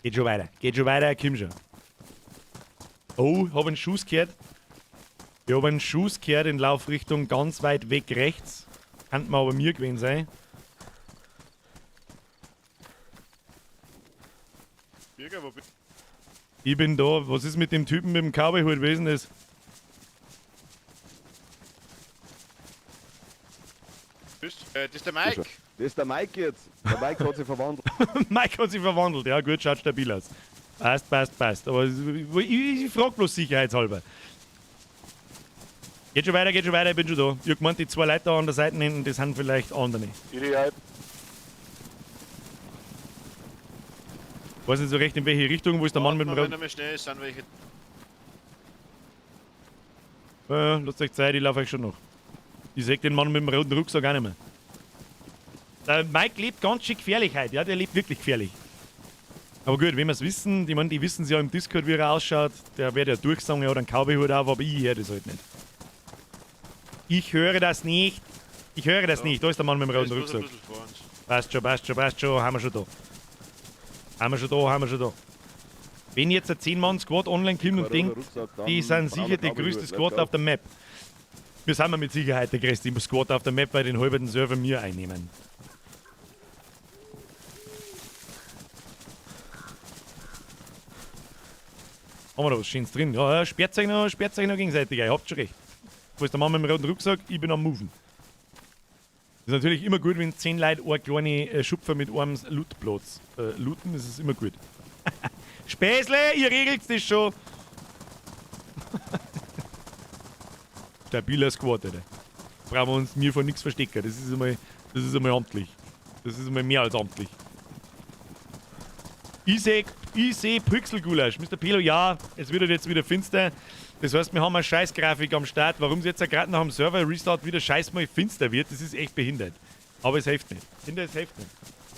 Geht schon weiter, komm schon. Oh, hab einen Schuss gehört. Ich hab einen Schuss gehört in Laufrichtung ganz weit weg rechts. Kann man aber mir gewesen sein. Birger, wo bist Ich bin da. Was ist mit dem Typen mit dem Cowboy-Hut gewesen? Das? bist? Das ist der Mike. Das ist der Mike jetzt. Der Mike hat sich verwandelt. Mike hat sich verwandelt. Ja gut, schaut stabil aus. Passt, passt, passt. Aber ich frag bloß sicherheitshalber. Geht schon weiter, ich bin schon da. Ich hab gemeint, die zwei Leute da an der Seite hinten, das sind vielleicht andere. Ideal. Weiß nicht so recht in welche Richtung, wo ist der Mann mit dem Wenn roten... er mal schnell ist, sind welche. Ja, lasst euch Zeit, ich laufe euch schon noch. Ich seh den Mann mit dem roten Rucksack auch nicht mehr. Der Mike lebt ganz schön gefährlich heute, ja, der lebt wirklich gefährlich. Aber gut, wenn wir es wissen, ich meine, die wissen es ja im Discord, wie er ausschaut, der wird ja durchsagen, er hat einen Cowboy-Hut auf, aber ich höre das halt nicht. Ich höre das nicht. Ich höre das Ja. nicht. Da ist der Mann mit dem Der roten ist bloß ein Rucksack. bisschen vor uns. Passt schon, passt schon, passt schon, haben wir schon da. Haben wir schon da, haben wir schon da. Wenn jetzt ein 10-Mann-Squad online kommt und Kein denkt, roter Rucksack, dann die sind brauner sicher der Cowboy-Hut. größte Let's Squad go. auf der Map. Wir sind mit Sicherheit der größte Squad auf der Map, weil den halben Server mir einnehmen. Haben wir da was Schönes drin? Ja, ja, sperrt euch noch gegenseitig ein, ihr habt schon recht. Wo ist der Mann mit dem roten Rucksack? Ich bin am Moven. Das ist natürlich immer gut, wenn 10 Leute eine kleine Schupfer mit einem Lootplatz looten, das ist immer gut. Späßle, ihr regelt das schon. Stabiler Squad, Alter. Brauchen wir uns mir vor nichts verstecken. Das ist einmal amtlich. Das ist einmal mehr als amtlich. Ich seh Pixelgulasch. Mr. Pelo, ja, es wird halt jetzt wieder finster. Das heißt, wir haben eine Scheißgrafik am Start. Warum es jetzt gerade nach dem Server-Restart wieder scheiß mal finster wird, das ist echt behindert. Aber es hilft nicht. Kinder, es hilft nicht.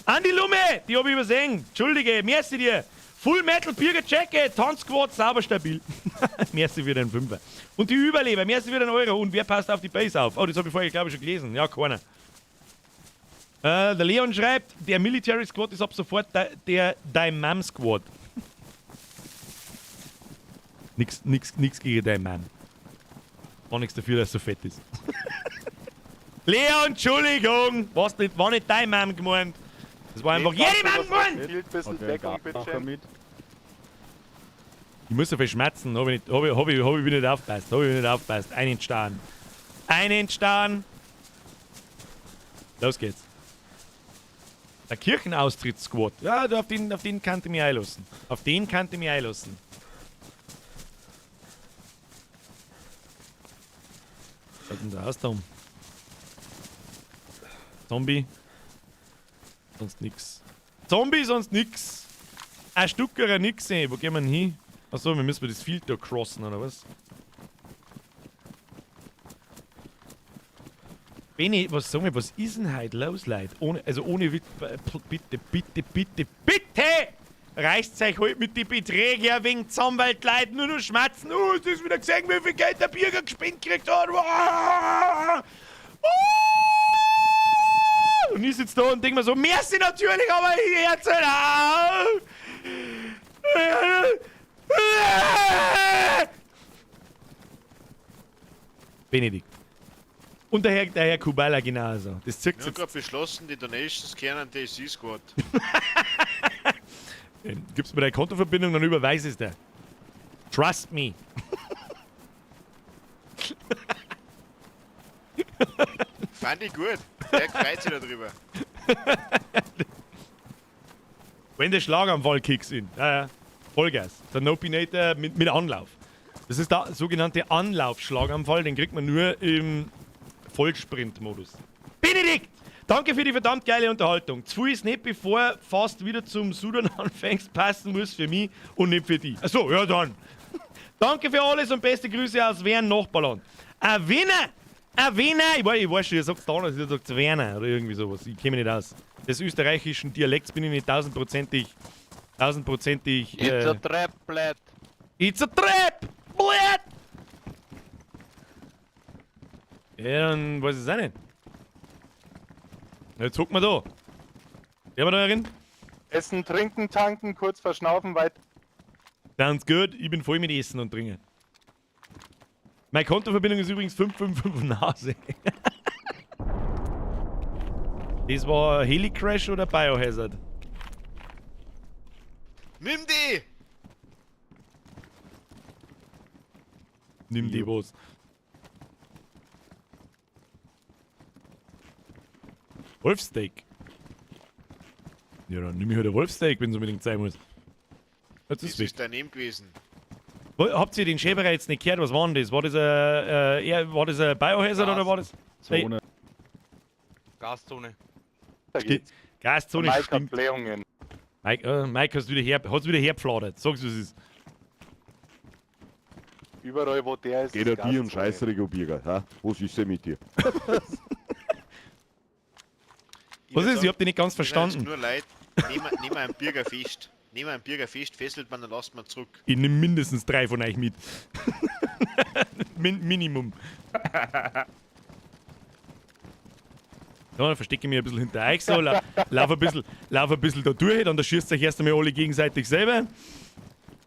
Andi Lumme, die hab ich übersehen. Entschuldige, merci dir. Full Metal Birger Jacket, Tanzsquad, sauber stabil. Merci für den Fünfer. Und die Überleber, merci für den Euro. Und wer passt auf die Base auf? Oh, das hab ich vorher, glaube ich, schon gelesen. Ja, keiner. Der Leon schreibt, der Military Squad ist ab sofort der Dein Mom Squad. Nix gegen dein Mann. War nichts dafür, dass er so fett ist. Leon, Entschuldigung! War nicht dein Mann gemeint. Das war einfach Nee, jede Mann gemeint! Hielt ein bisschen Okay, Deckung, Gartmacher bitte. mit. Ich muss so viel schmerzen, hab ich nicht, hab ich, hab ich, hab ich nicht aufgepasst, hab ich nicht aufgepasst. Einen Stern. Einen Stern! Los geht's. Der Kirchenaustritt-Squad. Ja, auf den kann ich mich einlassen. Auf den kann ich mich einlassen. Was hat denn da aus da? Zombie. Sonst nix. Zombie, sonst nix. Ein Stückerer nix, ey. Wo gehen wir denn hin? Achso, wir müssen das Field da crossen, oder was? Benni, was sag mal, was ist denn heute los, Leute? Ohne, also ohne Witz, bitte, bitte, bitte, bitte! Reißt euch halt mit den Beträgen ein wenig zusammen, weil die Leute nur noch schmerzen. Oh, hast du das wieder gesehen, wie viel Geld der Birger gespendet gekriegt hat? Ah! Und ich sitze da und denk mir so, merci natürlich, aber ich hör's halt auf! Benedikt. Und der Herr Kubala genauso. Das zirkt Wir haben jetzt. gerade beschlossen, die Donations kehren an DayZ Squad. Gibst mir deine Kontoverbindung, dann überweis es dir. Trust me. Fand ich gut. Der freut sich darüber. Wenn der Schlaganfall kicks in. Ja, ja. Vollgas. Der Nopinator mit Anlauf. Das ist der sogenannte Anlaufschlaganfall, den kriegt man nur im Vollsprint-Modus. Benedikt! Danke für die verdammt geile Unterhaltung. Zu viel ist nicht, bevor fast wieder zum Sudan anfängst, passen muss für mich und nicht für dich. Achso, ja dann. Danke für alles und beste Grüße aus Wern, Nachbarland. Ein Wiener! Ein Wiener! Ich weiß schon, ihr sagt anders, ihr sagt Werner oder irgendwie sowas. Ich kenne mich nicht aus. Des österreichischen Dialekts bin ich nicht tausendprozentig. Tausendprozentig. It's a trap, blad. It's a trap! Blöd! Ja, dann weiß ich es auch nicht. Jetzt gucken wir da. Der war da drin. Essen, trinken, tanken, kurz verschnaufen, weiter. Sounds good. Ich bin voll mit Essen und Trinken. Meine Kontoverbindung ist übrigens 555 Nase. Das war Helicrash oder Biohazard? Nimm die! Nimm die was. Wolfsteak. Ja, dann nimm ich halt ein Wolfsteak, wenn es unbedingt sein muss. Jetzt Das ist weg. ist daneben gewesen. Habt ihr den Schäberer jetzt nicht gehört? Was war denn das? War das ein Biohazard oder war das? Zone. Gaszone. Da geht's. Gaszone Mike hat stinkt. Blähungen. Mike, Mike hast wieder hat's wieder hergepfladert. Sag's, was es ist. Überall, wo der ist. Geht ist ja dir um Gaszone. Scheißdreck, du Birger. Ha? Was ist denn mit dir? Ich Was würd ist? Ich hab dich nicht ganz mir sind verstanden. Nur leid, nehmen wir einen Birger fest. Nehmen wir einen Birger fest, fesselt man, dann lasst man zurück. Ich nehme mindestens 3 von euch mit. Minimum. So, dann verstecke ich mich ein bisschen hinter euch so, lauf ein bisschen da durch, dann schießt euch erst einmal alle gegenseitig selber.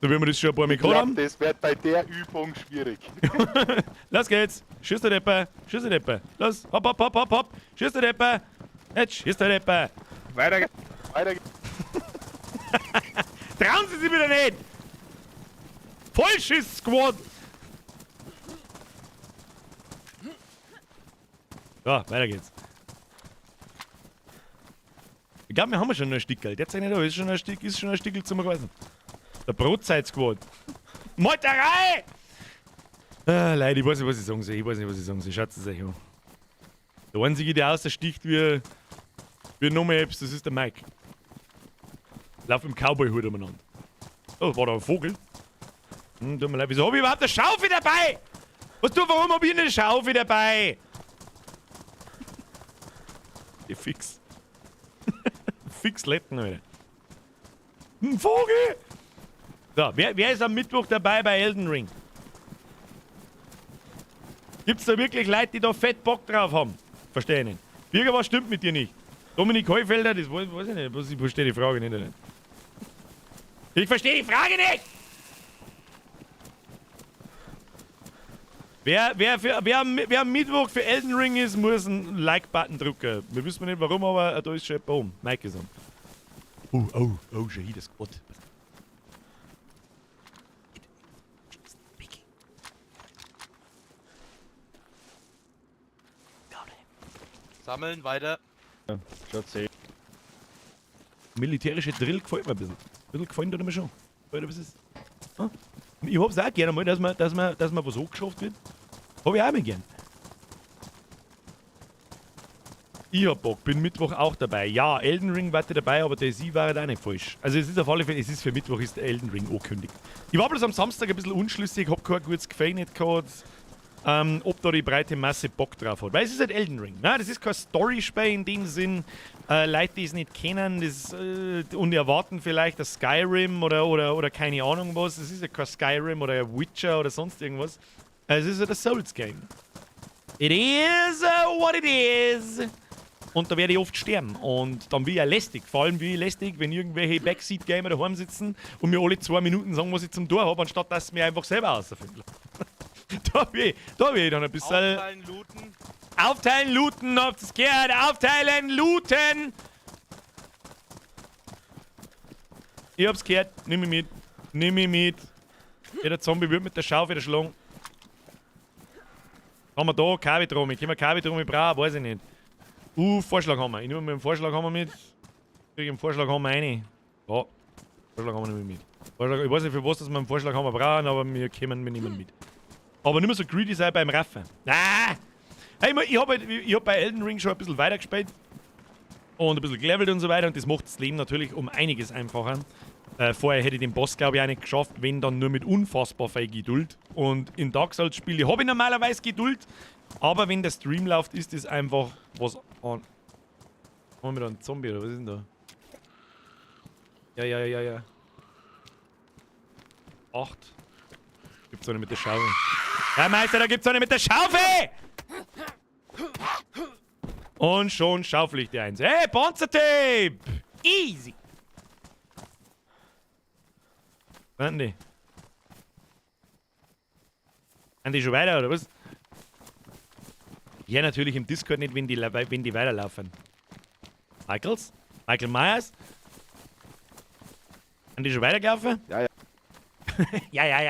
So wie wir das schon ein paar Mal Ich gehabt glaub, haben. das wird bei der Übung schwierig. Los geht's! Schieß der Depper! Schieß der Depper! Los! Hopp, hopp, hopp, hopp, hopp! Schieß der Depper! Jetzt schieß der Depper! Weiter geht's. Weiter geht's. Trauen Sie sich wieder nicht! Vollschiss-Squad! So, weiter geht's. Ich glaube, wir haben schon ein Stickerl. Der zeigt nicht da, ist schon ein Stick, ist schon ein Stickel zum Reisen. Der Brotzeit-Squad. Meuterei! Ah, Leute, ich weiß nicht, was ich sagen soll. Ich weiß nicht, was ich sagen soll. Schaut es euch an. Der Einzige, der außersticht wie nochmal etwas, das ist der Mike. Lauf im Cowboy-Hut umeinander. Oh, war da ein Vogel? Hm, tut mir leid. Wieso hab ich überhaupt eine Schaufel dabei? Was du, warum hab ich eine Schaufel dabei? Die fix. Fix Letten, Alter. Ein Vogel! So, wer ist am Mittwoch dabei bei Elden Ring? Gibt's da wirklich Leute, die da fett Bock drauf haben? Verstehe ich nicht. Birger, was stimmt mit dir nicht? Dominik Heufelder, das weiß ich nicht. Ich verstehe die Frage nicht. Alter. Ich verstehe die Frage nicht! Wer am Mittwoch für Elden Ring ist, muss einen Like-Button drücken. Wir wissen nicht warum, aber da ist schon jemand oben. Mike ist um. Oh, oh, oh, schon hier das Squad. Sammeln, weiter. Ja, schon 10. Militärische Drill gefällt mir ein bisschen. Ein bisschen gefallen tut mir schon. Alter, was ist? Ah? Ich hab's auch gerne mal, dass man was angeschafft wird. Hab ich auch mal gern. Ich hab Bock, bin Mittwoch auch dabei. Ja, Elden Ring war dabei, aber DayZ war halt auch nicht falsch. Also es ist auf alle Fälle, es ist für Mittwoch ist Elden Ring angekündigt. Ich war bloß am Samstag ein bisschen unschlüssig, hab kein gutes Gefühl nicht gehabt, ob da die breite Masse Bock drauf hat. Weil es ist halt Elden Ring. Ne? Das ist kein Story-Spiel in dem Sinn. Leute, die es nicht kennen das, und erwarten vielleicht das Skyrim oder keine Ahnung was. Es ist ja kein Skyrim oder ein Witcher oder sonst irgendwas. Es ist halt ein Souls-Game. It is what it is. Und da werde ich oft sterben. Und dann bin ich ja lästig. Vor allem bin ich lästig, wenn irgendwelche Backseat-Gamer daheim sitzen und mir alle 2 Minuten sagen, was ich zum Tor habe, anstatt dass sie mir einfach selber rausfinden. Da bin ich dann ein bisschen. Aufteilen, looten. Aufteilen, looten, habt ihr's gehört? Aufteilen, looten! Ich hab's gehört. Nimm mich mit. Nimm mich mit. Jeder Zombie wird mit der Schaufel erschlagen. Haben wir da Kavitromi? Können wir Kavitromi brauchen? Weiß ich nicht. Vorschlaghammer. Ich nehme mal den Vorschlaghammer mit. Krieg den Vorschlaghammer rein. Ja. Vorschlaghammer nehme ich mit. Vorschlag, ich weiß nicht, für was dass wir einen Vorschlaghammer brauchen, aber wir kommen, wir nehmen mit. Aber nicht mehr so greedy sein beim Raffen. Ah! Hey, ich hab halt, bei Elden Ring schon ein bisschen weitergespielt. Und ein bisschen gelevelt und so weiter. Und das macht das Leben natürlich um einiges einfacher. Vorher hätte ich den Boss, glaube ich, auch nicht geschafft, wenn dann nur mit unfassbar viel Geduld. Und in Dark Souls Spiele habe ich normalerweise Geduld. Aber wenn der Stream läuft, ist das einfach was an. Haben wir da einen Zombie oder was ist denn da? Ja. 8. Gibt's eine mit der Schaufel. Ja, Meister, da gibt's eine mit der Schaufel! Und schon schaufel ich dir eins. Hey, Panzertape! Easy! Andi. Sind die schon weiter, oder was? Ja, natürlich im Discord nicht, wenn die weiterlaufen. Michaels? Michael Myers? Sind die schon weitergelaufen? Ja, ja. Ja. Ja.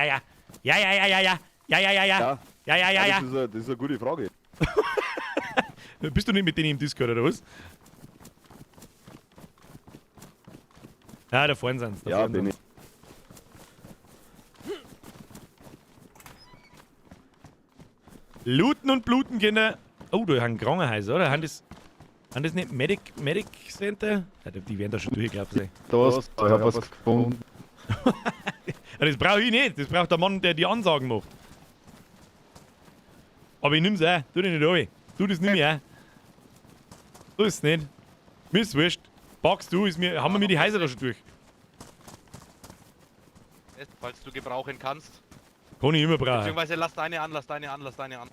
Ja. Ja. Ja. Das ist eine gute Frage. Bist du nicht mit denen im Discord, oder was? Ja, da vorne sind's. Ja, bin ich. Looten und bluten, Kinder. Oh, da haben Krankenhäuser, oder? Haben das nicht Medic Center? Ja, die werden da schon durchgelaufen sein. Da ich hab was gefunden. Ja, das brauche ich nicht. Das braucht der Mann, der die Ansagen macht. Aber ich nimm's auch. Tu dich nicht runter. Tu das nicht mehr. Tu es nicht. Mir ist wurscht. Packst du, ist mir, haben wir mir die Häuser da schon durch. Falls du gebrauchen kannst. Kann ich immer brauchen. Beziehungsweise lass deine an, lass deine an, lass deine an.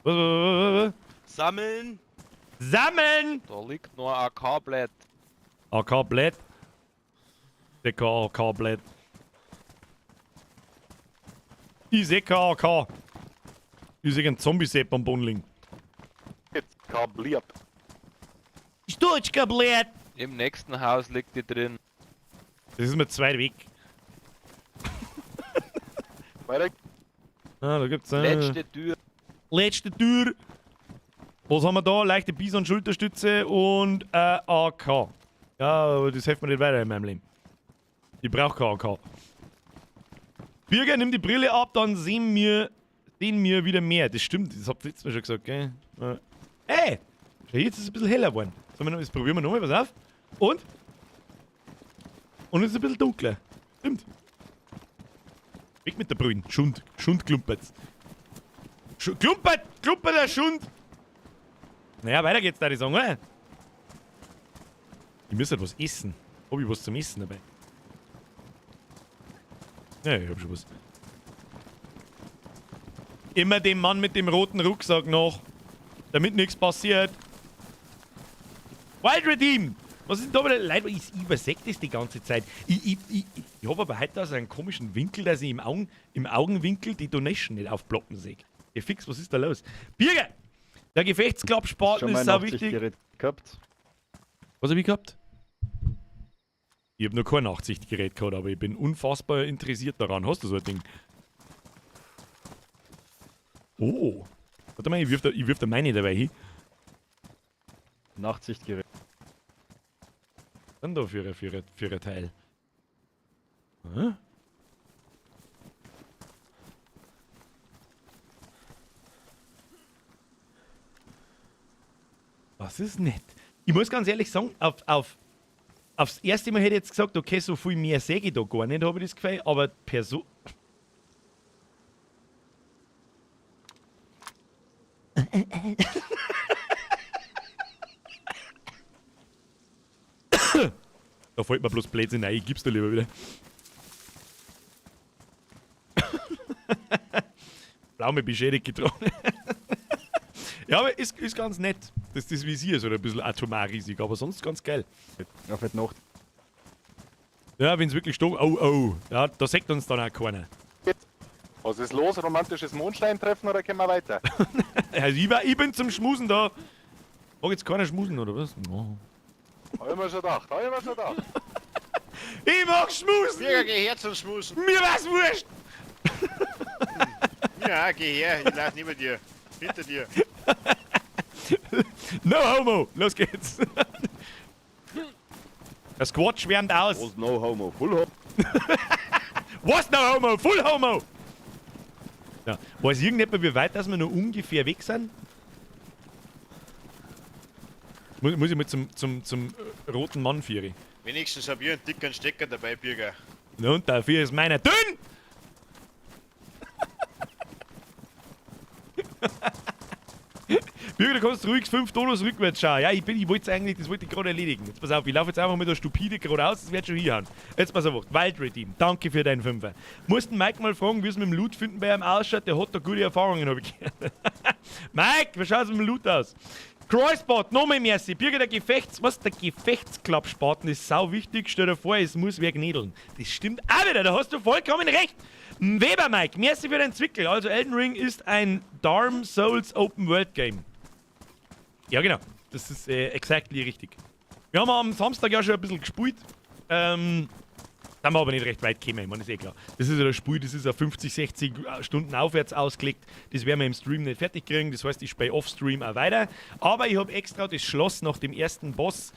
Was? Sammeln! Sammeln! Da liegt nur ein AK-Blatt. AK-Blatt? Der AK-Blatt. Ich seh kein AK. Ich seh einen Zombie-Sepp am Boden liegen. Jetzt kabliert. Ist deutsch kabliert! Im nächsten Haus liegt die drin. Das ist mir zu weit weg. Weiter. Ah, da gibt's Letzte Tür. Letzte Tür. Was haben wir da? Leichte Bison-Schulterstütze und AK. Ja, aber das hilft mir nicht weiter in meinem Leben. Ich brauche kein AK. Birger, nimm die Brille ab, dann sehen wir wieder mehr. Das stimmt, das habt ihr letztes Mal schon gesagt, gell? Ey! Schau, jetzt ist es ein bisschen heller geworden. Das probieren wir nochmal, pass auf. Und? Und es ist ein bisschen dunkler. Stimmt. Weg mit der Brille. Schund. Schund klumpert's. Klumpert! Klumpert der Schund! Naja, weiter geht's da, die sagen, oder? Ich müsste halt was essen. Hab ich was zum Essen dabei? Ja, ich hab schon was. Immer dem Mann mit dem roten Rucksack nach. Damit nichts passiert. Wild Redeem! Was ist denn da wieder? Leute, ich übersehe das die ganze Zeit. Ich habe aber heute so einen komischen Winkel, dass ich im Augenwinkel die Donation nicht aufploppen sehe. Ja, fix, was ist da los? Birger! Der Gefechtsklappspaten ist sau wichtig. Gehabt? Was hab ich gehabt? Ich hab noch kein Nachtsichtgerät gehabt, aber ich bin unfassbar interessiert daran. Hast du so ein Ding? Oh. Warte mal, ich wirf da meine dabei hin. Nachtsichtgerät. Was denn da für ein Teil? Hm? Das ist nett. Ich muss ganz ehrlich sagen, aufs erste Mal hätte ich jetzt gesagt, okay, so viel mehr sehe ich da gar nicht, habe ich das Gefühl, aber Person. Da fällt mir bloß Blödsinn rein, ich gib's dir lieber wieder. Pflaume beschädigt getroffen. Ja, aber ist ganz nett. Das Visier ist halt ein bisschen atomar riesig, aber sonst ganz geil. Ja, fährt Nacht. Ja, wenn's wirklich stock. Oh, oh. Ja, da sagt uns dann auch keiner. Was ist los? Romantisches Mondsteintreffen oder können wir weiter? Also ich bin zum Schmusen da. Mag jetzt keiner schmusen, oder was? Oh. Hab ich mir schon gedacht, hab ich mir schon gedacht. Ich mag schmusen! Birger, geh her zum Schmusen. Mir war's wurscht! Ja, geh her, ich lauf neben dir. Hinter dir. No homo! Los geht's! Der Squad schwärmt aus. Was no homo? Full homo. Was no homo? Full homo! Ja. Weiß irgendjemand, wie weit dass wir noch ungefähr weg sind? Muss ich mal zum roten Mann führen. Wenigstens hab ich einen dicken Stecker dabei, Birger. Na und dafür ist meiner dünn! Bürger, du kannst ruhig 5 Dollars rückwärts schauen. Ja, ich wollte es eigentlich, das wollte ich gerade erledigen. Jetzt pass auf, ich laufe jetzt einfach mit der Stupide geradeaus, das wird schon hinhauen. Jetzt pass auf, Wild Redeem, danke für deinen Fünfer. Musst den Mike mal fragen, wie es mit dem Loot finden bei ihm ausschaut, der hat da gute Erfahrungen, hab ich gehört. Mike, wie schaut's mit dem Loot aus? Crossbot, nochmal merci. Birger, der Gefechts... Was? Der Gefechtsklappspaten ist sau wichtig. Stell dir vor, es muss wer gnädeln. Das stimmt auch wieder, da hast du vollkommen recht. Weber, Mike, merci für den Zwickel. Also Elden Ring ist ein Darm Souls Open World Game. Ja, genau. Das ist exactly richtig. Wir haben am Samstag ja schon ein bisschen gespielt. Sind wir aber nicht recht weit gekommen, ich meine, ist eh klar. Das ist ja das Spiel, das ist auf 50, 60 Stunden aufwärts ausgelegt. Das werden wir im Stream nicht fertig kriegen. Das heißt, ich spiele off-Stream auch weiter. Aber ich habe extra das Schloss nach dem ersten Boss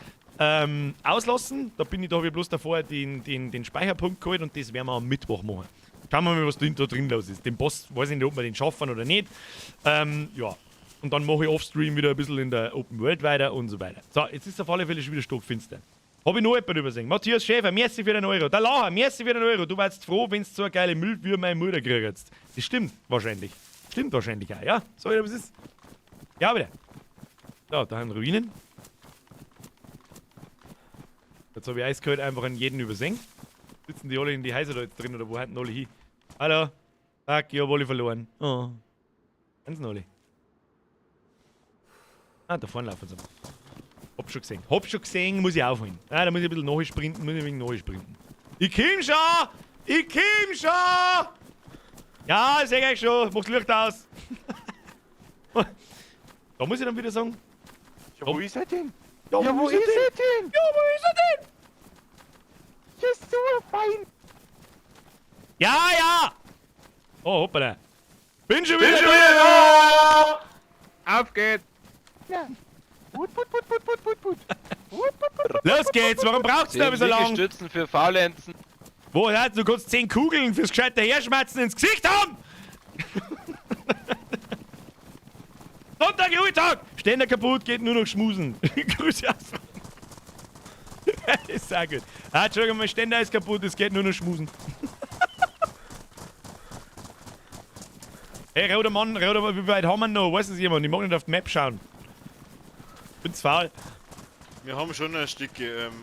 auslassen. Da bin ich, da habe ich bloß davor den Speicherpunkt geholt und das werden wir am Mittwoch machen. Schauen wir mal, was da drin los ist. Den Boss, weiß ich nicht, ob wir den schaffen oder nicht. Ja. Und dann mache ich off-Stream wieder ein bisschen in der Open World weiter und so weiter. So, jetzt ist auf alle Fälle schon wieder stockfinster. Hab ich noch jemanden übersehen? Matthias Schäfer, merci für den Euro. Der Lacher, merci für den Euro. Du warst froh, wenn du so eine geile Milch wie meine Mutter kriegst. Das stimmt wahrscheinlich. Stimmt wahrscheinlich auch, ja? So, was ist? Ja, bitte. So, da haben Ruinen. Jetzt hab ich eiskalt einfach an jeden übersehen. Sitzen die alle in die Häuser da jetzt drin oder wo halten alle hin? Hallo? Fuck, ich hab alle verloren. Oh. Ganz alle. Ah, da vorne laufen sie. Hab schon gesehen. Hab schon gesehen, muss ich aufholen. Ah, da muss ich ein bisschen nachsprinten, muss ich ein wenig nachsprinten. Ich komm schon! Ich komm schon! Ja, ich seh euch schon. Macht's Licht aus. Da muss ich dann wieder sagen. Ja, wo ist er denn? Ja, Ja, wo ist er denn? Ja, wo ist er denn? Das ist so fein. Ja, ja! Oh, hoppala. Bin schon wieder da! Auf geht's! Ja. Put, put, put, put, put, put, put. Put, put, put, put. Los geht's, warum braucht's denn so lang? Liegestützen für Faulenzen. Wo, ja, du kannst 10 Kugeln fürs gescheite Herschmatzen ins Gesicht haben! Sonntag, Ruhetag! Ständer kaputt, geht nur noch schmusen. Grüße aus. Ist sehr gut. Ah, Entschuldigung, mein Ständer ist kaputt, es geht nur noch schmusen. Hey, roter Mann, roter Mann, wie weit haben wir noch? Weiß es jemand? Ich mag nicht auf die Map schauen. Bin's faul. Wir haben schon ein Stück,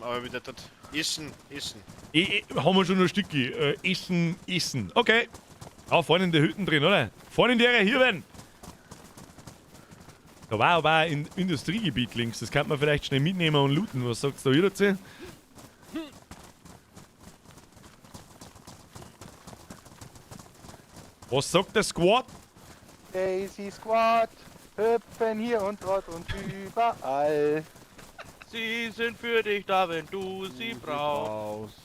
aber wieder dort. Essen, Essen. Haben wir schon ein Stückchen. Essen, Essen. Okay. Ah, vorne in der Hütten drin, oder? Vorne in der hier werden. Da war aber ein Industriegebiet links. Das kann man vielleicht schnell mitnehmen und looten. Was sagst du da dazu? Was sagt der Squad? Daisy Squad, hüpfen hier und dort und überall. Sie sind für dich da, wenn du sie brauchst.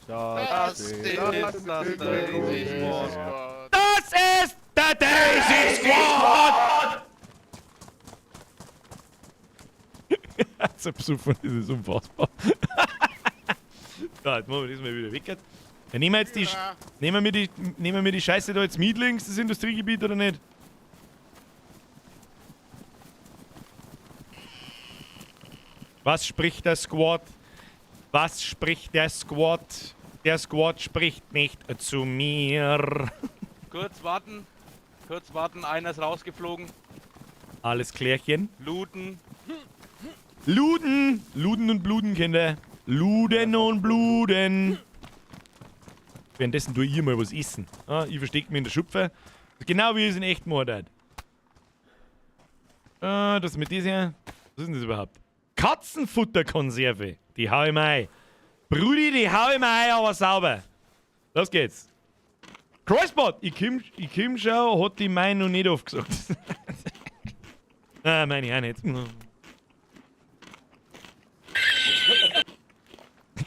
Das ist das Daisy Squad. Das ist der Daisy Squad! So besoffen, das ist unfassbar. So, jetzt machen wir das mal wieder weg. Dann nehmen wir jetzt die, nehmen wir die, nehmen wir die Scheiße da jetzt mit links, das Industriegebiet, oder nicht? Was spricht der Squad? Was spricht der Squad? Der Squad spricht nicht zu mir. Kurz warten. Kurz warten, einer ist rausgeflogen. Alles klärchen. Looten. Luden! Luden und Bluden, Kinder. Luden und Bluden. Währenddessen tue ich mal was essen. Ah, ich versteck mich in der Schupfe. Genau wie es in echt gemacht hat. Das mit dieser. Was ist denn das überhaupt? Katzenfutterkonserve. Die hau ich mir ein. Brudi, die hau ich mir ein, aber sauber. Los geht's. Crossbot! Ich komm schon, hat die meine noch nicht aufgesagt. Ah, meine ich auch nicht.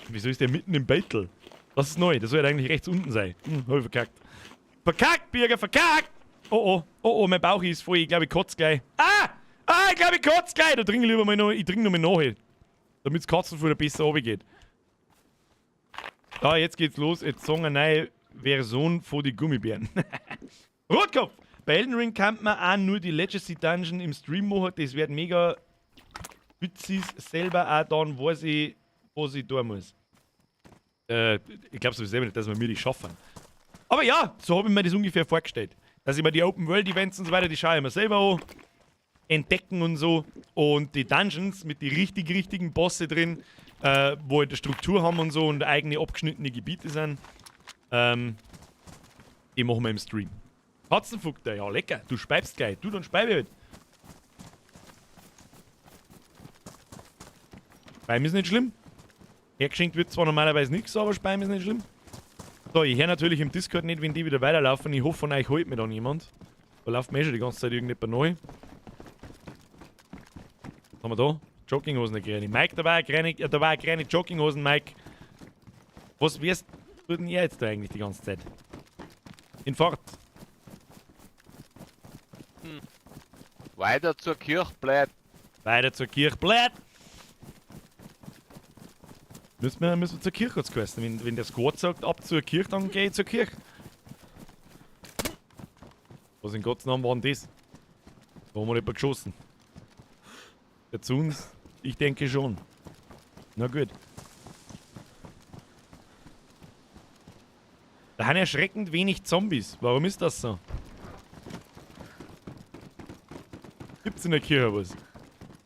Wieso ist der mitten im Battle? Das ist neu, das soll eigentlich rechts unten sein. Hab ich verkackt. Verkackt, Birger, verkackt! Oh oh, oh oh, mein Bauch ist voll, ich glaube, ich kotze gleich. Ah! Ah, ich glaube, ich kotze gleich! Da trinke ich lieber mal noch, ich trinke noch mal nach, damit das Katzenfutter besser runtergeht. Da, jetzt geht's los. Jetzt sagen eine neue Version von die Gummibären. Rotkopf! Bei Elden Ring kann man auch nur die Legacy Dungeon im Stream machen. Das wird mega witzig selber auch dann, weiß ich, was ich tun muss. Ich glaube sowieso nicht, dass wir mir die schaffen. Aber ja, so habe ich mir das ungefähr vorgestellt. Dass ich mir die Open World Events und so weiter, die schaue ich mir selber an. Entdecken und so. Und die Dungeons mit die richtig, richtigen Bosse drin, wo halt eine Struktur haben und so und eigene abgeschnittene Gebiete sind. Die machen wir im Stream. Katzenfutter, ja lecker. Du speibst gleich. Du, dann speib ich halt. Speiben ist nicht schlimm. Hergeschenkt wird zwar normalerweise nichts, aber Speiben ist nicht schlimm. So, ich höre natürlich im Discord nicht, wenn die wieder weiterlaufen. Ich hoffe, von euch holt mir dann jemand. Da läuft mir eh schon die ganze Zeit irgendjemand neu. Was haben wir da? Jogginghosen gekriegt. Mike, da war eine kleine Jogginghosen, Mike. Was wirst du denn jetzt da eigentlich die ganze Zeit? In Fahrt. Hm. Weiter zur Kirche bleibt. Weiter zur Kirche bleibt. Müssen wir zur Kirche kurz questen. Wenn der Squad sagt, ab zur Kirche, dann geh ich zur Kirche. Was in Gottes Namen war denn das? Da haben wir jemand geschossen. Der zu uns, ich denke schon. Na gut. Da haben erschreckend wenig Zombies. Warum ist das so? Gibt's in der Kirche was?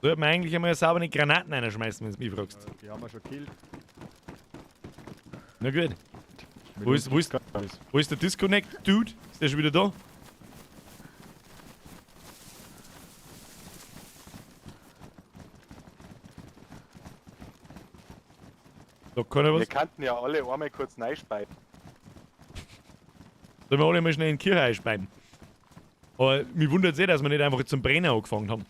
Sollte man eigentlich einmal saubere Granaten reinschmeißen, wenn du mich fragst. Die haben wir schon gekillt. Na gut. Wo ist der Disconnect, Dude? Ist der schon wieder da? Da kann er was. Wir kannten ja alle einmal kurz reinspeiben. Sollen wir alle mal schnell in die Kirche einspeiben? Aber mich wundert es eh, dass wir nicht einfach zum Brenner angefangen haben.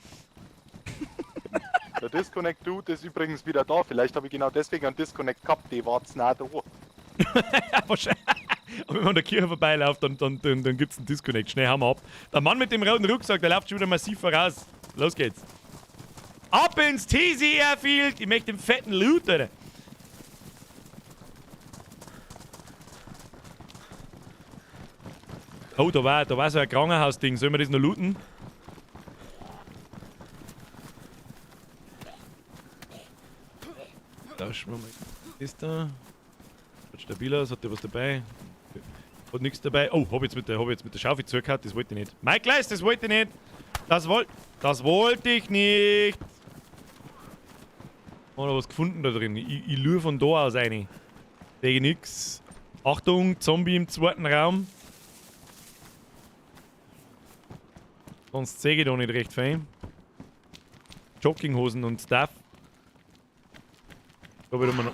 Der Disconnect Dude ist übrigens wieder da. Vielleicht habe ich genau deswegen einen Disconnect gehabt, die war's nah da. Ja, wahrscheinlich. Aber wenn man an der Kirche vorbeiläuft, dann gibt es einen Disconnect. Schnell, hauen wir ab. Der Mann mit dem roten Rucksack, der läuft schon wieder massiv voraus. Los geht's. Ab ins TC Airfield! Ich möchte den fetten Loot, Alter. Oh, da war so ein Krankenhausding. Sollen wir das noch looten? Da schauen wir mal. Ist da? Schaut stabil aus, hat der was dabei? Hat nichts dabei. Oh, hab ich jetzt mit der Schaufel zugehört, das wollte ich nicht. Mike Leis, das wollte ich nicht! Das wollte ich nicht! Haben wir da was gefunden da drin? Ich lure von da aus rein. Sehe ich nix. Achtung, Zombie im zweiten Raum. Sonst sehe ich da nicht recht fein. Jogginghosen und Stuff. Da wieder mal noch.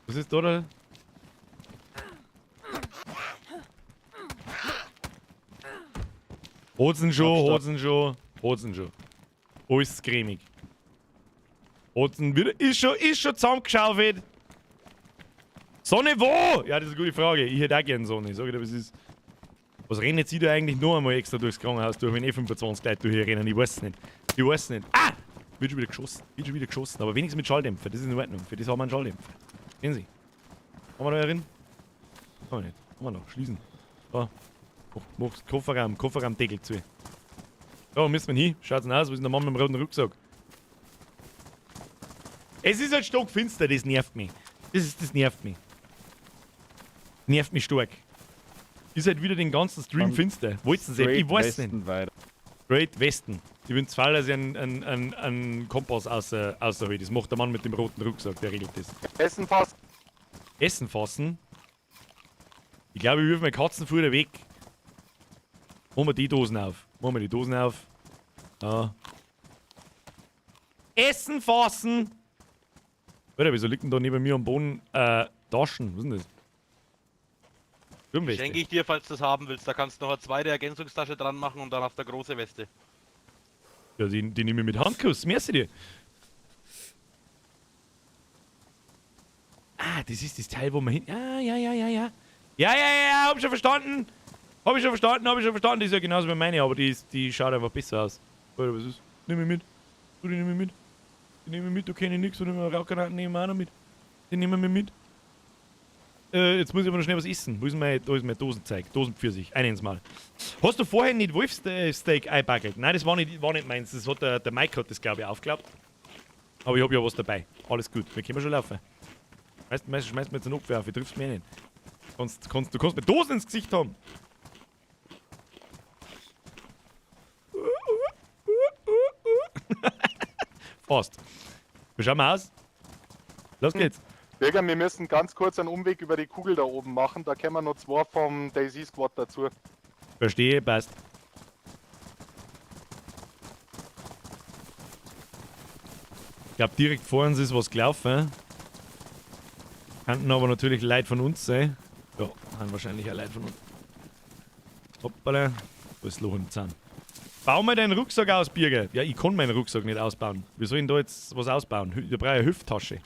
Was ist da da? Hosen schon, Hosen schon, Hosen schon. Alles cremig. Hosen wieder. Ist schon zusammengeschaufelt. Sonne wo? Ja, das ist eine gute Frage. Ich hätte auch gerne Sonne. Sag ich dir, was ist. Was rennen jetzt da eigentlich noch einmal extra durchs Krankenhaus durch, wenn eh 25 Leute durch hier rennen? Ich weiß es nicht. Ich weiß es nicht. Ah! Wird schon wieder geschossen. Wird schon wieder geschossen. Aber wenigstens mit Schalldämpfer. Das ist in Ordnung. Für das haben wir einen Schalldämpfer. Sehen Sie. Haben wir da herin? Haben wir nicht. Haben wir noch. Schließen. Da. Mach Kofferraum. Kofferraumdeckel zu. Da müssen wir hin. Schaut's denn aus? Wo ist denn der Mann mit dem roten Rucksack? Es ist halt stockfinster. Das nervt mich. Das nervt mich. Nervt mich stark. Ist halt wieder den ganzen Stream finster. Wollt's denn? Ich weiß nicht. Weiter. Straight Westen. Ich bin zu faul, dass ich einen Kompass außerhole. Das macht der Mann mit dem roten Rucksack, der regelt das. Essen fassen. Essen fassen? Ich glaube, ich wirf meine Katzenfutter weg. Machen wir die Dosen auf. Machen wir die Dosen auf. Ja. Essen fassen! Alter, wieso liegt denn da neben mir am Boden Taschen? Was ist denn das? Sturmweste. Schenke ich dir, falls du das haben willst. Da kannst du noch eine zweite Ergänzungstasche dran machen und dann auf der große Weste. Ja, die nehme ich mit Handkuss. Merci dir. Ah, das ist das Teil, wo man hin... Ah, ja, ja, ja, ja. Ja, ja, ja, ja, hab schon verstanden. Hab ich schon verstanden, hab ich schon verstanden. Die ist ja genauso wie meine, aber die schaut einfach besser aus. Alter, was ist? Nimm mich mit. Du, die nimm mich mit. Die nehmen wir mit, da kenne ich nichts. Und Rauchgranaten nehmen wir auch noch mit. Die nehmen wir mit. Jetzt muss ich aber noch schnell was essen. Wo ist mein, da ist mein Dosenzeug? Dosenpfirsich. Eins mal. Hast du vorhin nicht Wolfsteak eingebackelt? Nein, das war nicht meins. Das hat der Mike hat das, glaube ich, aufgeklappt. Aber ich hab ja was dabei. Alles gut. Wir können schon laufen. Weißt du, meistens schmeißt mir jetzt einen Opfer auf. Ich triffst mich nicht. Du kannst mir Dosen ins Gesicht haben. Fast. Wie schauen wir aus? Los geht's. Birger, wir müssen ganz kurz einen Umweg über die Kugel da oben machen. Da kommen noch zwei vom DayZ Squad dazu. Verstehe, passt. Ich glaub, direkt vor uns ist was gelaufen. Könnten aber natürlich Leute von uns sein. Ja, haben wahrscheinlich auch Leute von uns. Hoppala, da ist Loch im Zahn. Bau mir deinen Rucksack aus, Birger. Ja, ich kann meinen Rucksack nicht ausbauen. Wie soll ich denn da jetzt was ausbauen? Ich brauche eine Hüfttasche.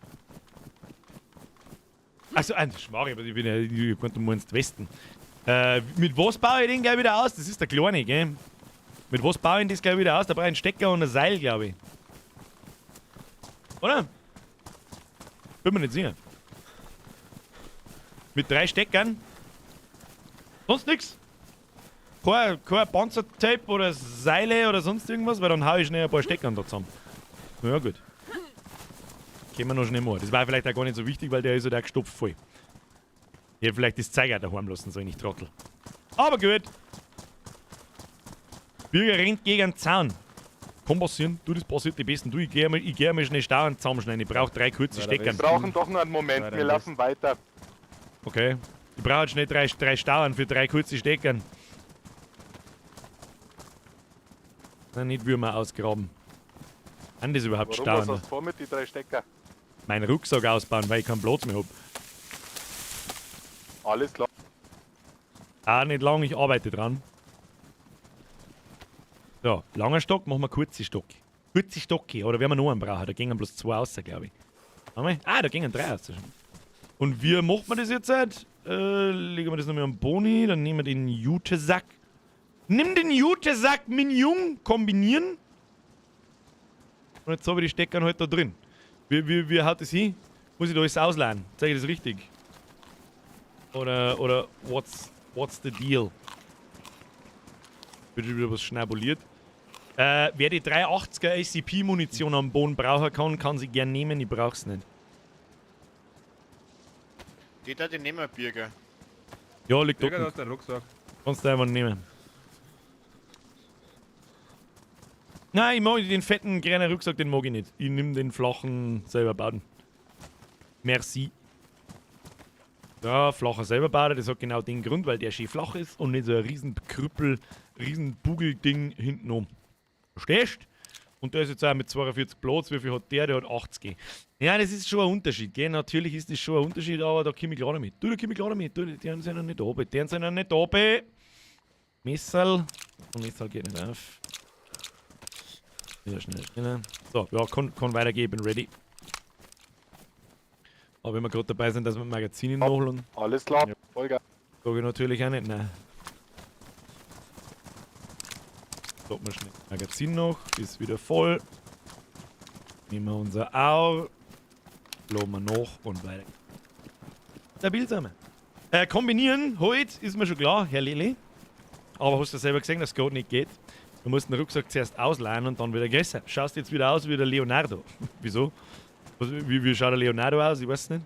Achso, ein Schmarrn, aber ich bin ja, ich könnte nur ins Westen. Mit was baue ich den gleich wieder aus? Das ist der Kleine, gell? Mit was baue ich das gleich wieder aus? Da brauche ich einen Stecker und ein Seil, glaube ich. Oder? Bin mir nicht sicher. Mit 3 Steckern? Sonst nix? Kein Panzertape oder Seile oder sonst irgendwas, weil dann hau ich schnell ein paar Steckern da zusammen. Na ja, gut. Können wir noch schnell machen. Das war vielleicht auch gar nicht so wichtig, weil der ist halt auch gestopft voll. Ich hätte vielleicht das Zeug auch daheim lassen sollen, ich Trottel. Aber gut. Bürger rennt gegen den Zaun. Kann passieren. Du, das passiert die Besten. Du, ich geh einmal schnell Stauern zusammenschneiden. Ich brauch 3 kurze Steckern. Wir brauchen doch noch einen Moment. Wir laufen weiter. Okay. Ich brauche jetzt schnell drei Stauern für 3 kurze Steckern. Nein, nicht Würmer ausgraben. Kann das überhaupt Warum, Stauen? Was hast du vor mit die 3 Stecker? Meinen Rucksack ausbauen, weil ich keinen Platz mehr hab. Alles klar. Auch nicht lang, ich arbeite dran. So, langer Stock, machen wir kurze Stock. Kurze Stocke, oder werden wir noch einen brauchen? Da gingen bloß 2 raus, glaub ich. Haben wir? Ah, da gingen 3 raus. Und wie macht man das jetzt? Halt? Legen wir das nochmal am Boni, dann nehmen wir den Jutesack. Nimm den Jutesack, min Jung, kombinieren. Und jetzt hab ich die Steckern halt da drin. Wie haut das hin? Muss ich da alles ausleihen? Zeig ich das richtig? Oder what's the deal? Wird schon wieder was schnabuliert. Wer die 380er A C P-Munition am Boden brauchen kann, kann sie gern nehmen, ich brauch's nicht. Die da, die nehmen wir, Birger. Ja, liegt Birger, dort. da ist der Rucksack. Kannst du einfach nehmen. Nein, ich mag den fetten, kleinen Rucksack, den mag ich nicht. Ich nehm den flachen, selber bauen. Merci. Ja, flacher selber bauen, das hat genau den Grund, weil der schön flach ist und nicht so ein riesen Krüppel, riesen Bugelding hinten um. Verstehst? Und der ist jetzt auch mit 42 Platz, wie viel hat der? Der hat 80. Ja, das ist schon ein Unterschied, gell? Natürlich ist das schon ein Unterschied, aber da komm ich klar damit. Du, da komm ich klar damit. Du, die sind noch nicht oben. Die sind noch nicht oben. Messerl. Und Messerl geht nicht auf. Wieder schnell, schneller. So, ja, kann weitergehen, bin ready. Aber wenn wir gerade dabei sind, dass wir Magazine nachholen. Alles klar, Ja. voll geil. Sag ich natürlich auch nicht, nein. Stoppen wir schnell. Magazin noch, ist wieder voll. Nehmen wir unser Auge. Lassen wir nach und weiter. Stabil sind wir. Kombinieren, heute ist mir schon klar, Herr Lele. Aber hast du selber gesehen, dass es gerade nicht geht? Du musst den Rucksack zuerst ausleihen und dann wieder gegessen. Schaust jetzt wieder aus wie der Leonardo. Wieso? Wie schaut der Leonardo aus? Ich weiß nicht.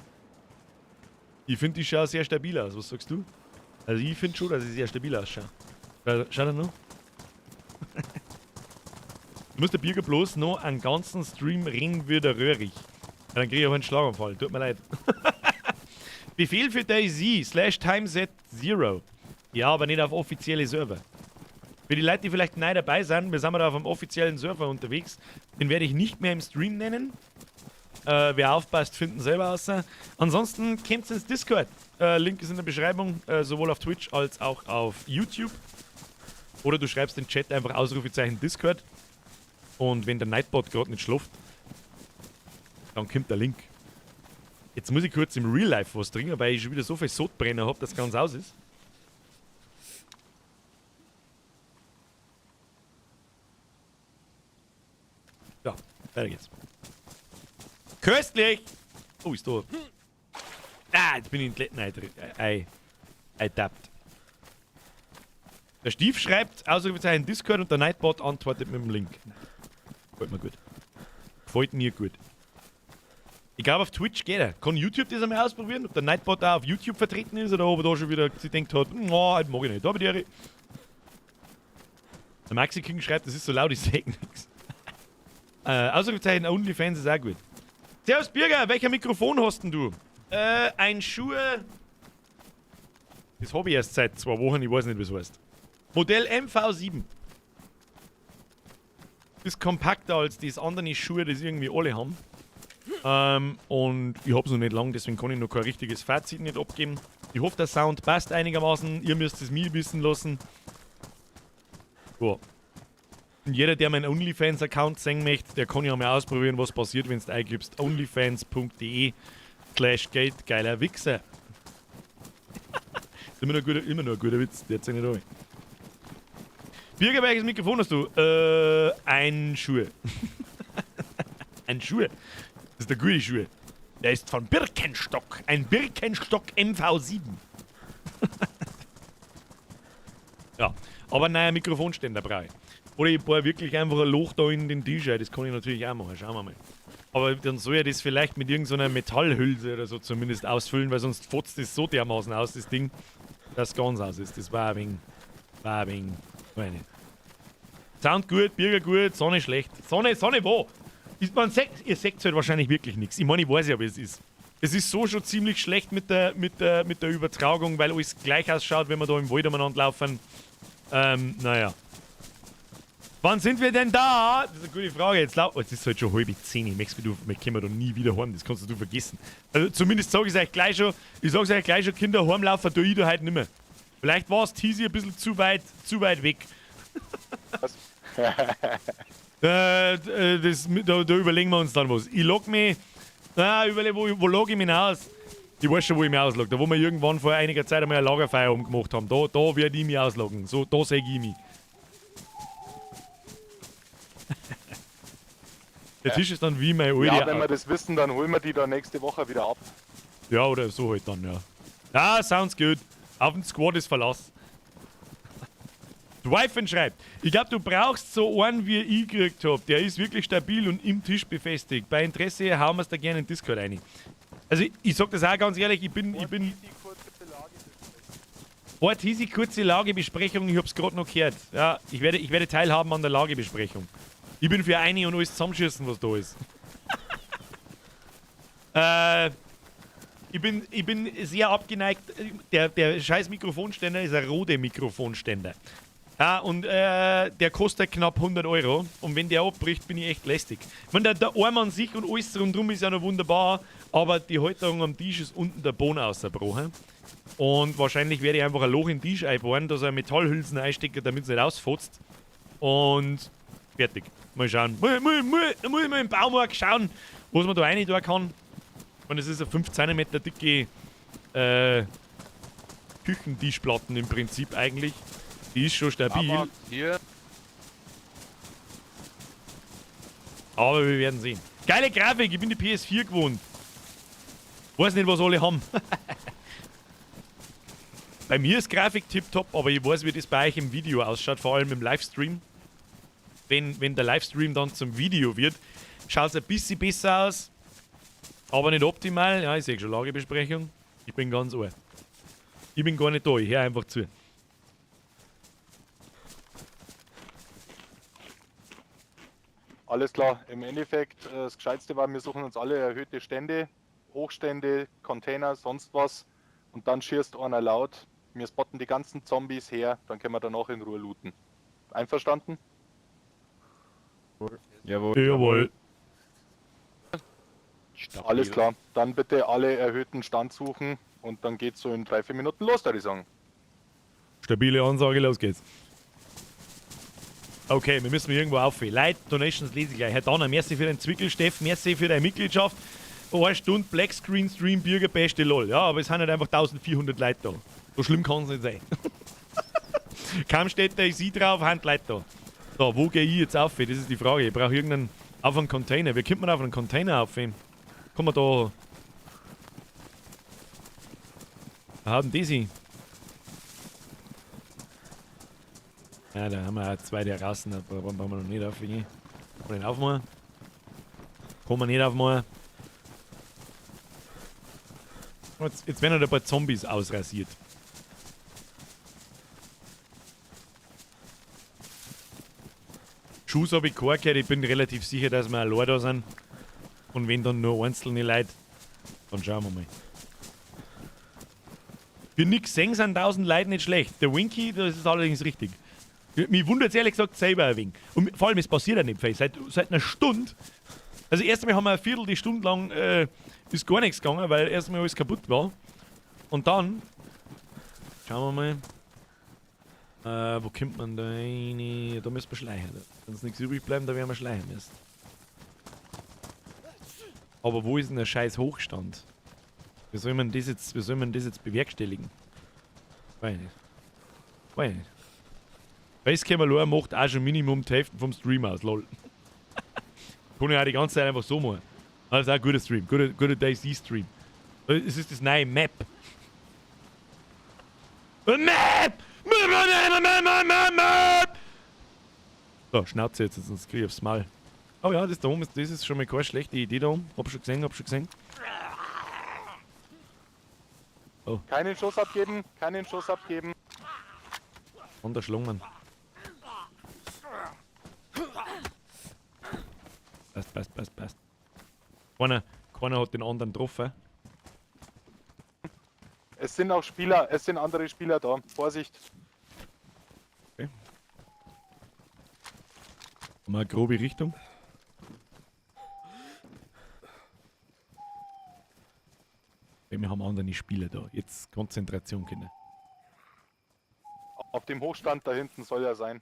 Ich find, die schaut sehr stabil aus. Was sagst du? Also ich find schon, dass sie sehr stabil ausschaut. Schau da noch. Du musst der Birger bloß noch einen ganzen Stream ringen wie der Röhrig. Ja, dann krieg ich auch einen Schlaganfall. Tut mir leid. Befehl für DayZ slash timeset 0. Ja, aber nicht auf offizielle Server. Für die Leute, die vielleicht neu dabei sind, wir sind da auf einem offiziellen Server unterwegs. Den werde ich nicht mehr im Stream nennen. Wer aufpasst, finden selber aus. Ansonsten kommt ins Discord. Link ist in der Beschreibung, sowohl auf Twitch als auch auf YouTube. Oder du schreibst in den Chat einfach Ausrufezeichen Discord. Und wenn der Nightbot gerade nicht schläft, dann kommt der Link. Jetzt muss ich kurz im Real Life was trinken, weil ich schon wieder so viel Sodbrenner habe, dass ganz aus ist. Ja, weiter geht's. Köstlich! Oh, ist da. Ah, jetzt bin ich in die Letten eingetappt. Der Stief schreibt Ausrufezeichen Discord und der Nightbot antwortet mit dem Link. Gefällt mir gut. Gefällt mir gut. Ich glaube, auf Twitch geht er. Kann YouTube das einmal ausprobieren? Ob der Nightbot auch auf YouTube vertreten ist oder ob er da schon wieder sich denkt hat, oh, das mag ich nicht. Da bin ich. Der Maxi King schreibt, das ist so laut, ich seh nichts. Ausrufezeichen OnlyFans ist auch gut. Servus Birger, welcher Mikrofon hast denn du? Ein Schuhe. Das habe ich erst seit 2 Wochen, ich weiß nicht, wie es heißt. Modell MV7. Ist kompakter als das andere Schuhe, das irgendwie alle haben. Und ich hab's noch nicht lang, deswegen kann ich noch kein richtiges Fazit nicht abgeben. Ich hoffe, der Sound passt einigermaßen. Ihr müsst es mir wissen lassen. Ja. Und jeder, der meinen OnlyFans-Account sehen möchte, der kann ja mal ausprobieren, was passiert, wenn du eingibst. onlyfans.de/Geld geiler Wichser. Ist immer noch ein guter Witz, der zählt nicht an. Birger, welches Mikrofon hast du? Ein Schuhe. Ein Schuhe. Das ist der gute Schuhe. Der ist von Birkenstock. Ein Birkenstock MV7. Ja, aber naja, Mikrofonständer brauche ich. Oder ich bohre wirklich einfach ein Loch da in den Tisch rein. Das kann ich natürlich auch machen. Schauen wir mal. Aber dann soll er das vielleicht mit irgendeiner Metallhülse oder so zumindest ausfüllen, weil sonst fotzt das so dermaßen aus, das Ding, dass es ganz aus ist. Das war ein wenig. War ein wenig. Weiß nicht. Sound gut, Birger gut, Sonne schlecht. Sonne, Sonne wo? Ist man sieht, ihr seht halt wahrscheinlich wirklich nichts. Ich meine, ich weiß ja, wie es ist. Es ist so schon ziemlich schlecht mit der Übertragung, weil alles gleich ausschaut, wenn wir da im Wald umeinander laufen. Naja. Wann sind wir denn da? Das ist eine gute Frage. Jetzt, oh, es ist halt schon 9:30. Merkst du, wir können da nie wieder heim. Das kannst du vergessen. Also zumindest sage ich es euch gleich schon. Ich sage es euch gleich schon, Kinder, heimlaufen tue ich da heute nicht mehr. Vielleicht war es Teasy ein bisschen zu weit weg. Was? Da überlegen wir uns dann was. Ich log mich. Na, überleg, wo log ich mich aus? Ich weiß schon, wo ich mich auslog. Da, wo wir irgendwann vor einiger Zeit einmal eine Lagerfeuer umgemacht haben. Da werde ich mich ausloggen. So, da sehe ich mich. Der Tisch ist dann wie mein alter. Ja, wenn wir das wissen, dann holen wir die da nächste Woche wieder ab. Ja, oder so halt dann, ja. Ah, sounds good. Auf den Squad ist Verlass. Dwyfen schreibt, ich glaube, du brauchst so einen, wie ich gekriegt hab. Der ist wirklich stabil und im Tisch befestigt. Bei Interesse hauen wir's da gerne in den Discord rein. Also, ich sag das auch ganz ehrlich, ich bin... Wort hieß die kurze Lagebesprechung, ich hab's gerade noch gehört. Ja, ich werde teilhaben an der Lagebesprechung. Ich bin für eine und alles zusammenschießen, was da ist. Ich bin sehr abgeneigt. Der scheiß Mikrofonständer ist ein Rode Mikrofonständer. Ja, und der kostet knapp 100 Euro. Und wenn der abbricht, bin ich echt lästig. Ich meine, der Arm an sich und alles rundherum ist ja noch wunderbar, aber die Halterung am Tisch ist unten der Boden ausgebrochen. Und wahrscheinlich werde ich einfach ein Loch in den Tisch einbohren, dass er Metallhülsen einstecke, damit es nicht ausfotzt. Und fertig. Mal schauen. Muss ich mal im Baumarkt schauen, was man da rein tun kann. Und es ist eine 5 cm dicke Küchentischplatten im Prinzip eigentlich. Die ist schon stabil. Aber hier. Aber wir werden sehen. Geile Grafik, ich bin die PS4 gewohnt. Weiß nicht, was alle haben. Bei mir ist Grafik tipptopp, aber ich weiß, wie das bei euch im Video ausschaut, vor allem im Livestream. Wenn der Livestream dann zum Video wird, schaut es ein bisschen besser aus, aber nicht optimal. Ja, ich sehe schon Lagebesprechung. Ich bin ganz alt. Ich bin gar nicht da, ich höre einfach zu. Alles klar, im Endeffekt, das Gescheitste war, wir suchen uns alle erhöhte Stände, Hochstände, Container, sonst was und dann schießt einer laut. Wir spotten die ganzen Zombies her, dann können wir danach in Ruhe looten. Einverstanden? Jawohl. Jawohl. Alles klar. Dann bitte alle erhöhten Stand suchen und dann geht's so in 3-4 Minuten los, würde ich sagen. Stabile Ansage, los geht's. Okay, wir müssen irgendwo aufhören. Leute, Donations lese ich gleich. Herr Danner, merci für den Zwickel, Steff, merci für deine Mitgliedschaft. Eine Stunde Black Screen Stream, Bürger, beste LOL. Ja, aber es sind halt einfach 1400 Leute da. So schlimm kann es nicht sein. Kaum steht der IC drauf, haben die Leute da. So, wo gehe ich jetzt auf? Das ist die Frage. Ich brauche irgendeinen. Auf einen Container. Wie kommt man auf einen Container auf? Kann man da. Da haben die sie. Ja, da haben wir auch zwei, die draußen. Da brauchen wir noch nicht aufgehen. Kann man den aufmachen? Kann man nicht aufmachen. Jetzt werden halt ein paar Zombies ausrasiert. Schuss habe ich keinen gehört. Ich bin relativ sicher, dass wir allein da sind. Und wenn dann nur einzelne Leute, dann schauen wir mal. Für nix sehen sind 1000 Leute nicht schlecht. Der Winky, das ist allerdings richtig. Mich wundert es ehrlich gesagt selber ein wenig. Und vor allem, es passiert ja nicht viel. Seit einer Stunde. Also erstmal haben wir eine Viertel die Stunde lang ist gar nichts gegangen, weil erstmal alles kaputt war. Und dann schauen wir mal. Wo kommt man da rein? Da müssen wir schleichen. Wenn es nichts übrig bleibt, da werden wir schleichen müssen. Aber wo ist denn der scheiß Hochstand? Wie soll man das jetzt, wie soll man das jetzt bewerkstelligen? Weiß ich nicht. Weiß ich nicht. Facecam allein macht auch schon Minimum die Hälfte vom Stream aus, lol. Kann ich auch die ganze Zeit einfach so machen. Das ist auch ein guter Stream, guter DayZ-Stream. Es ist das neue Map. Map! Map, Map, Map, Map, Map! So, Schnauze jetzt, sonst krieg ich aufs Maul. Oh ja, das da oben ist, das ist schon mal keine schlechte Idee da oben. Hab schon gesehen, hab schon gesehen. Oh. Keinen Schuss abgeben, keinen Schuss abgeben. Und der Schlungen. Passt, passt, passt, passt. Keiner hat den anderen getroffen. Es sind auch Spieler, es sind andere Spieler da. Vorsicht. Okay. Mal eine grobe Richtung. Okay, wir haben andere Spieler da. Jetzt Konzentration, Kinder. Auf dem Hochstand da hinten soll er sein.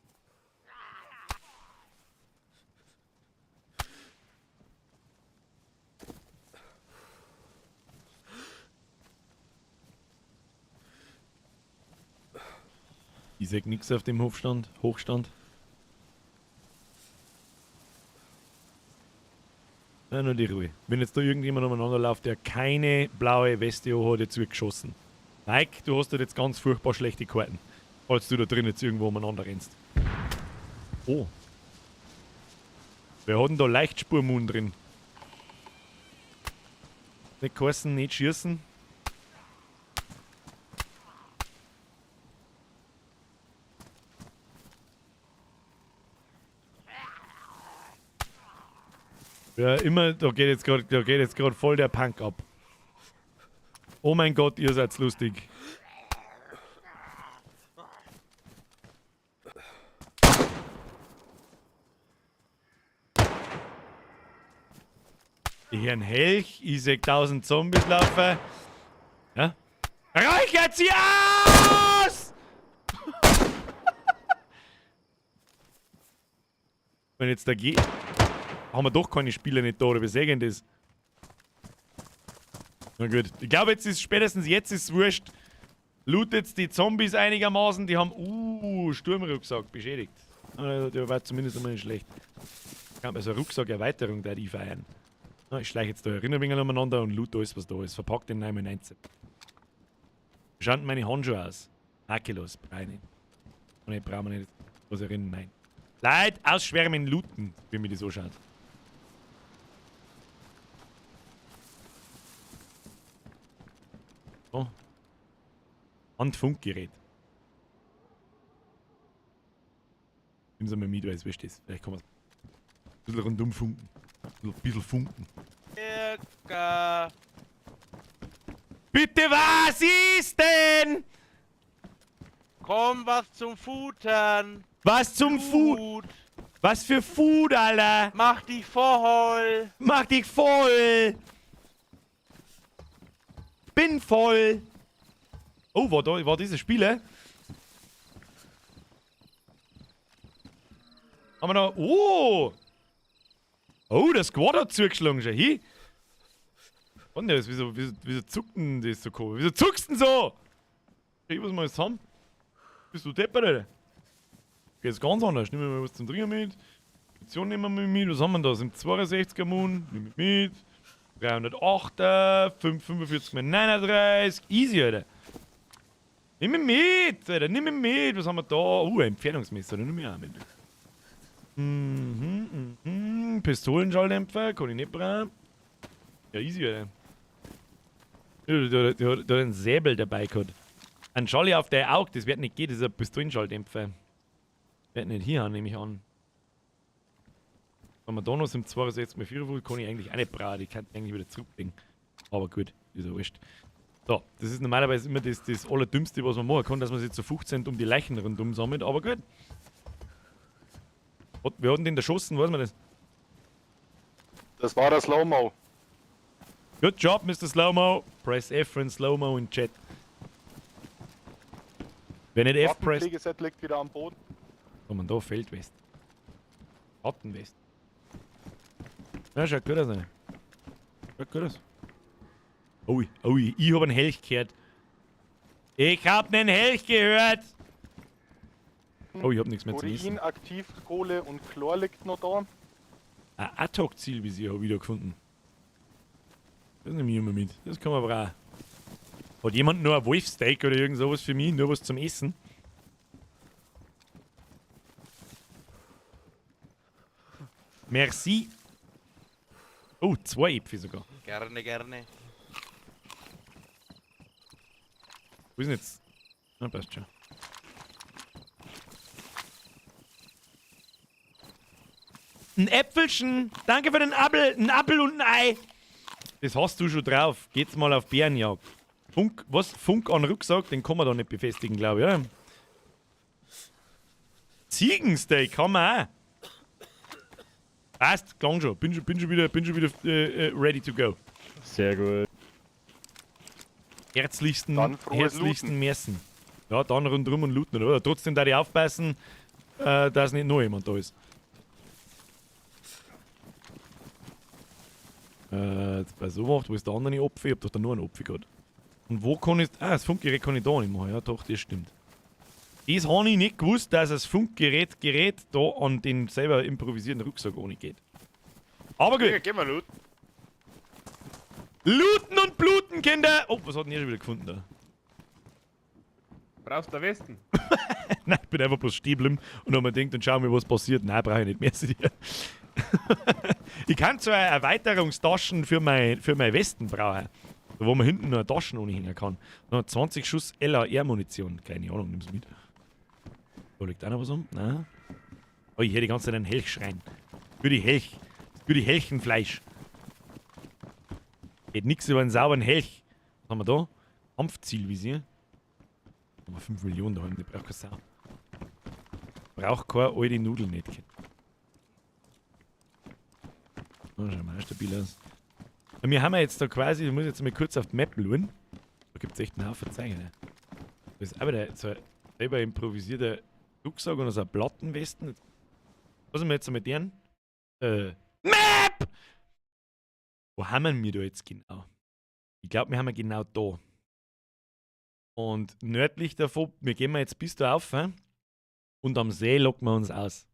Ich seh nix auf dem Hochstand. Ja, nur die Ruhe. Wenn jetzt da irgendjemand umeinander läuft, der keine blaue Weste hat, jetzt wird geschossen. Mike, du hast halt jetzt ganz furchtbar schlechte Karten, falls du da drin jetzt irgendwo umeinander rennst. Oh. Wer hat denn da Leichtspurmun drin? Nicht geheißen, nicht schießen. Ja, immer, da geht jetzt gerade voll der Punk ab. Oh mein Gott, ihr seid lustig. Die Herren Helch, ich seh 1000 Zombies laufen. Ja? Räuchert sie aus! Wenn jetzt da geht. Haben wir doch keine Spieler nicht da, oder wie sehen das? Na gut. Ich glaube, jetzt ist spätestens jetzt ist es wurscht. Lootet die Zombies einigermaßen. Die haben. Sturmrucksack beschädigt. Der war zumindest einmal nicht schlecht. Kann man so eine Rucksackerweiterung da die feiern. Na, ich schleiche jetzt da ein wenig umeinander und loot alles, was da ist. Verpackt den 9,19. Wie schauen meine Handschuhe aus? Makellos, brauche ich nicht. Und ich brauche mir nicht was erinnern, nein. Leute, ausschwärmen, looten, wie mir das so schaut. So. Handfunkgerät. Nimm es mal mit, weil es wurscht ist. Vielleicht kann man ein bisschen rundum funken. Ein bisschen funken. Circa. Bitte, was ist denn? Komm, was zum Futtern. Was zum Food? Was für Food, Alter? Mach dich voll! Mach dich voll! Bin voll! Oh, war dieses Spiel, Haben wir noch. Oh! Oh, der Squad hat zugeschlagen schon. Hi! Und das, wieso zuckt denn das so komisch? Wieso zuckst denn so? Ich muss mal jetzt haben. Bist du deppert, Alter? Okay, jetzt ganz anders. Nehmen wir mal was zum Trinken mit. Munition nehmen wir mit. Was haben wir da? Sind 62er Mun. Nehmen wir mit. 308er, 545 mal 39. Easy, Alter. Nimm mich mit, Alter. Nimm mich mit. Was haben wir da? Oh, ein Entfernungsmesser. Nimm mich auch mit. Pistolenschalldämpfer. Kann ich nicht brauchen. Ja, easy, Alter. Der hat einen Säbel dabei gehabt. Ein Schalli auf der Auge, das wird nicht gehen, das ist ein Pistolenschalldämpfer. Wird nicht hier haben, nehme ich an. Wenn wir da noch sind, 62 mal 4 kann ich eigentlich auch nicht brauchen. Die kann ich eigentlich wieder zurückbringen. Aber gut, ist ja wurscht. So, das ist normalerweise immer das Allerdümmste, was man machen kann, dass man sich zu 15 um die Leichen rundum sammelt, aber gut. Wer hat denn den erschossen, weiß man das? Das war der Slow-Mo. Good job, Mr. Slow-Mo. Press F für Slow-Mo in Chat. Wenn nicht F press. Waffenpflegeset liegt wieder am Boden. Was man da? Feldwest. Schattenwest. Ja, schaut gut aus, ne? Schaut gut aus. Ui, ui, ich hab einen Helch gehört. Ich hab einen Helch gehört! Oh, ich hab nichts mehr zu essen. Urin, Aktivkohle und Chlor liegt noch da. Ein Ad-Hoc-Zielvisier hab ich wieder gefunden. Das nehme ich immer mit. Das kann man brauchen. Hat jemand nur ein Wolfsteak oder irgend sowas für mich? Nur was zum Essen? Merci. Oh, 2 Äpfel sogar. Gerne, gerne. Wo ist denn jetzt? Na, passt schon. Ein Äpfelchen! Danke für den Appel! Ein Appel und ein Ei! Das hast du schon drauf. Geht's mal auf Bärenjagd. Funk, was? Funk an Rucksack? Den kann man da nicht befestigen, glaube ich, oder? Ziegensteak haben wir auch. Passt, klang schon. Bin schon wieder ready to go. Sehr gut. Herzlichsten, Dann frohes herzlichsten Looten. Mersen. Ja, dann rundrum und looten, oder? Trotzdem da ich aufpassen, dass nicht noch jemand da ist. Jetzt bei so macht, wo ist der andere Apfel? Ich hab doch da nur einen Apfel gehabt. Und wo kann ich. Ah, das Funkgerät kann ich da nicht machen. Ja, doch, das stimmt. Das habe ich nicht gewusst, dass das Funkgerät da an den selber improvisierten Rucksack ohne geht. Aber gut. Ja, gehen wir looten. Looten und bluten, Kinder! Oh, was hat denn ihr schon wieder gefunden da? Brauchst du Westen? Nein, ich bin einfach bloß stehen geblieben und hab mir gedacht, und schau mir, was passiert. Nein, brauche ich nicht mehr. Ich kann zwar Erweiterungstaschen für mein Westen brauchen, wo man hinten noch eine Taschen ohne hängen kann. Noch 20 Schuss LAR-Munition. Keine Ahnung, nimm's mit. Da liegt auch noch was um. Nein. Oh, ich höre die ganze Zeit einen Helch schreien. Für die Helch. Für die Helchenfleisch. Geht nix über einen sauberen Helch. Was haben wir da? Kampfzielvisier. Haben wir 5 Millionen daheim, die braucht keine Sau. Braucht keine alte Nudel nicht. Oh, schaut mal stabil aus. Und wir haben ja jetzt da quasi, ich muss jetzt mal kurz auf die Map schauen. Da gibt es echt einen Haufen Zeichen. Ne? Da ist auch wieder so ein selber improvisierter Rucksack und so ein Plattenwesten. Was haben wir jetzt mit denen? Map! Wo haben wir da jetzt genau? Ich glaube, wir haben ja genau da. Und nördlich davon, wir gehen jetzt bis da auf, he? Und am See locken wir uns aus.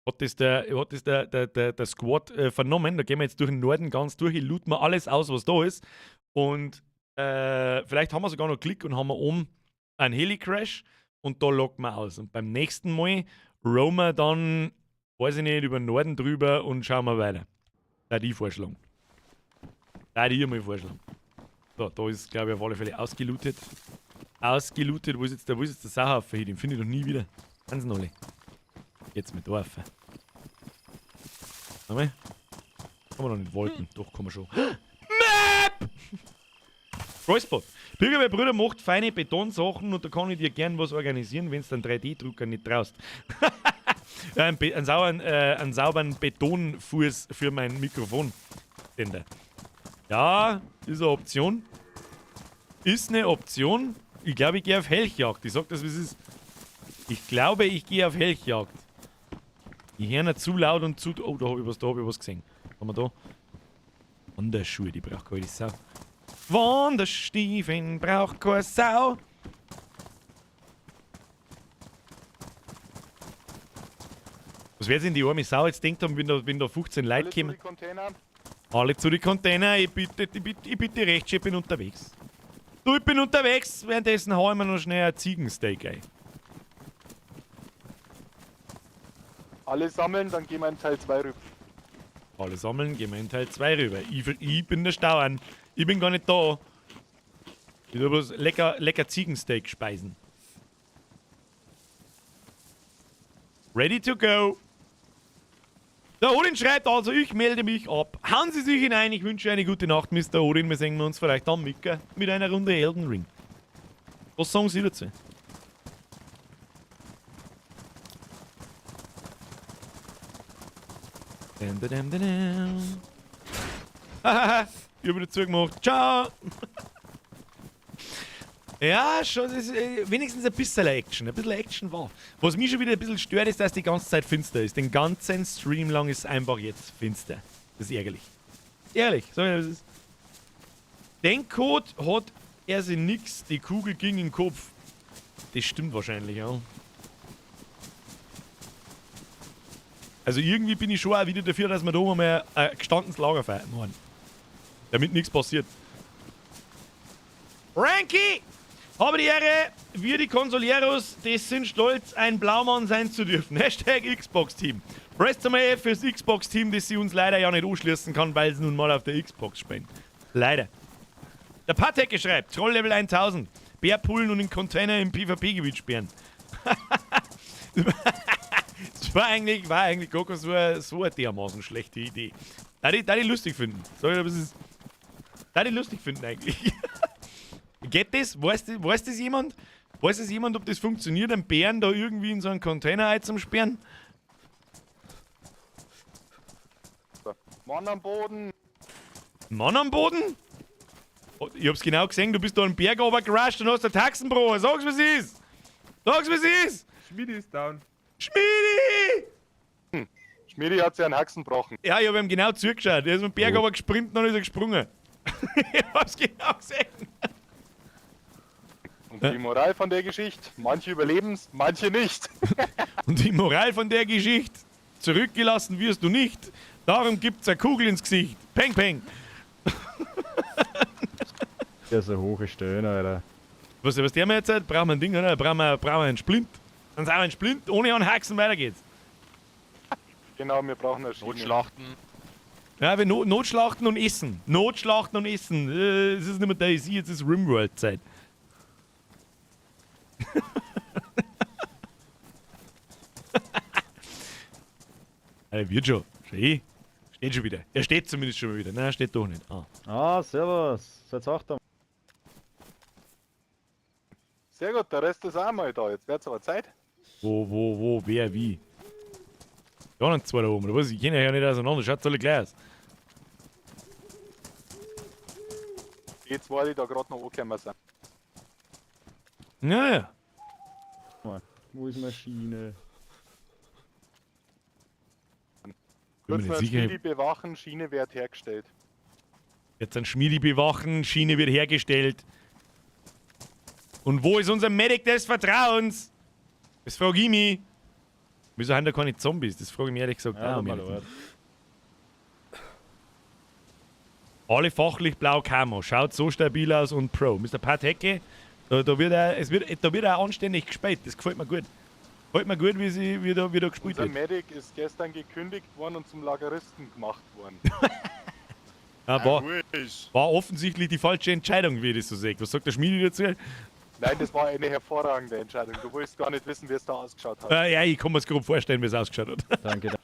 Hat das der Squad vernommen? Da gehen wir jetzt durch den Norden ganz durch, looten wir alles aus, was da ist. Und vielleicht haben wir sogar noch Klick und haben wir oben einen Heli-Crash und da locken wir aus. Und beim nächsten Mal roamen wir dann, weiß ich nicht, über den Norden drüber und schauen wir weiter. Da die vorschlagen. Da die mal vorschlagen. So, da ist, glaube ich, auf alle Fälle ausgelootet. Ausgelootet, wo ist jetzt der Sauhaufen hin? Den finde ich noch nie wieder. Ganz alle. Jetzt mit da rauf. Warte mal. Kann man noch nicht Wolken. Doch, kann man schon. Map! Royspot. Bürger, mein Bruder macht feine Betonsachen und da kann ich dir gern was organisieren, wenn du einen 3D-Drucker nicht traust. Ja, einen sauberen Betonfuß für mein Mikrofonständer. Ja, ist eine Option. Ist eine Option. Ich glaube, ich gehe auf Helchjagd. Ich sag das, wie es ist. Ich glaube, ich gehe auf Helchjagd. Ich höre nicht zu laut und zu. Oh, da habe ich was, da hab ich was gesehen. Was haben wir da? Wanderschuhe, die braucht keine Sau. Wanderstiefeln braucht keine Sau. Was wird denn die arme Sau jetzt denkt haben, wenn da 15 Leute Alle zu kommen? die Container. Alle zu die Container, ich bitte recht, ich bin unterwegs. Du, ich bin unterwegs, währenddessen hau ich mir noch schnell ein Ziegensteak ein. Alle sammeln, dann gehen wir in Teil 2 rüber. Alle sammeln, gehen wir in Teil 2 rüber. Ich bin der Stauern. Ich bin gar nicht da. Ich will bloß lecker, lecker Ziegensteak speisen. Ready to go. Der Odin schreibt also, ich melde mich ab. Hauen Sie sich hinein, ich wünsche eine gute Nacht, Mr. Odin. Wir sehen uns vielleicht am Micker mit einer Runde Elden Ring. Was sagen Sie dazu? Dum, dum, dum, dum. Hahaha, ich hab wieder zugemacht. Ciao! Ja, schon, das ist, wenigstens ein bisschen Action. Ein bisschen Action war. Was mich schon wieder ein bisschen stört, ist, dass die ganze Zeit finster ist. Den ganzen Stream lang ist einfach jetzt finster. Das ist ärgerlich. Ehrlich, sag ich, das ist. Den Code hat er sich nix, die Kugel ging in den Kopf. Das stimmt wahrscheinlich, ja. Also irgendwie bin ich schon auch wieder dafür, dass wir da mal ein gestandenes Lagerfeuer machen. Damit nichts passiert. Ranky! Habe die Ehre, wir die Consoleros, das sind stolz, ein Blaumann sein zu dürfen. Hashtag Xbox-Team. Presst einmal F fürs Xbox-Team, das sie uns leider ja nicht anschließen kann, weil sie nun mal auf der Xbox spielen. Leider. Der Patecke schreibt, Troll Level 1000, Bär pullen und in Container im PvP-Gebiet sperren. Das war eigentlich gar keine so eine dermaßen schlechte Idee. Da die lustig finden. Sorry, aber es ist. Da die lustig finden eigentlich. Geht das? Weiß das jemand? Weiß das jemand, ob das funktioniert, einen Bären da irgendwie in so einen Container einzusperren? So. Mann am Boden! Mann am Boden? Oh, ich hab's genau gesehen, du bist da einen Berg runtergerusht und hast einen Taxenbruch. Sag's, was ist! Sag's, was ist! Schmiedi ist down. Schmiedi! Schmiedi hat sich einen Haxen gebrochen. Ja, ich hab ihm genau zugeschaut. Er ist am Berg aber gesprintet und dann ist er gesprungen. Ich hab's genau gesehen. Und die Moral von der Geschichte, manche überleben's, manche nicht. Und die Moral von der Geschichte, zurückgelassen wirst du nicht. Darum gibt's eine Kugel ins Gesicht. Peng, peng. Der ist eine hohe Stöhne, Alter. Was der mir jetzt hat, brauchen wir ein Ding, oder? Brauchen wir einen Splint. Dann sind wir einen Splint, ohne einen Haxen, weiter geht's. Genau, wir brauchen eine Schiene. Notschlachten. Ja, wir Notschlachten und Essen. Notschlachten und Essen. Es ist nicht mehr DayZ, jetzt ist Rimworld-Zeit. Er wird schon. Schön. Steht schon wieder. Er steht zumindest schon mal wieder. Nein, er steht doch nicht. Ah. Ah, servus. Seid auch da. Sehr gut, der Rest ist auch mal da. Jetzt wird's aber Zeit. Wo, wer, wie? Die anderen zwei da oben, oder was? Ich kenne ja nicht auseinander, schaut alle gleich aus. Die zwei, die da gerade noch angekommen sind. Ja, ja. Wo ist Maschine? Bin Kurz mir noch nicht sicher. Schmiedi bewachen, Schiene wird hergestellt. Jetzt ein Schmiedi bewachen, Schiene wird hergestellt. Und wo ist unser Medic des Vertrauens? Das frage ich mich. Wieso haben da keine Zombies? Das frage ich mich ehrlich gesagt Ja, auch. tut mir ehrlich leid. Alle fachlich blau Camo. Schaut so stabil aus und Pro. Mr. Pat Hecke, da wird er, es wird, da wird er anständig gespielt. Das gefällt mir gut. Gefällt mir gut, wie da gespielt Unser wird. Medic ist gestern gekündigt worden und zum Lageristen gemacht worden. Ja, war offensichtlich die falsche Entscheidung, wie ich das so sehe. Was sagt der Schmiedi dazu? Nein, das war eine hervorragende Entscheidung. Du willst gar nicht wissen, wie es da ausgeschaut hat. Ja, ich kann mir's grob vorstellen, wie es ausgeschaut hat. Danke,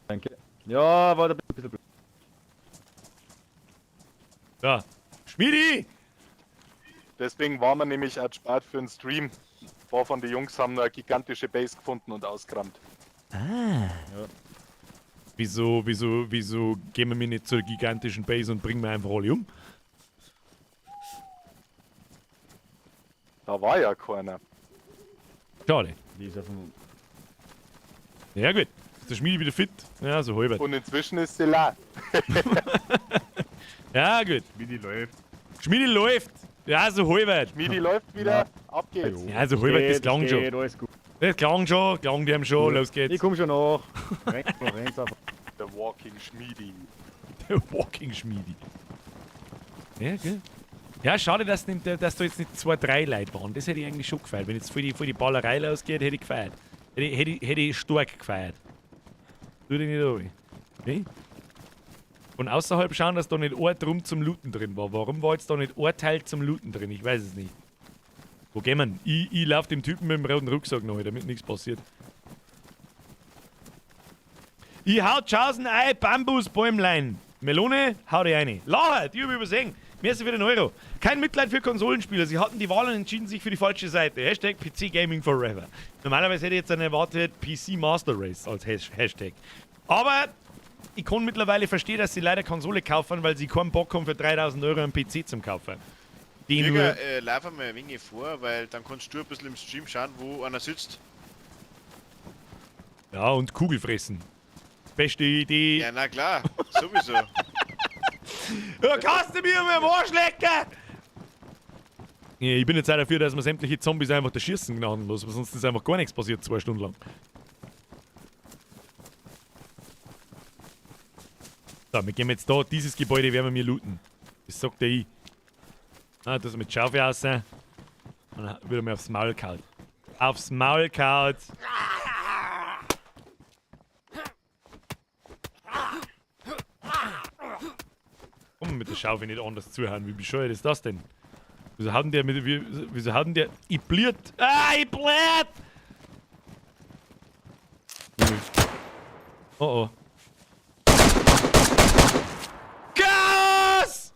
danke. Ja, war da ein bisschen blöd. Ja. Schmiedi! Deswegen waren wir nämlich auch spät für den Stream. Ein paar von den Jungs haben eine gigantische Base gefunden und ausgerammt. Ah. Ja. Wieso gehen wir nicht zur gigantischen Base und bringen wir einfach alle um? Da war ja keiner. Schade. Die ist auf dem. Ja gut. Ist der Schmiedi wieder fit? Ja, so halber. Und inzwischen ist sie leer. Ja gut. Schmiedi läuft. Schmiedi läuft. Ja, so halber. Schmiedi läuft wieder. Ab geht's. Ja, so halber, das klang schon. Geht, alles gut. Das klang schon, klang dem schon, los geht's. Ich komm schon nach. Renn einfach. The Walking Schmiedi. Der Walking Schmiedi. Ja, gut. Ja, schade, dass, nicht, dass da jetzt nicht 2, 3 Leute waren. Das hätte ich eigentlich schon gefeiert. Wenn jetzt voll die Ballerei losgeht, hätte ich gefeiert. Hätte ich stark gefeiert. Tu dich nicht an. Okay? Von außerhalb schauen, dass da nicht ein Drum zum Looten drin war. Warum war jetzt da nicht ein Teil zum Looten drin? Ich weiß es nicht. Wo gehen wir? Ich lauf dem Typen mit dem roten Rucksack nach, damit nichts passiert. Ich hau Chausen ein, Bambusbäumlein. Melone, hau die rein. Lacher, die hab ich übersehen. Merci für den Euro. Kein Mitleid für Konsolenspieler. Sie hatten die Wahl und entschieden sich für die falsche Seite. Hashtag PC Gaming Forever. Normalerweise hätte ich jetzt dann erwartet PC Master Race als Hashtag. Aber ich kann mittlerweile verstehen, dass sie leider Konsole kaufen, weil sie keinen Bock haben, für 3000 Euro einen PC zum Kaufen. Die Bürger, nur lauf einmal ein wenig vor, weil dann kannst du ein bisschen im Stream schauen, wo einer sitzt. Ja, und Kugel fressen. Beste Idee. Ja, na klar, sowieso. Ja, kannst du mir mit dem Arsch lecken? Ja, ich bin jetzt auch dafür, dass man sämtliche Zombies einfach erschießen gnadenlos, weil sonst ist einfach gar nichts passiert, 2 Stunden lang. So, wir gehen jetzt da, dieses Gebäude werden wir mir looten. Das sagt der ich. Ah, das mit Schaufel raus. Und dann wird er mir aufs Maul gehauen. Aufs Maul gehauen. Komm mit der Schaufel nicht anders zuhauen. Wie bescheuert ist das denn? Wieso haut denn der mit. Wieso haut denn der. Ich bliert! Ah, ich bliert! Oh oh. Gas!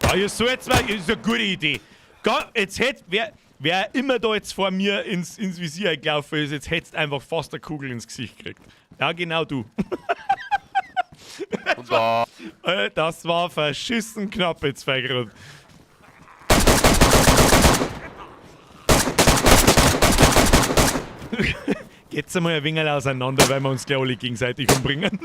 Ja, ihr sollt zwar, ist eine gute Idee. Jetzt hätt, wer immer da jetzt vor mir ins Visier gelaufen ist, jetzt hättest einfach fast eine Kugel ins Gesicht gekriegt. Ja, genau du. Das war verschissen knapp jetzt, Feigrund. Geht's einmal ein wenig auseinander, weil wir uns gleich alle gegenseitig umbringen.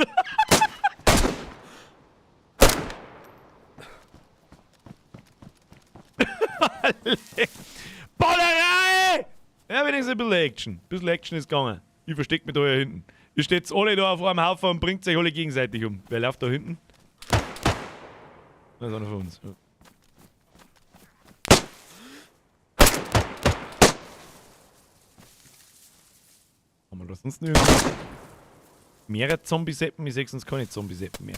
Ballerei! Ja, wenigstens ein bisschen Action. Ein bisschen Action ist gegangen. Ich versteck mich da hier hinten. Ihr steht alle da auf einem Haufen und bringt euch alle gegenseitig um. Wer läuft da hinten? Das ist einer von uns. Ja. Haben wir da sonst noch irgendwas? Mehrere Zombie-Seppen? Ich seh sonst keine Zombie-Seppen mehr.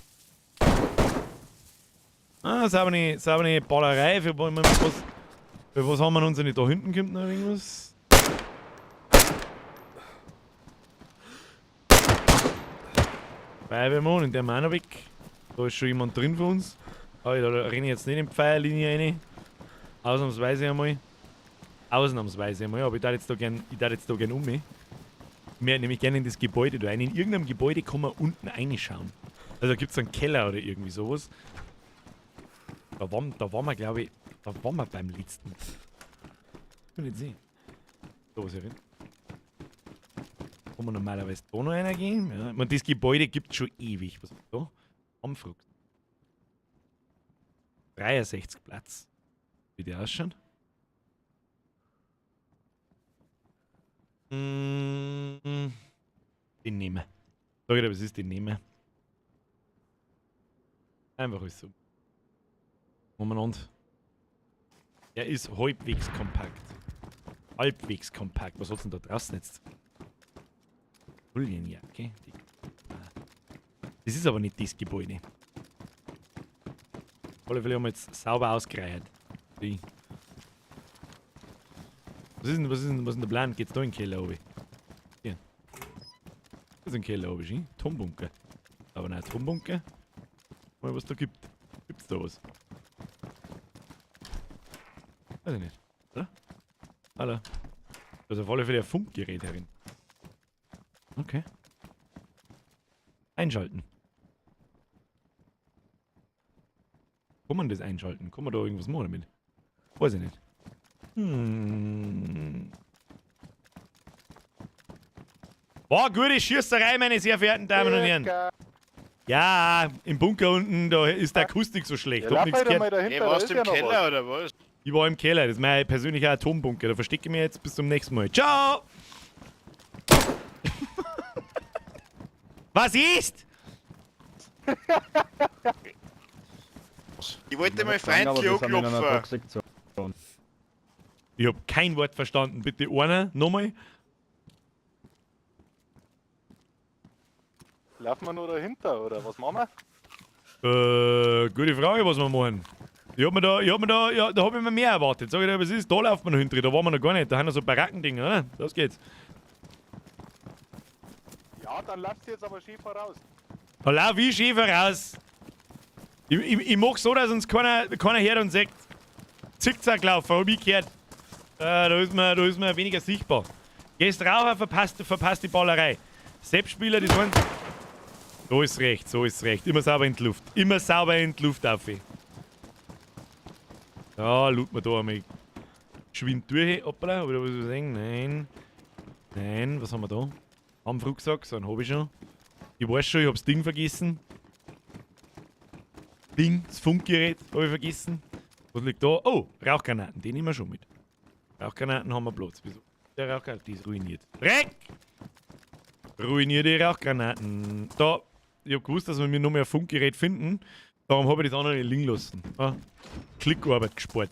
Ah, saubere Ballerei. Für was haben wir uns denn da hinten? Kommt noch irgendwas? Feuerwehrmann, in der Mann weg. Da ist schon jemand drin von uns. Aber da renne ich jetzt nicht in die Feierlinie rein. Ausnahmsweise einmal. Ausnahmsweise einmal, aber ich darf jetzt da gern, um mich. Ich möchte nämlich gerne in das Gebäude da rein. In irgendeinem Gebäude kann man unten reinschauen. Also da gibt es einen Keller oder irgendwie sowas. Da waren wir, glaube ich, da waren wir beim letzten. Ich will nicht sehen. Da was hier drin. Kann man normalerweise da noch reingehen? Ja. Ich meine, das Gebäude gibt es schon ewig. Was ist da? Amfrucht. 63 Platz. Wie die ausschauen. Den nehmen wir. Sag ich dir, was ist, den nehmen wir. Einfach ist so. Umeinander. Er ist halbwegs kompakt. Halbwegs kompakt. Was hat's denn da draußen jetzt? Patrouillenjacke. Das ist aber nicht das Gebäude. Auf alle Fälle haben wir jetzt sauber ausgereiht. Die. Was ist denn der Plan? Geht's da in den Keller runter? Hier. Das ist ein Keller oben, schön. Atombunker. Aber nein, Atombunker. Mal was da gibt. Gibt's da was? Weiß ich nicht. Oder? Hallo. Da ist auf alle Fälle ein Funkgerät herin. Okay. Einschalten. Kann man das einschalten? Kann man da irgendwas machen damit? Weiß ich nicht. Hm. War gute Schießerei, meine sehr verehrten Damen und Herren. Ja, im Bunker unten, da ist die Akustik so schlecht. Ja, Hab nichts lauf halt gehört. einmal dahinter, Hey, da warst ist du im ja noch Keller was. oder was? Ich war im Keller, das ist mein persönlicher Atombunker. Da verstecke ich mich jetzt bis zum nächsten Mal. Ciao! Was ist? Ich wollte mal Aber freundlich wir sind in einer anklopfen. Toxic Zone. Ich hab kein Wort verstanden. Bitte einer, nochmal. Laufen wir nur dahinter, oder was machen wir? Gute Frage, was wir machen. Ich hab mir da, ja, da hab ich mir mehr erwartet. Sag ich dir, was ist? Da laufen wir noch hinter, da waren wir noch gar nicht. Da haben wir so Barackendinger, oder? Los geht's. Ja, dann laufst du jetzt aber schön voraus. Da lauf ich schön voraus. Ich mach so, dass uns keiner hört und sagt, Zickzack laufen, hab ich gehört. Da ist man weniger sichtbar. Gehst rauf, verpasst die Ballerei. Selbstspieler, die sollen. So ist recht, so ist recht. Immer sauber in die Luft. Immer sauber in die Luft auf. Ja, looten wir da einmal geschwind durch. Hoppala, hab ich da was gesehen? Nein. Nein, was haben wir da? Hanfrucksack, so einen hab ich schon. Ich weiß schon, ich hab's Ding vergessen. Ding, das Funkgerät hab ich vergessen. Was liegt da? Oh, Rauchgranaten, den nehmen wir schon mit. Rauchgranaten haben wir Platz. Wieso? Der Rauchgranate, die ist ruiniert. Dreck! Ruinierte Rauchgranaten. Da, ich hab gewusst, dass wir mir noch mehr Funkgerät finden. Darum habe ich das andere liegen lassen. Ah, Klickarbeit gespart.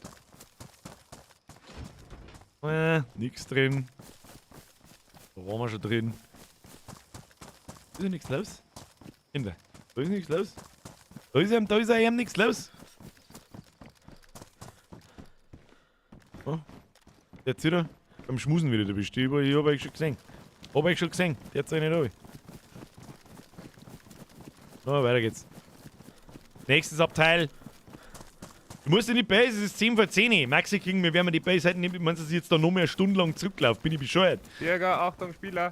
Nix drin. Da waren wir schon drin. Ist ja nichts los? Kinder, da ist nichts los. Da ist ja nichts los. Oh. Der zieht da beim Schmusen wieder, du bist. Ich hab euch schon gesehen. Hab euch schon gesehen. Der zieht nicht runter. So, weiter geht's. Nächstes Abteil. Du musst in die Base, es ist 10 vor 10. Maxi kriegen wir werden wir die Base heute nicht. Meinst du, dass ich jetzt da noch mehr stundenlang zurücklaufe? Bin ich bescheuert? Bürger, Achtung, Spieler.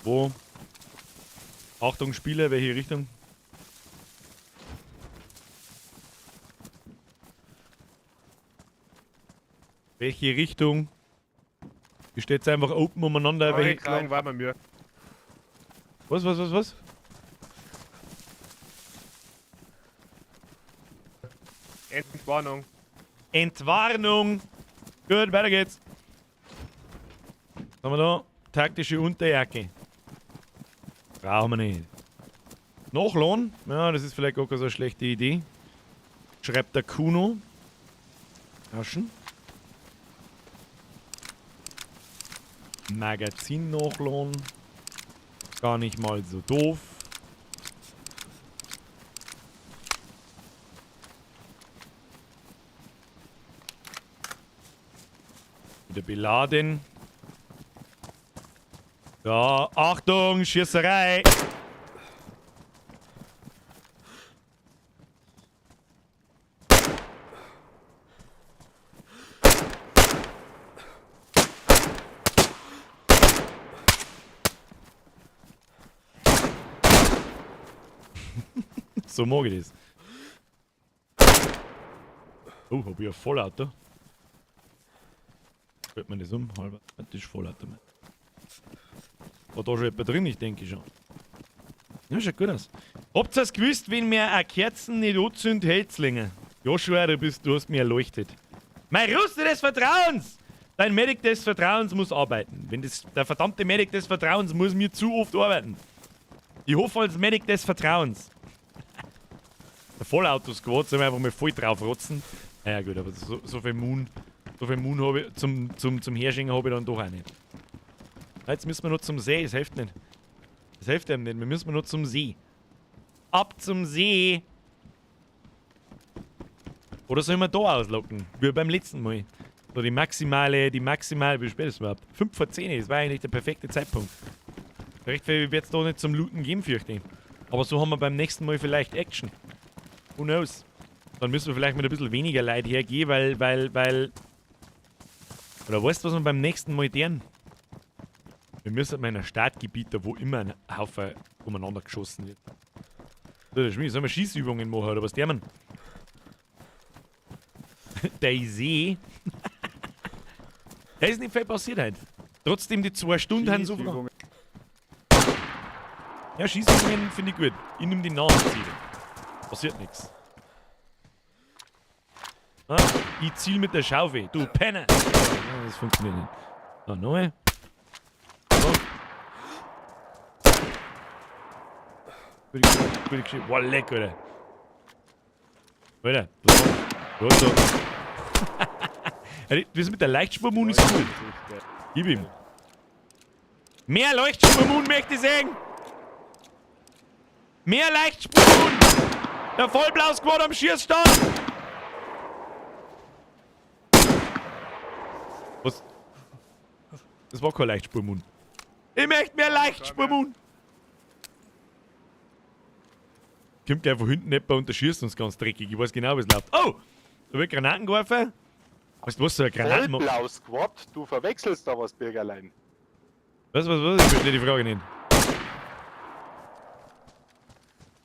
Wo? Achtung, Spieler, welche Richtung? Welche Richtung? Hier steht's einfach open umeinander. Welche Welche Richtung war bei mir? Was? Entwarnung. Entwarnung! Gut, weiter geht's. Was haben wir da? Taktische Unterjacke. Brauchen wir nicht. Nachladen? Ja, das ist vielleicht gar keine so eine schlechte Idee. Schreibt der Kuno. Taschen. Magazin nachladen. Gar nicht mal so doof. Wieder beladen. Ja, Achtung, Schießerei! So mag ich das. Oh, hab ich ein Vollauto? Fällt mir das um? Halber. Das ist Vollauto. War da schon jemand drin? Ich denke schon. Ja, schaut gut aus. Habt ihr es gewusst, wenn mir eine Kerzen nicht anzündet, hält's länger? Joshua, du hast mir erleuchtet. Mein Russe des Vertrauens! Dein Medic des Vertrauens muss arbeiten. Wenn das, der verdammte Medic des Vertrauens muss mir zu oft arbeiten. Ich hoffe als Medic des Vertrauens. Der Vollauto-Squad soll man einfach mal voll drauf rotzen. Naja gut, aber so viel Moon, habe ich zum Herschenken habe ich dann doch auch nicht. Jetzt müssen wir noch zum See, das hilft nicht. Das hilft einem nicht, wir müssen noch zum See. Ab zum See! Oder sollen wir da auslocken? Wie beim letzten Mal. So die maximale, wie spät ist es überhaupt? 9:55, das war eigentlich der perfekte Zeitpunkt. Recht viel wird es da nicht zum Looten geben, fürchte ich. Aber so haben wir beim nächsten Mal vielleicht Action. Who knows? Dann müssen wir vielleicht mit ein bisschen weniger Leid hergehen, weil... Oder weißt du, was wir beim nächsten Mal tun? Wir müssen mal in ein Startgebiet, da wo immer ein Haufen umeinander geschossen wird. So, das sollen wir Schießübungen machen, oder was der man? Der See. Da ist nicht viel passiert heute. Trotzdem die 2 Stunden haben so viel. Ja, Schießübungen finde ich gut. Ich nehme die nahen Ziele. Passiert nichts. Ah, ich ziel mit der Schaufel. Du Penner! Ja, das funktioniert nicht. So, nochmal. So. Gute Geschichte. Boah, leck, Alter. Alter, was war das? Das mit der Leichtspurmoon ist cool. Gib ihm. Mehr Leuchtspurmoon möchte ich sehen! Mehr Leichtspurmoon! Der Vollblau-Squad am Schießstand! Was? Das war kein Leichtspurmoon. Ich möchte mehr Leichtspurmoon! Kommt gleich von hinten jemand und schießt uns ganz dreckig. Ich weiß genau, wie es läuft. Oh! Da wird Granaten geworfen. Weißt du was, so eine Granaten... Vollblau-Squad? Du verwechselst da was, Bürgerlein. Was? Ich verstehe die Frage nicht.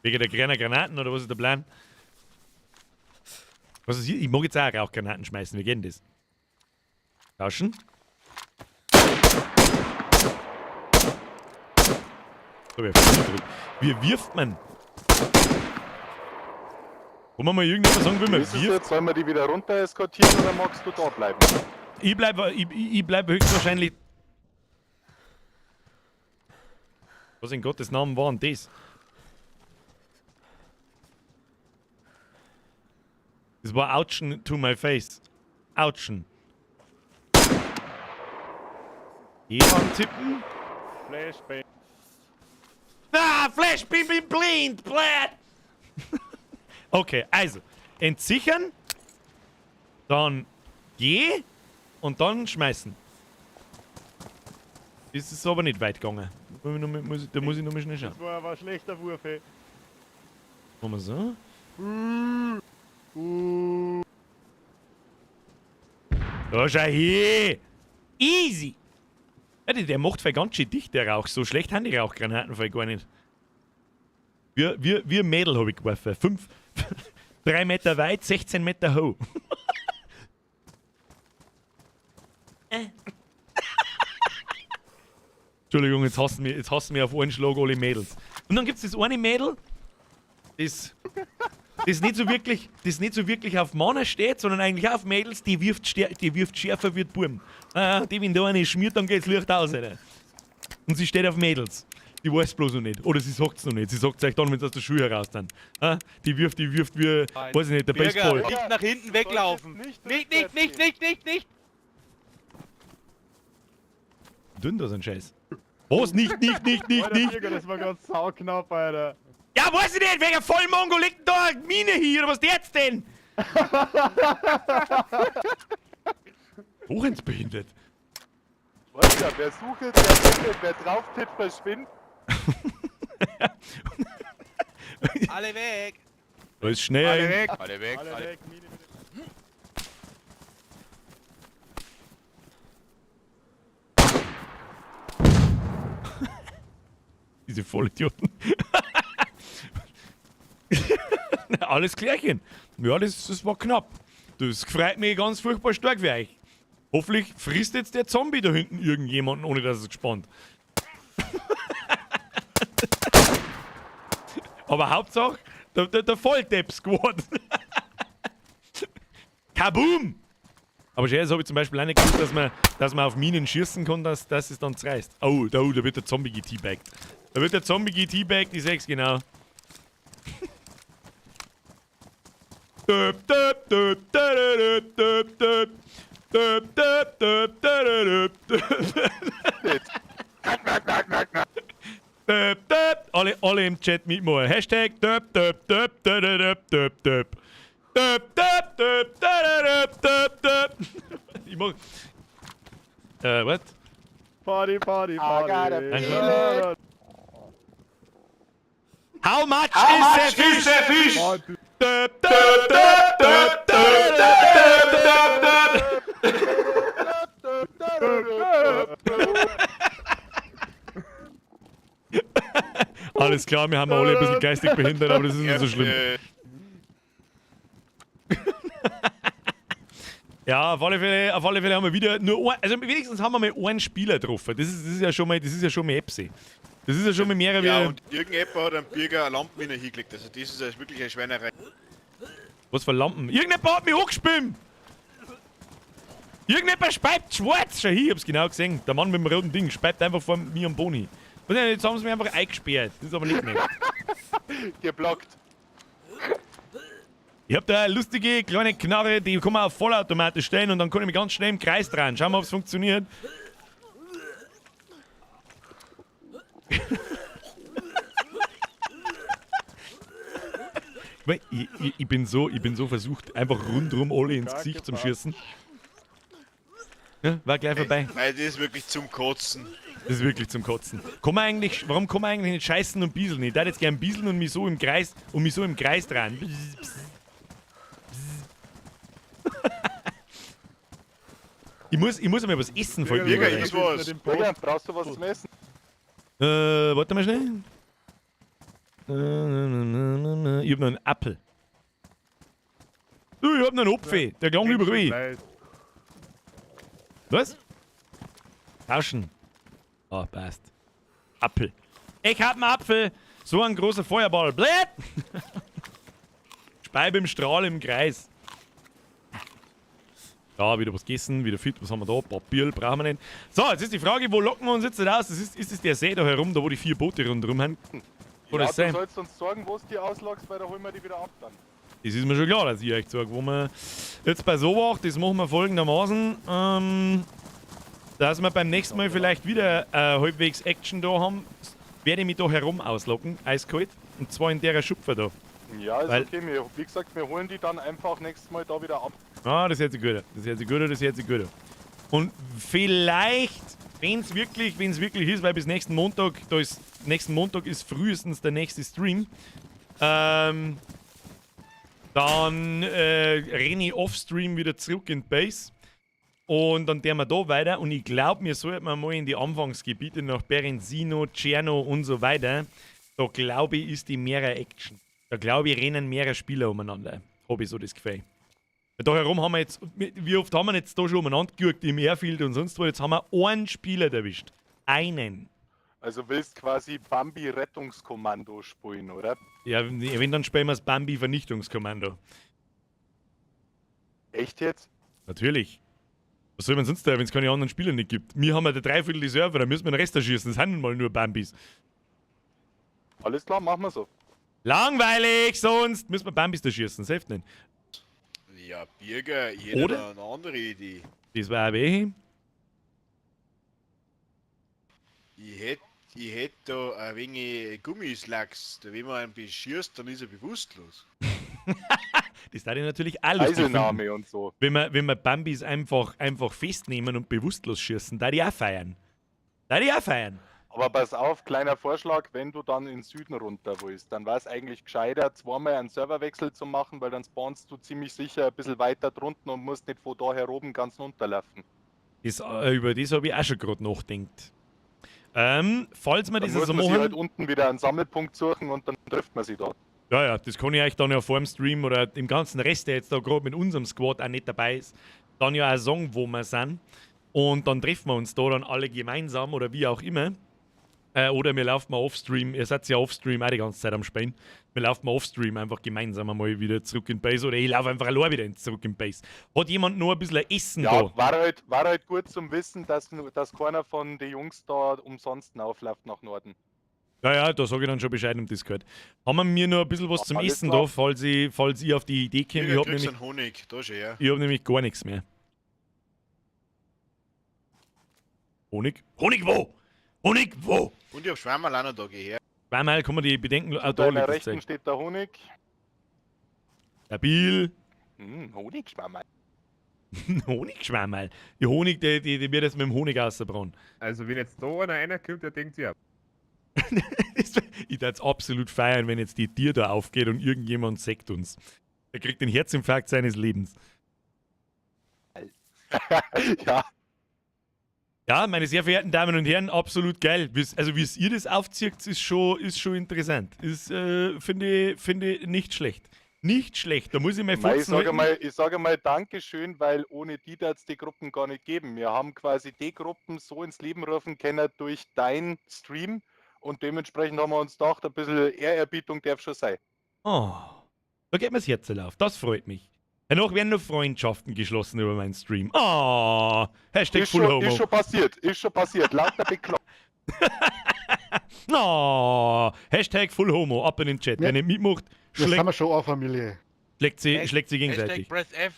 Wegen der kleinen Granaten oder was ist der Plan? Was ist hier? Ich mag jetzt auch Rauchgranaten schmeißen. Wie geht denn das? Tauschen. So, wie wirft man? Kann man mal irgendjemand sagen, wie man wirft? Jetzt, sollen wir die wieder runter eskortieren oder magst du da bleiben? Ich bleib höchstwahrscheinlich. Was in Gottes Namen war denn das? Das war Ouchen to my face. Ouchen. Hier antippen. Flashbang. Ah, Flashbang, bin blind, blöd. Okay, also entsichern, dann G und dann schmeißen. Das ist aber nicht weit gegangen. Da muss ich noch mal schnell schauen. Das war aber ein schlechter Wurf, ey. Machen wir so. Da schau her! Easy! Ja, der macht voll ganz schön dicht, der Rauch. So schlecht haben die Rauchgranaten voll gar nicht. Wir Mädel habe ich geworfen. 5, 3 Meter weit, 16 Meter hoch. Entschuldigung, jetzt hassen wir auf einen Schlag alle Mädels. Und dann gibt's das eine Mädel, das nicht so wirklich, auf Männer steht, sondern eigentlich auf Mädels, die wirft schärfer wie die Buben. Ah, die, wenn da eine schmiert, dann geht's Licht aus, Alter. Und sie steht auf Mädels. Die weiß bloß noch nicht. Oder sie sagt's noch nicht. Sie sagt's euch dann, wenn sie aus der Schule heraus sind. Ah, die wirft wie, weiß ich nicht, der Bürger, Baseball. Nicht nach hinten weglaufen. Nicht. Dünn da so ein Scheiß. Was? Nicht. Alter, Bürger, das war ganz sauknapp, Alter. Ja, weiß ich nicht, welcher Vollmongo liegt denn da eine Mine hier, oder was jetzt denn? Hochensbehindert. Weißt du, wer sucht, der findet, wer drauf tippt, verschwindet. Alle weg! Da ist schnell. Alle weg! Alle weg! Alle weg! Diese Vollidioten. Alles klärchen. Ja, das war knapp. Das freut mich ganz furchtbar stark für euch. Hoffentlich frisst jetzt der Zombie da hinten irgendjemanden, ohne dass es gespannt. Aber Hauptsache, der Volldepp-Squad. Kaboom! Aber schön, das habe ich zum Beispiel auch nicht gewusst, dass man auf Minen schießen kann, dass es dann zerreißt. Oh, da wird der Zombie geteabagt. Da wird der Zombie geteabagt, ich sag's genau. Döp, döp, döp, döp, döp, döp. Döp, döp, döp, döp, döp, döp. Döp, döp. Alle im Chat mitmachen. Hashtag döp, döp, döp, döp, döp, döp, döp. Döp, döp, döp, döp, döp, döp. Ich mach. What? Party, Party, I got a Party. feeling. How much is the fish? Fish? Döp, döp, döp, döp, döp, döp, döp, döp. Alles klar, wir haben alle ein bisschen geistig behindert, aber das ist nicht so schlimm. Ja, auf alle Fälle haben wir wieder nur ein, also wenigstens haben wir mal einen Spieler getroffen. Das ist ja schon mal, das ist ja schon mal Epsi. Das ist ja schon mal mehrere. Ja, und irgendjemand hat einem Birger eine Lampe wieder hingelegt. Also das ist ja wirklich eine Schweinerei. Was für Lampen? Irgendjemand hat mich angespielt! Irgendjemand speibt schwarz! Schau hier, ich hab's genau gesehen. Der Mann mit dem roten Ding speibt einfach vor mir am Boni. Was denn, jetzt haben sie mich einfach eingesperrt. Das ist aber nicht nett. Geblockt. Ich hab da eine lustige kleine Knarre, die kann man auf vollautomatisch stellen und dann kann ich mich ganz schnell im Kreis drehen. Schauen wir, ob's funktioniert. Ich bin so versucht, einfach rundrum alle ins Gesicht zum Schießen. Ja, war gleich vorbei. Weil das ist wirklich zum Kotzen. Das ist wirklich zum Kotzen. Kann man eigentlich, warum kann man eigentlich nicht scheißen und bieseln? Ich darf jetzt gern bieseln und mich so im Kreis, drehen. Bzz, bzz, bzz. Ich muss einmal was essen, fällt mir Birger, gerade ich ein. was. Birger, brauchst du was zum Essen? Warte mal schnell. Ich hab noch einen Apfel. Du, ich hab noch einen Apfel. Der klang über mich. Was? Tauschen. Ah, passt. Apfel. Ich hab einen Apfel. So ein großer Feuerball. Blät! Speib im Strahl im Kreis. Ja, wieder was gegessen, wieder fit. Was haben wir da? Papier brauchen wir nicht. So, jetzt ist die Frage, wo locken wir uns jetzt raus? Das ist es der See da herum, da wo die 4 Boote rundherum haben? Oder Ja, du sein? sollst uns sagen, wo es die auslockst, weil da holen wir die wieder ab dann. Das ist mir schon klar, dass ich euch sage, wo wir jetzt bei so was, das machen wir folgendermaßen, dass wir beim nächsten Mal vielleicht wieder halbwegs Action da haben, werde ich mich da herum auslocken, eiskalt, und zwar in der Schupfe da. Ja, ist Weil- okay. Wir, wie gesagt, wir holen die dann einfach nächstes Mal da wieder ab. Ah, das hört sich gut an. Das hört sich gut an, das hört sich gut an. Und vielleicht, wenn's wirklich ist, weil bis nächsten Montag, nächsten Montag ist frühestens der nächste Stream, dann renne ich off-Stream wieder zurück in die Base. Und dann gehen wir da weiter. Und ich glaub, wir sollten mal in die Anfangsgebiete nach Berenzino, Cerno und so weiter. Da glaube ich, ist die mehrer Action. Da glaube ich, rennen mehrere Spieler umeinander. Hab ich so das Gefühl. Da herum haben wir jetzt, wie oft haben wir jetzt da schon umeinander geguckt im Airfield und sonst wo, jetzt haben wir einen Spieler erwischt. Einen. Also willst quasi Bambi-Rettungskommando spielen, oder? Ja, wenn, dann spielen wir das Bambi-Vernichtungskommando. Echt jetzt? Natürlich. Was soll man sonst da, wenn es keine anderen Spieler nicht gibt? Wir haben ja der Dreiviertel die Server, da müssen wir den Rest erschießen. Das sind nun mal nur Bambis. Alles klar, machen wir so. Langweilig, sonst müssen wir Bambis da schießen, safe nicht. Ja, Birger, jeder Oder? hat eine andere Idee. Das war auch welche. Ich hätt da ein wenig Gummislachs. Da wenn man einen beschießt, dann ist er bewusstlos. Das darf ich natürlich auch lustig Geiselnahme finden. und so. Wenn wir Bambis einfach festnehmen und bewusstlos schießen, da die auch feiern. Da die auch feiern. Aber pass auf, kleiner Vorschlag, wenn du dann in den Süden runter willst, dann war es eigentlich gescheiter, zweimal einen Serverwechsel zu machen, weil dann spawnst du ziemlich sicher ein bisschen weiter drunten und musst nicht von da her oben ganz runterlaufen. Über das habe ich auch schon gerade nachgedacht. Falls wir Dann das muss also man sich machen. halt unten wieder einen Sammelpunkt suchen und dann trifft man sie dort. Ja, ja, das kann ich euch dann ja vor dem Stream oder dem ganzen Rest, der jetzt da gerade mit unserem Squad auch nicht dabei ist, dann ja auch sagen, wo wir sind. Und dann treffen wir uns da dann alle gemeinsam oder wie auch immer. Oder wir laufen mal offstream, ihr seid ja offstream auch die ganze Zeit am Spielen. Wir laufen mal offstream einfach gemeinsam einmal wieder zurück in Base oder ich laufe einfach allein wieder zurück in Base. Hat jemand nur ein bisschen Essen Ja, da? war halt gut zum Wissen, dass keiner von den Jungs da umsonst aufläuft nach Norden. Ja, ja, da sage ich dann schon Bescheid im Discord. Haben wir mir noch ein bisschen was zum Alles Essen klar. da, falls ich auf die Idee komme? Ich Birger, hab kriegst nämlich, einen Honig, da schon her. ich hab nämlich gar nichts mehr. Honig? Honig wo? Honig wo? Und ich hab Schwammerl auch noch da, geh her. Zweimal kann man die Bedenken. Ah, Zu da deiner liegt das Rechten Zeug. steht der Honig. Stabil. Honigschwammerl. Honigschwammerl. Die Honig, die wird jetzt mit dem Honig ausgebrannt. Also wenn jetzt da einer reinkommt, der denkt sich ja. Ich würde es absolut feiern, wenn jetzt die Tür da aufgeht und irgendjemand sägt uns. Der kriegt den Herzinfarkt seines Lebens. Ja. Ja, meine sehr verehrten Damen und Herren, absolut geil. Also, wie es ihr das aufzieht, ist schon interessant. Ist, finde ich nicht schlecht. Nicht schlecht. Da muss ich mal Mei, ich Fotzen sage halten. mal, ich sage mal Dankeschön, weil ohne die darf es die Gruppen gar nicht geben. Wir haben quasi die Gruppen so ins Leben rufen können durch dein Stream und dementsprechend haben wir uns gedacht, ein bisschen Ehrerbietung darf schon sein. Oh, da geht mir das Herz auf. Das freut mich. Danach werden noch Freundschaften geschlossen über meinen Stream. Oh, Hashtag Ist Full schon, Homo. ist schon passiert, ist schon passiert. Lauter bekloppt. Oh, Hashtag Full Homo, ab in den Chat. Ja. Wer nicht mitmacht, Das schlägt, sind wir schon eine Familie. schlägt sie gegenseitig. Hashtag Press F.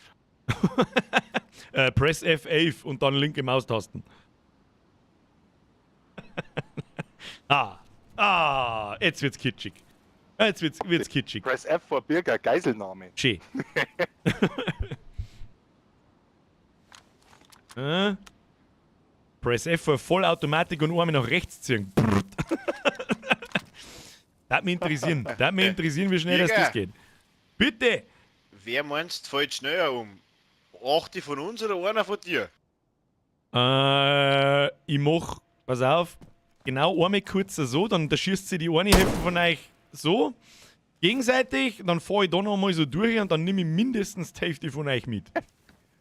Press F11 und dann linke Maustasten. Ah, jetzt wird's kitschig. Jetzt wird's kitschig. Press F vor Birger, Geiselnahme. Schön. Press F vor Vollautomatik und Arme nach rechts ziehen. Das mich interessieren. Das mich interessieren, wie schnell das geht. Bitte! Wer meinst, fällt schneller um? Acht von uns oder einer von dir? Ich mach, pass auf, genau einmal kurz so, dann da schießt sie die eine Hälfte von euch so gegenseitig, dann fahr ich da noch mal so durch und dann nehme ich mindestens die Hälfte von euch mit.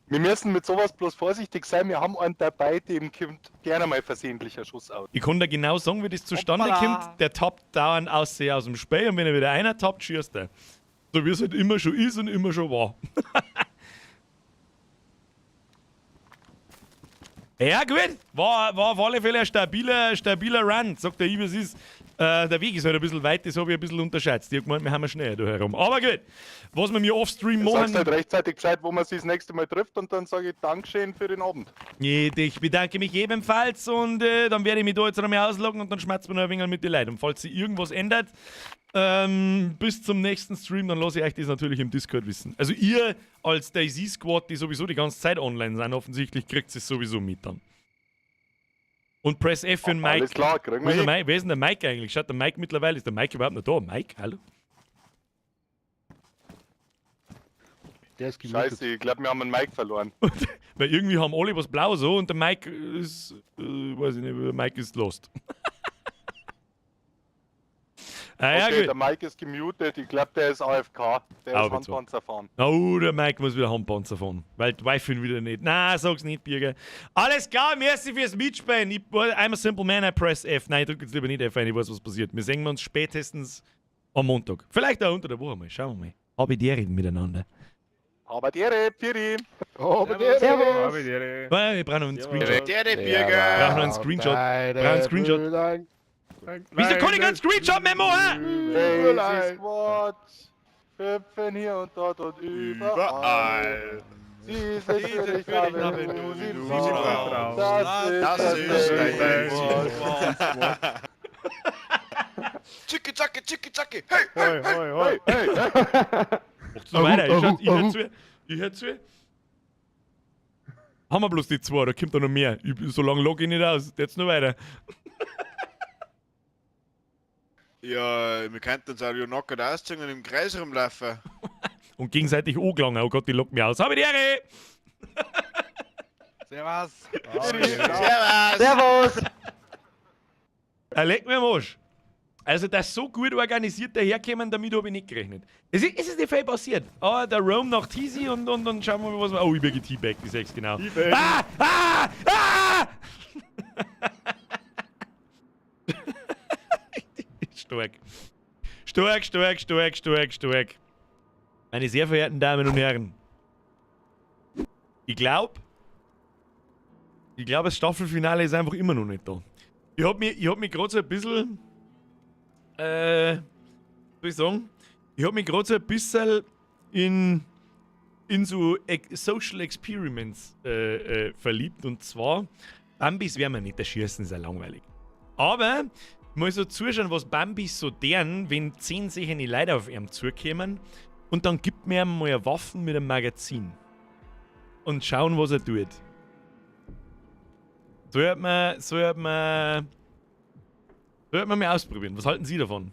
Wir müssen mit sowas bloß vorsichtig sein. Wir haben einen dabei, dem kommt gerne mal versehentlicher Schuss aus. Ich kann da genau sagen, wie das zustande Hoppala. kommt. Der tappt dauernd aus dem Spiel und wenn er wieder einer tappt, schießt er. So wie es halt immer schon ist und immer schon war. Ja, gut. War auf alle Fälle ein stabiler Run, sagt der Ibis ist. Der Weg ist halt ein bisschen weit, das habe ich ein bisschen unterschätzt. Ich hab gemeint, wir haben schnell da herum. Aber gut, was wir mir offstream Du machen. sagst halt rechtzeitig Bescheid, wo man sich das nächste Mal trifft und dann sage ich Dankeschön für den Abend. Ich bedanke mich ebenfalls und dann werde ich mich da jetzt noch mal ausloggen und dann schmerzt mir noch ein wenig mit den Leuten. Und falls sich irgendwas ändert, bis zum nächsten Stream, dann lasse ich euch das natürlich im Discord wissen. Also ihr als DayZ Squad, die sowieso die ganze Zeit online sind, offensichtlich kriegt es sowieso mit dann. Und Press F für den Mike. Alles klar, kriegen Wo ist wir der hin. Mike? Wer ist denn der Mike eigentlich? Schaut der Mike mittlerweile? Ist der Mike überhaupt noch da? Mike, hallo? Der ist gemutet. Scheiße, ich glaube, wir haben einen Mike verloren. Weil irgendwie haben alle was blau so und der Mike ist, weiß ich nicht, der Mike ist lost. Ah, ja, okay, gut. der Mike ist gemutet. Ich glaube, der ist AFK. Der ist Auge zu. Handpanzer fahren. Oh, der Mike muss wieder Handpanzer fahren. Weil die Wife ihn wieder nicht. Na, sag's nicht, Birger. Alles klar, merci fürs Mitspielen. Ich, I'm a simple man, I press F. Nein, ich drück jetzt lieber nicht F ein, ich weiß, was passiert. Wir sehen uns spätestens am Montag. Vielleicht auch unter der Woche mal. Schauen wir mal. Habe die Ehre miteinander. Aber die Ehre, Piri. Aber die Ehre. Servus. Habe die Ehre. Weil Wir brauchen noch einen Screenshot. Der Wir Birger. brauchen noch einen Screenshot. Wir brauchen einen Screenshot. Wieso kann ich keinen Screenshot mehr machen? Daisy Squad. Hüpfen hier und dort und überall. Überall. Sie sind für dich da, wenn du sie brauchst. brauchst. Das ist Das Daisy ist Squad. Tschicki zacki, tschicki zacki. Hey, hey, Hoi, hoi, hoi. Hey, hey, hey. Macht's noch weiter. Ich hör zu. Ich hör zu. Haben wir bloß die zwei, da kommt da noch mehr. Ich, so lange log ich nicht aus. Jetzt noch weiter. Ja, wir könnten uns auch ja knockert ausziehen und im Kreis rumlaufen. Und gegenseitig angelangen. Oh Gott, die lockt mich aus. Habe die Ehre! Servus. Servus! Servus! Er legt mir am Arsch. Also, dass so gut organisiert daherkommen, damit habe ich nicht gerechnet. Es ist nicht viel passiert. Ah, der Rome nach Tizi und dann schauen wir mal, was wir. Oh, ich bin geteabagt, ich sag's genau. Ah! Ah! Ah! Stark. Stark, stark, stark, stark, stark. Meine sehr verehrten Damen und Herren, ich glaube, das Staffelfinale ist einfach immer noch nicht da. Ich hab mich gerade so ein bisschen. soll ich sagen, ich habe mich gerade so ein bisschen in so Social Experiments verliebt. Und zwar, Bambis werden wir nicht erschießen, ist ja langweilig. Aber mal so zuschauen, was Bambis so deren, wenn 10 sichere Leute auf ihm zukommen. Und dann gibt mir ihm mal eine Waffe mit einem Magazin. Und schauen, was er tut. So hat man mal ausprobieren. Was halten Sie davon?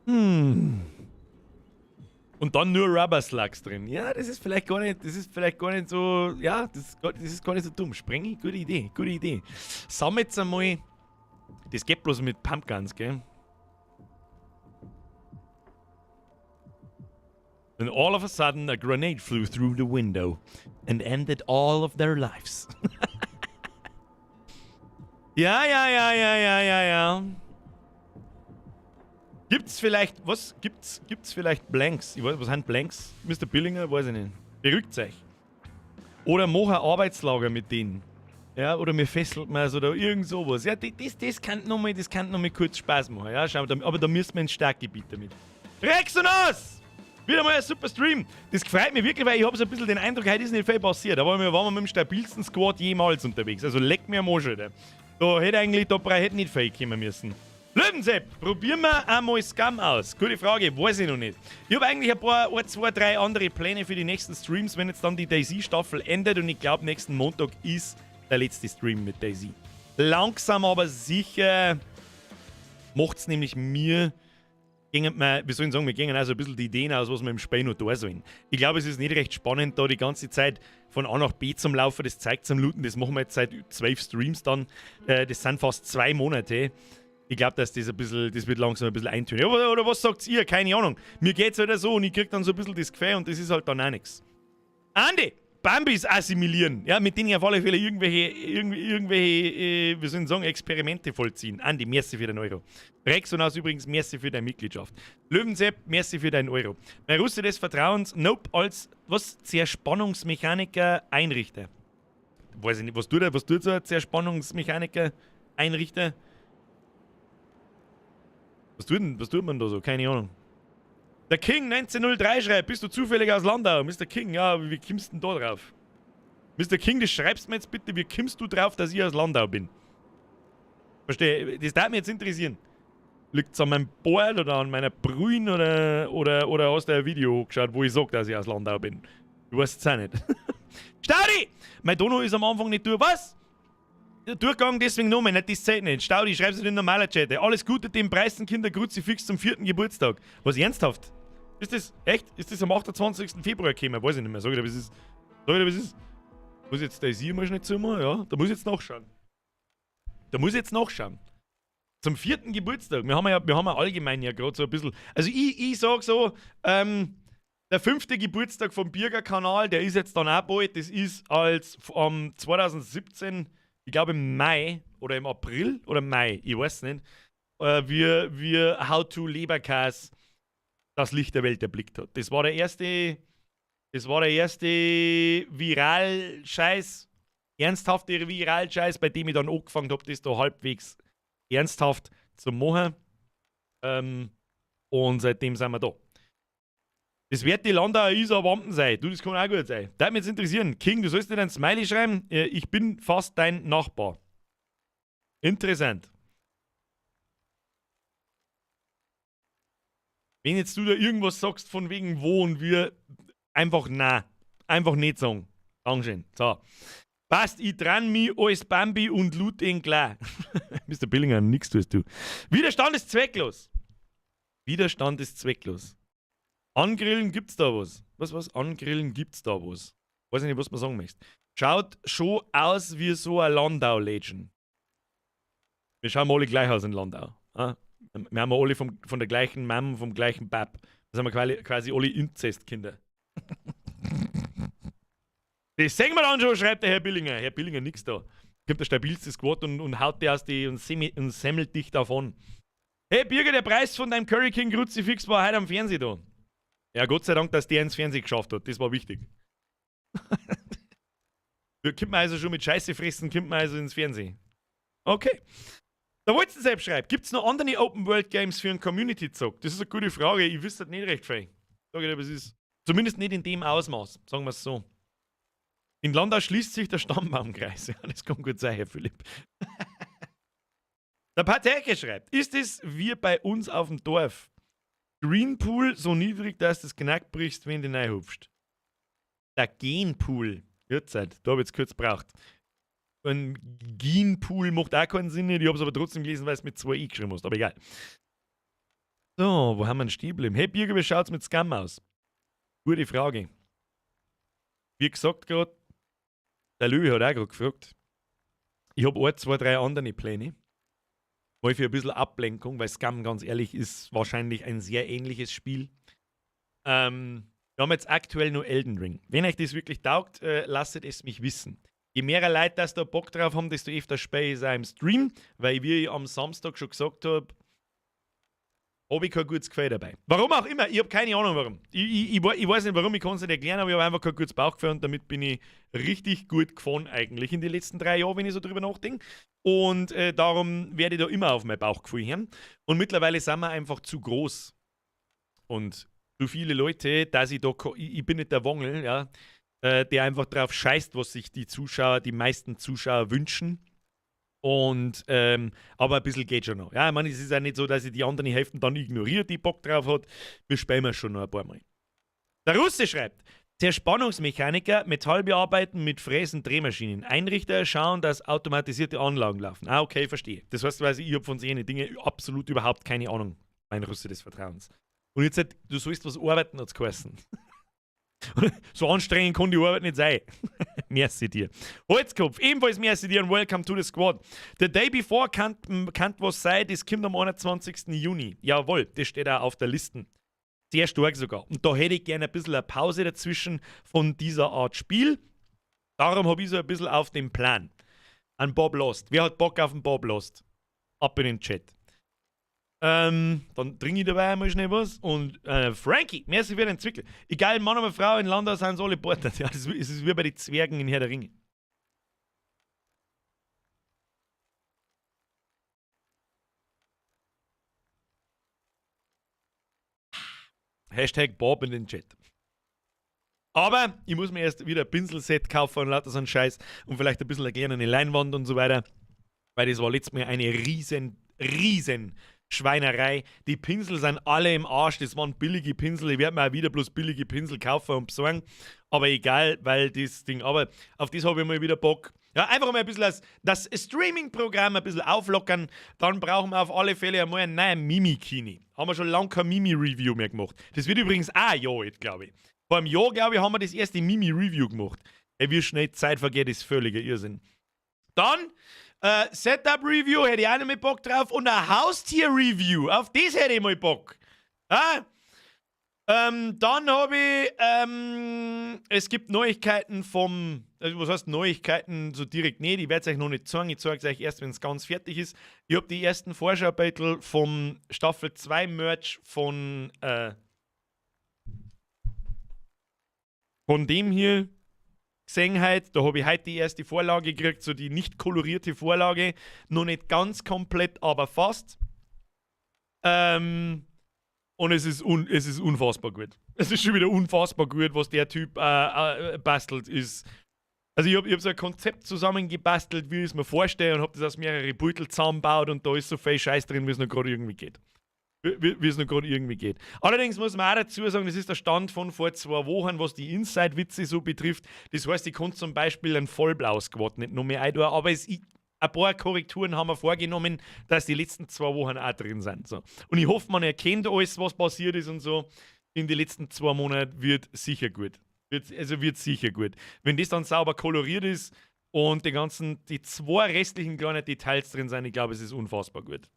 Und dann nur Rubber Slugs drin. Ja, das ist vielleicht gar nicht, so, ja, das ist gar nicht so dumm. Sprenge, gute Idee, gute Idee. Sammelt einmal, das geht bloß mit Pumpguns, gell? And all of a sudden a grenade flew through the window and ended all of their lives. Ja, ja, ja, ja, ja, ja, ja. Gibt's vielleicht, was? Gibt's vielleicht Blanks? Ich weiß, was sind Blanks? Mr. Billinger, weiß ich nicht. Berügt euch. Oder mach ein Arbeitslager mit denen. Ja, oder mir fesselt man es oder irgend sowas. Ja, das kann nochmal, kurz Spaß machen. Ja, schau, aber da müssen wir ins Starkgebiet damit. Rexonos! Wieder mal ein super Stream. Das freut mich wirklich, weil ich habe so ein bisschen den Eindruck, heute ist nicht viel passiert. Da waren wir mit dem stabilsten Squad jemals unterwegs. Also leck mir am Arsch, Alter. Da hätte eigentlich, da hätte nicht viel kommen müssen. Löwensepp, probieren wir einmal Scum aus. Gute Frage, weiß ich noch nicht. Ich habe eigentlich ein paar, 1, 2, 3 andere Pläne für die nächsten Streams, wenn jetzt dann die DayZ-Staffel endet. Und ich glaube, nächsten Montag ist der letzte Stream mit DayZ. Langsam aber sicher macht's nämlich mir... Gingen wir, wie soll ich sagen, wir gehen also ein bisschen die Ideen aus, was wir im Spiel noch da sollen. Ich glaube, es ist nicht recht spannend, da die ganze Zeit von A nach B zum Laufen, das zeigt zum Looten, das machen wir jetzt seit 12 Streams dann. Das sind fast 2 Monate. Ich glaube, dass das ein bisschen, das wird langsam ein bisschen eintönig. Oder was sagt ihr? Keine Ahnung. Mir geht's halt so und ich krieg dann so ein bisschen das Gefühl und das ist halt dann auch nichts. Andi! Bambis assimilieren. Ja, mit denen auf alle Fälle irgendwelche, wie soll ich sagen, Experimente vollziehen. Andi, merci für den Euro. Rexonas übrigens, merci für deine Mitgliedschaft. Löwensepp, merci für deinen Euro. Mein Russe des Vertrauens, nope, als, was, Zerspannungsmechaniker, Einrichter. Weiß ich nicht, was tut er, was tut so ein Zerspannungsmechaniker, Einrichter? Was tut man da so? Keine Ahnung. Der King 1903 schreibt, bist du zufällig aus Landau? Mr. King, ja, wie kommst du denn da drauf? Mr. King, das schreibst du mir jetzt bitte, wie kommst du drauf, dass ich aus Landau bin? Verstehe, das darf mich jetzt interessieren. Liegt's an meinem Bart oder an meiner Brühen oder hast du ein Video geschaut, wo ich sag, dass ich aus Landau bin? Du weißt es auch nicht. Staudi! Mein Dono ist am Anfang nicht durch. Was? Durchgang deswegen nochmal, nicht das Zeit nicht. Staudi, schreib's in den normalen Chat. Alles Gute dem Preisenkinder Kruzifix zum 4. Geburtstag. Was, ernsthaft? Ist das, echt? Ist das am 28. Februar gekommen? Weiß ich nicht mehr. Sag ich dir, was ist. Sag ich dir, was ist. Muss jetzt da hier mal schnell zumachen? Ja, da muss ich jetzt nachschauen. Da muss ich jetzt nachschauen. Zum 4. Geburtstag. Wir haben ja allgemein ja gerade so ein bisschen. Also ich sag so, der 5. Geburtstag vom Birger-Kanal, der ist jetzt dann auch bald. Das ist als 2017, ich glaube im Mai oder im April oder Mai, ich weiß nicht, wir How to Leberkäse das Licht der Welt erblickt hat. Das war der erste Viral-Scheiß, ernsthafte Viral-Scheiß, bei dem ich dann angefangen habe, das da halbwegs ernsthaft zu machen. Und seitdem sind wir da. Das wird die Landauer Isar Wampen sein. Du, das kann auch gut sein. Das würde mich jetzt interessieren. King, du sollst nicht ein Smiley schreiben. Ich bin fast dein Nachbar. Interessant. Wenn jetzt du da irgendwas sagst von wegen wo und wir, einfach nein. Einfach nicht sagen. Dankeschön. So. Passt, ich dran mich als Bambi und loot ihn klar. Mr. Billinger, nix tust du. Widerstand ist zwecklos. Widerstand ist zwecklos. Angrillen gibt's da was. Was? Angrillen gibt's da was. Weiß ich nicht, was man sagen möchte. Schaut schon aus wie so ein Landau-Legend. Wir schauen alle gleich aus in Landau. Ah? Wir haben alle von der gleichen Mom, vom gleichen Bab. Das sind wir quasi alle Inzestkinder. Das sehen wir dann schon, schreibt der Herr Billinger. Herr Billinger, nix da. Kommt der stabilste Squad und haut dir aus die und semmelt dich davon. Hey Birger, der Preis von deinem Curry King Kruzifix war heute am Fernsehen da. Ja, Gott sei Dank, dass der ins Fernsehen geschafft hat. Das war wichtig. Kommt man also schon mit Scheiße fressen, kommt man also ins Fernsehen. Okay. Der Wolzen selbst schreibt, gibt es noch andere Open World Games für einen Community-Zock? Das ist eine gute Frage, ich wüsste das nicht recht viel. Sag ich dir, was ist. Zumindest nicht in dem Ausmaß, sagen wir es so. In Landau schließt sich der Stammbaumkreis. Ja, das kann gut sein, Herr Philipp. Der Pateke schreibt, ist es wie bei uns auf dem Dorf? Greenpool so niedrig, dass du das Knack brichst, wenn du reinhupfst. Der Genpool. Zeit, da hab ich jetzt kurz gebraucht. Ein Genpool macht auch keinen Sinn, ich hab's aber trotzdem gelesen, weil es mit 2 i geschrieben hast, aber egal. So, wo haben wir denn stehen geblieben? Hey Birger, wie schaut's mit Scum aus? Gute Frage. Wie gesagt gerade, der Löwe hat auch gerade gefragt. Ich hab 1, 2, 3 andere Pläne. Mal für ein bisschen Ablenkung, weil Scum, ganz ehrlich, ist wahrscheinlich ein sehr ähnliches Spiel. Wir haben jetzt aktuell nur Elden Ring. Wenn euch das wirklich taugt, lasst es mich wissen. Je mehr Leute, dass da Bock drauf haben, desto öfter spiele ich es auch im Stream, weil wie ich am Samstag schon gesagt hab, hab ich kein gutes Gefühl dabei. Warum auch immer, ich hab keine Ahnung warum. Ich weiß nicht warum, ich kann's nicht erklären, aber ich hab einfach kein gutes Bauchgefühl und damit bin ich richtig gut gefahren eigentlich in den letzten 3 Jahren, wenn ich so drüber nachdenke. Und darum werde ich da immer auf mein Bauchgefühl hören. Und mittlerweile sind wir einfach zu groß. Und zu viele Leute, dass ich da ich bin nicht der Wongel, ja, der einfach drauf scheißt, was sich die Zuschauer, die meisten Zuschauer wünschen. Und, aber ein bisschen geht schon noch. Ja, ich meine, es ist ja nicht so, dass ich die anderen Hälften dann ignoriere, die Bock drauf hat. Wir spielen wir schon noch ein paar Mal. Der Russe schreibt, Zerspannungsmechaniker, Metall bearbeiten mit Fräsen, Drehmaschinen. Einrichter schauen, dass automatisierte Anlagen laufen. Ah, okay, verstehe. Das heißt, quasi, ich hab von solchen Dingen absolut überhaupt keine Ahnung. Mein Russe des Vertrauens. Und jetzt, du sollst was arbeiten, hat's geheißen. So anstrengend kann die Arbeit nicht sein. Merci dir. Holzkopf, ebenfalls merci dir und welcome to the squad. The Day Before kann was sein, das kommt am 21. Juni. Jawohl, das steht auch auf der Liste. Sehr stark sogar. Und da hätte ich gerne ein bisschen eine Pause dazwischen von dieser Art Spiel. Darum habe ich so ein bisschen auf dem Plan. An Bob Lost. Wer hat Bock auf den Bob Lost? Ab in den Chat. Dann trinke ich dabei einmal schnell was. Und Frankie, merci für den Zwickel. Egal, Mann oder Frau, in Landau sind sie alle Porter. Ja, das ist wie bei den Zwergen in Herr der Ringe. Hashtag Bob in den Chat. Aber ich muss mir erst wieder ein Pinselset kaufen und lauter so einen Scheiß und vielleicht ein bisschen erklären, eine Leinwand und so weiter. Weil das war letztes Mal eine riesen, riesen Schweinerei. Die Pinsel sind alle im Arsch. Das waren billige Pinsel. Ich werde mir auch wieder bloß billige Pinsel kaufen und besorgen. Aber egal, weil das Ding. Aber auf das habe ich mal wieder Bock. Ja, einfach mal ein bisschen das Streaming-Programm ein bisschen auflockern. Dann brauchen wir auf alle Fälle einmal einen neuen Mimikini. Haben wir schon lange kein Mimi-Review mehr gemacht. Das wird übrigens auch ein Jahr alt, glaube ich. Vor einem Jahr, glaube ich, haben wir das erste Mimi-Review gemacht. Ey, wie schnell die Zeit vergeht, ist völliger Irrsinn. Dann Setup-Review hätte ich auch noch mal Bock drauf und ein Haustier-Review. Auf das hätte ich mal Bock. Ah? Dann habe ich, es gibt Neuigkeiten vom, also was heißt Neuigkeiten so direkt? Nee, die werde ich euch noch nicht zeigen. Ich zeige es euch erst, wenn es ganz fertig ist. Ich habe die ersten Vorschau-Battle vom Staffel 2 Merch von dem hier gesehen heute. Da habe ich heute die erste Vorlage gekriegt, so die nicht kolorierte Vorlage. Noch nicht ganz komplett, aber fast. Und es ist unfassbar gut. Es ist schon wieder unfassbar gut, was der Typ bastelt ist. Also ich hab so ein Konzept zusammengebastelt, wie ich es mir vorstelle, und hab das aus mehreren Beutel zusammengebaut und da ist so viel Scheiß drin, wie es noch gerade irgendwie geht. Wie es noch gerade irgendwie geht. Allerdings muss man auch dazu sagen, das ist der Stand von vor 2 Wochen, was die Inside-Witze so betrifft. Das heißt, ich konnte zum Beispiel einen Vollblau-Squad nicht noch mehr eintun, aber ein paar Korrekturen haben wir vorgenommen, dass die letzten 2 Wochen auch drin sind. So. Und ich hoffe, man erkennt alles, was passiert ist und so. In den letzten 2 Monaten wird sicher gut. Wird sicher gut. Wenn das dann sauber koloriert ist und die 2 restlichen kleinen Details drin sind, ich glaube, es ist unfassbar gut.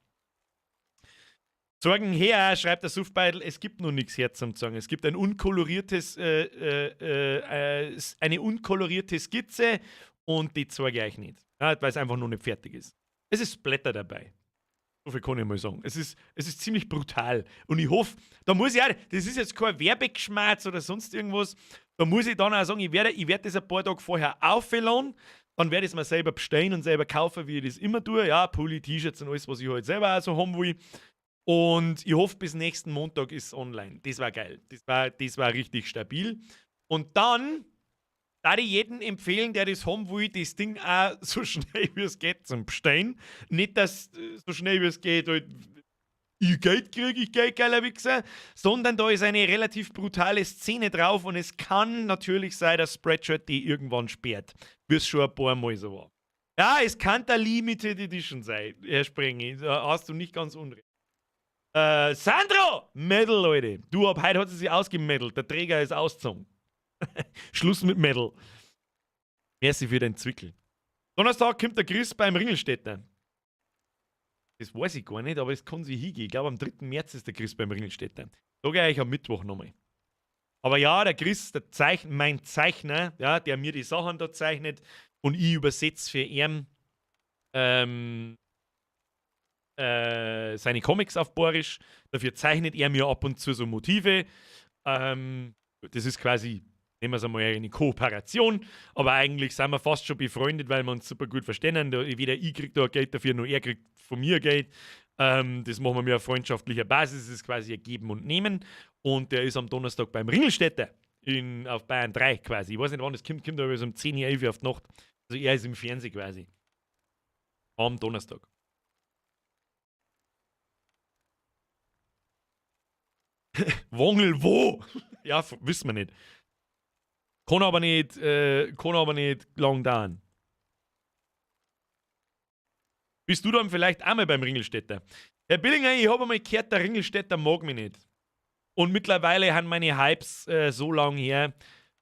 Sorgen her, schreibt der Suffbeidel, es gibt noch nichts her zum Sagen. Es gibt ein unkoloriertes, eine unkolorierte Skizze und die zeige ich euch nicht. Ja, weil es einfach noch nicht fertig ist. Es ist Splatter dabei. So viel kann ich mal sagen. Es ist ziemlich brutal. Und ich hoffe, da muss ich auch, das ist jetzt kein Werbegeschmerz oder sonst irgendwas, da muss ich dann auch sagen, ich werde das ein paar Tage vorher aufladen. Dann werde ich es mir selber bestellen und selber kaufen, wie ich das immer tue. Ja, Pulli, T-Shirts und alles, was ich halt selber auch so haben will. Und ich hoffe, bis nächsten Montag ist es online. Das war geil. Das war richtig stabil. Und dann da ich jedem empfehlen, der das haben will, das Ding auch so schnell wie es geht zum Bestellen. Nicht, dass so schnell wie es geht, halt, ich Geld kriege, ich Geld, geiler Wichser, sondern da ist eine relativ brutale Szene drauf und es kann natürlich sein, dass Spreadshirt die irgendwann sperrt. Wie es schon ein paar Mal so war. Ja, es kann der Limited Edition sein, Herr Sprengi. Da hast du nicht ganz unrecht. Sandro! Metal, Leute. Du, ab heute hat sie sich ausgemettelt. Der Träger ist ausgezogen. Schluss mit Metal. Merci für den Zwickel. Donnerstag kommt der Chris beim Ringelstädter. Das weiß ich gar nicht, aber es kann sich hingehen. Ich glaube, am 3. März ist der Chris beim Ringelstädter. Da gehe ich am Mittwoch nochmal. Aber ja, der Chris, der mein Zeichner, ja, der mir die Sachen da zeichnet und ich übersetze für ihn seine Comics auf Borisch. Dafür zeichnet er mir ab und zu so Motive. Das ist quasi, nehmen wir es einmal, eine Kooperation, aber eigentlich sind wir fast schon befreundet, weil wir uns super gut verstehen. Da, weder ich krieg da Geld dafür, noch er kriegt von mir Geld. Das machen wir auf freundschaftlicher Basis. Das ist quasi ein Geben und Nehmen. Und der ist am Donnerstag beim Ringelstädter auf Bayern 3 quasi. Ich weiß nicht, wann das kommt, kommt aber so um 10 Uhr, 11 Uhr auf die Nacht. Also er ist im Fernsehen quasi. Am Donnerstag. Wongel wo? Ja, wissen wir nicht. Kann aber nicht lang dauern. Bist du dann vielleicht auch mal beim Ringelstädter? Herr Billinger, ich habe einmal gehört, der Ringelstädter mag mich nicht. Und mittlerweile haben meine Hypes so lang her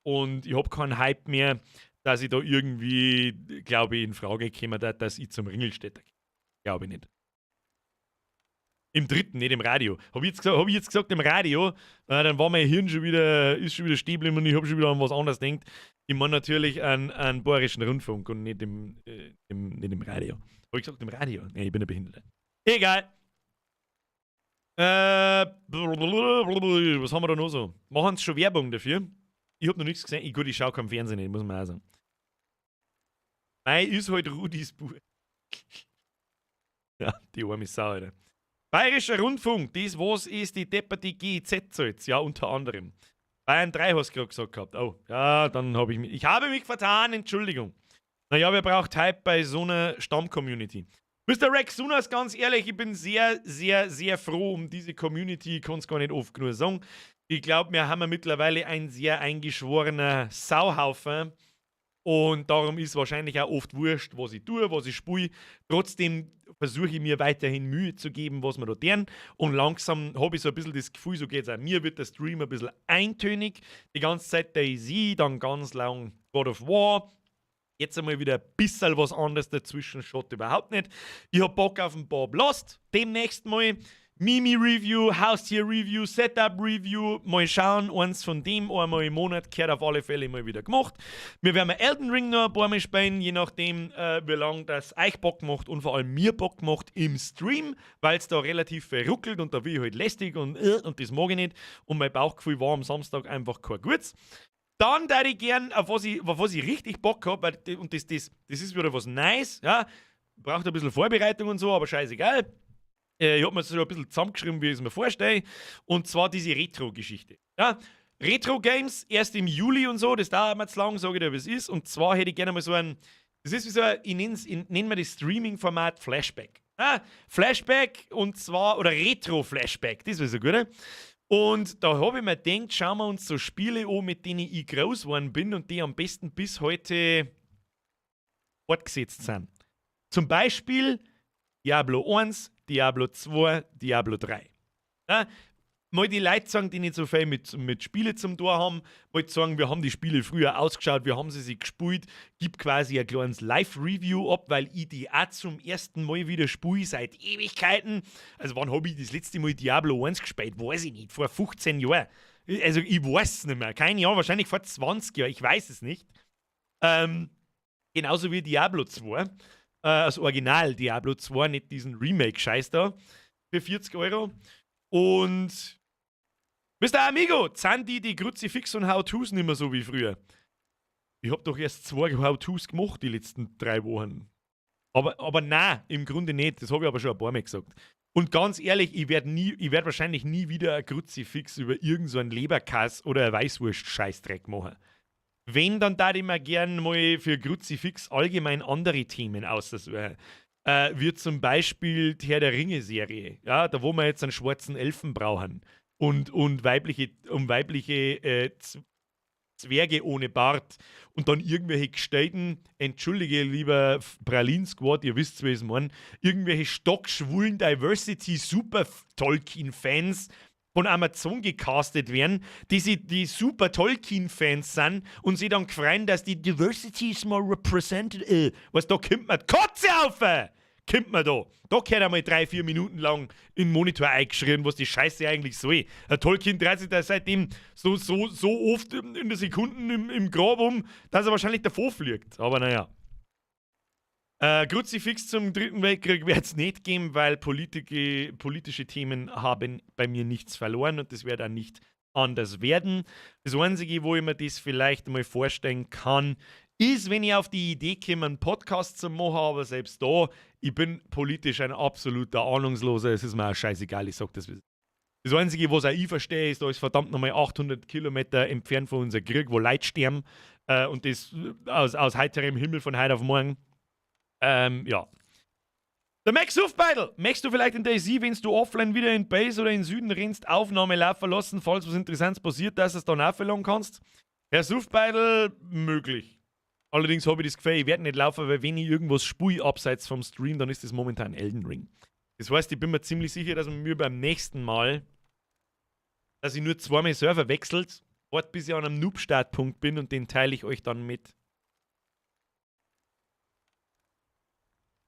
und ich hab keinen Hype mehr, dass ich da irgendwie, glaube ich, in Frage käme, dass ich zum Ringelstädter gehe. Glaube ich nicht. Im dritten, nicht im Radio. Hab ich jetzt gesagt, im Radio, dann war mein Hirn schon wieder, ist schon wieder stehen geblieben und ich hab schon wieder an was anderes gedacht. Ich meine natürlich an Bayerischen Rundfunk und nicht im Radio. Hab ich gesagt, im Radio? Nee, ich bin ein Behinderter. Egal. Was haben wir da noch so? Machen sie schon Werbung dafür? Ich hab noch nichts gesehen. Gut, ich schau kein Fernsehen nicht, muss man auch sagen. Mei ist halt Rudis Bub. Ja, die arme Sau, Alter. Bayerischer Rundfunk, das was ist die depperte GEZ-Salz? Ja, unter anderem. Bayern 3 hast du gerade gesagt gehabt. Oh, ja, dann habe ich mich. Ich habe mich vertan, Entschuldigung. Naja, wer braucht Hype bei so einer Stamm-Community? Mr. Rex Sunas, ganz ehrlich, ich bin sehr, sehr, sehr froh um diese Community. Ich kann es gar nicht oft genug sagen. Ich glaube, wir haben ja mittlerweile ein sehr eingeschworener Sauhaufen. Und darum ist wahrscheinlich auch oft wurscht, was ich tue, was ich spiele. Trotzdem versuche ich mir weiterhin Mühe zu geben, was wir da tun. Und langsam habe ich so ein bisschen das Gefühl, so geht es auch mir, wird der Stream ein bisschen eintönig. Die ganze Zeit DayZ, dann ganz lang God of War. Jetzt einmal wieder ein bisschen was anderes dazwischen, schaut überhaupt nicht. Ich hab Bock auf den Bob Lost, demnächst mal. Mimi-Review, Haustier-Review, Setup-Review, mal schauen, eins von dem einmal im Monat gehört auf alle Fälle mal wieder gemacht. Wir werden Elden Ring noch ein paar Mal spielen, je nachdem, wie lange das euch Bock macht und vor allem mir Bock macht im Stream, weil es da relativ verruckelt und da bin ich halt lästig und das mag ich nicht. Und mein Bauchgefühl war am Samstag einfach kein gutes. Dann würde ich gern, auf was ich richtig Bock hab, weil, und das ist wieder was Nice, ja, braucht ein bisschen Vorbereitung und so, aber scheißegal. Ich hab mir das schon ein bisschen zusammengeschrieben, wie ich es mir vorstelle. Und zwar diese Retro-Geschichte. Ja, Retro-Games erst im Juli und so, das dauert mir zu lang, sage ich dir, wie es ist. Und zwar hätte ich gerne mal so ein, das ist wie so ein, ich nenne mir das Streaming-Format Flashback. Ja, Flashback und zwar, oder Retro-Flashback, das wäre so gut, ne? Und da habe ich mir gedacht, schauen wir uns so Spiele an, mit denen ich groß geworden bin und die am besten bis heute fortgesetzt sind. Zum Beispiel Diablo 1, Diablo 2, Diablo 3. Ja, mal die Leute sagen, die nicht so viel mit Spiele zum Tor haben, mal sagen, wir haben die Spiele früher ausgeschaut, wir haben sie sich gespielt, gib quasi ein kleines Live-Review ab, weil ich die auch zum ersten Mal wieder spiele seit Ewigkeiten. Also wann habe ich das letzte Mal Diablo 1 gespielt? Weiß ich nicht, vor 15 Jahren. Also ich weiß es nicht mehr, keine Ahnung, wahrscheinlich vor 20 Jahren, ich weiß es nicht. Genauso wie Diablo 2. Das Original Diablo 2, nicht diesen Remake-Scheiß da, für 40 Euro. Und Mr. Amigo, sind die Kruzifix und How-Tos nicht mehr so wie früher? Ich hab doch erst 2 How-Tos gemacht die letzten 3 Wochen. Aber nein, im Grunde nicht. Das habe ich aber schon ein paar Mal gesagt. Und ganz ehrlich, ich werd wahrscheinlich nie wieder ein Kruzifix über irgend so einen Leberkass oder ein Weißwurst-Scheißdreck machen. Wenn, dann darf ich mir gern mal für Kruzifix allgemein andere Themen aussuchen. Wie zum Beispiel die Herr der Ringe-Serie, ja, da wo wir jetzt einen schwarzen Elfen brauchen und weibliche Zwerge ohne Bart und dann irgendwelche gestellten, entschuldige lieber Pralin-Squad, ihr wisst, wie ich es meine, irgendwelche stockschwulen Diversity-Super-Tolkien-Fans von Amazon gecastet werden, die super Tolkien-Fans sind und sie dann freuen, dass die Diversity is more represented. Was, da kommt man Kotze auf! Kommt man da. Da gehört einmal 3-4 Minuten lang in den Monitor eingeschrien, was die Scheiße eigentlich soll. Der Tolkien dreht sich da seitdem so oft in der Sekunden im Grab um, dass er wahrscheinlich davor fliegt. Aber naja. Kruzifix zum Dritten Weltkrieg wird es nicht geben, weil politische Themen haben bei mir nichts verloren und das wird auch nicht anders werden. Das Einzige, wo ich mir das vielleicht mal vorstellen kann, ist, wenn ich auf die Idee komme, einen Podcast zu machen, aber selbst da, ich bin politisch ein absoluter Ahnungsloser, es ist mir auch scheißegal, ich sag das. Das Einzige, was auch ich verstehe, ist, da ist verdammt nochmal 800 Kilometer entfernt von unserem Krieg, wo Leute sterben und das aus heiterem Himmel von heute auf morgen. Ja. Der Max Hufbeidel, möchtest du vielleicht in DayZ, wenn du offline wieder in Base oder in Süden rennst, Aufnahme laufen lassen, falls was Interessantes passiert, dass du es dann aufladen kannst? Herr Sufbeidel, möglich. Allerdings habe ich das Gefühl, ich werde nicht laufen, weil wenn ich irgendwas spule abseits vom Stream, dann ist das momentan Elden Ring. Das heißt, ich bin mir ziemlich sicher, dass man mir beim nächsten Mal, dass ich nur zweimal Server wechselt, warte bis ich an einem Noob-Startpunkt bin und den teile ich euch dann mit.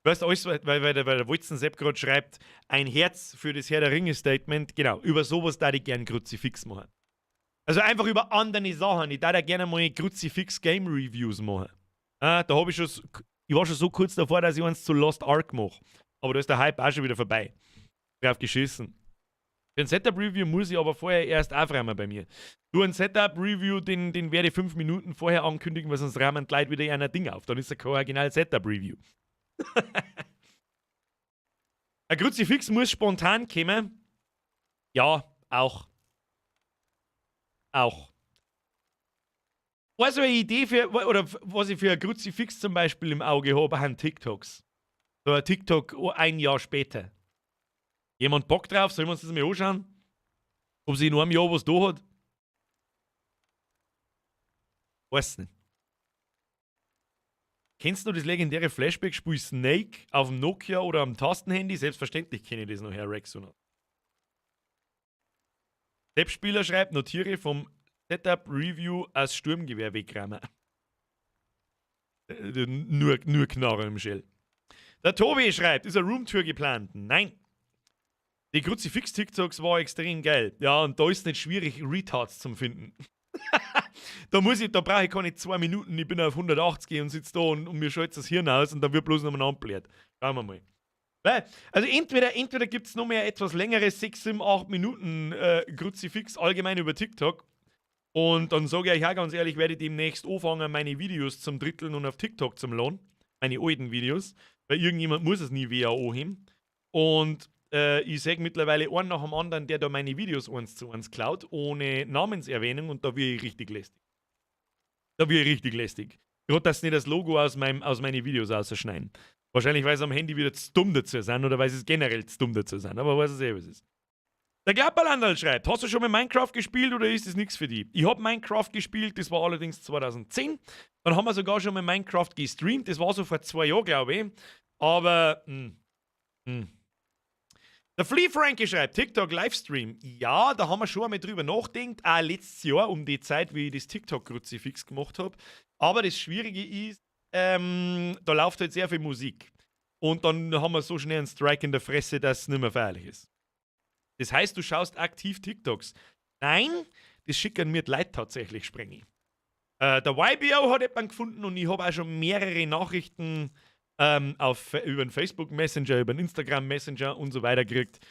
Weißt du, alles, weil der Wolzen Sepp gerade schreibt, ein Herz für das Herr der Ringe-Statement. Genau, über sowas da ich gern Kruzifix machen. Also einfach über andere Sachen. Ich darf da gerne mal Kruzifix Game Reviews machen. Ah, da habe ich schon, ich war schon so kurz davor, dass ich eins zu Lost Ark mache. Aber da ist der Hype auch schon wieder vorbei. Drauf geschissen. Für ein Setup-Review muss ich aber vorher erst aufräumen bei mir. Du, ein Setup-Review, den werde ich 5 Minuten vorher ankündigen, weil sonst räumen die Leute wieder ein Ding auf. Dann ist ja kein original Setup-Review. Ein Kruzifix muss spontan kommen. Ja, auch. Auch. Also eine Idee für, oder was ich für ein Kruzifix zum Beispiel im Auge habe, sind TikToks. So ein TikTok ein Jahr später. Jemand Bock drauf? Sollen wir uns das mal anschauen? Ob sie in einem Jahr was da hat? Weiß nicht. Kennst du das legendäre Flashback-Spiel Snake auf dem Nokia oder am Tastenhandy? Selbstverständlich kenne ich das noch, Herr Rexona. Sepp-Spieler schreibt, notiere vom Setup-Review als Sturmgewehr wegräumen. Nur Knarre im Shell. Der Tobi schreibt, ist eine Roomtour geplant? Nein. Die Kruzifix-TikToks war extrem geil. Ja, und da ist nicht schwierig, Retards zu finden. Da brauche ich keine 2 Minuten, ich bin auf 180 und sitze da und mir schaltet das Hirn aus und dann wird bloß nochmal angebläht. Schauen wir mal. Weil, also entweder gibt es noch mehr etwas längere 6, 7, 8 Minuten Kruzifix allgemein über TikTok. Und dann sage ich euch auch ganz ehrlich, werde ich demnächst anfangen, meine Videos zum Dritteln und auf TikTok zum Lohn. Meine alten Videos. Weil irgendjemand muss es nie WAO haben. Und ich sehe mittlerweile einen nach dem anderen, der da meine Videos eins zu eins klaut, ohne Namenserwähnung, und da bin ich richtig lästig. Da bin ich richtig lästig. Gerade, dass sie nicht das Logo aus meinen Videos rausschneiden. Wahrscheinlich, weil sie am Handy wieder zu dumm dazu sind oder weil sie es generell zu dumm dazu sind. Aber weiß es eh, was es ist. Der Klapperlandl schreibt, hast du schon mal Minecraft gespielt oder ist das nichts für dich? Ich hab Minecraft gespielt, das war allerdings 2010. Dann haben wir sogar schon mal Minecraft gestreamt, das war so vor 2 Jahren, glaube ich. Aber, Der Flea Frankie schreibt, TikTok Livestream. Ja, da haben wir schon einmal drüber nachgedacht, auch letztes Jahr um die Zeit, wie ich das TikTok-Kruzifix gemacht habe. Aber das Schwierige ist, da läuft halt sehr viel Musik. Und dann haben wir so schnell einen Strike in der Fresse, dass es nicht mehr feierlich ist. Das heißt, du schaust aktiv TikToks. Nein, das schicken mir die Leute tatsächlich, Sprengi. Der YBO hat jemanden gefunden und ich habe auch schon mehrere Nachrichten über den Facebook Messenger, über den Instagram Messenger und so weiter gekriegt,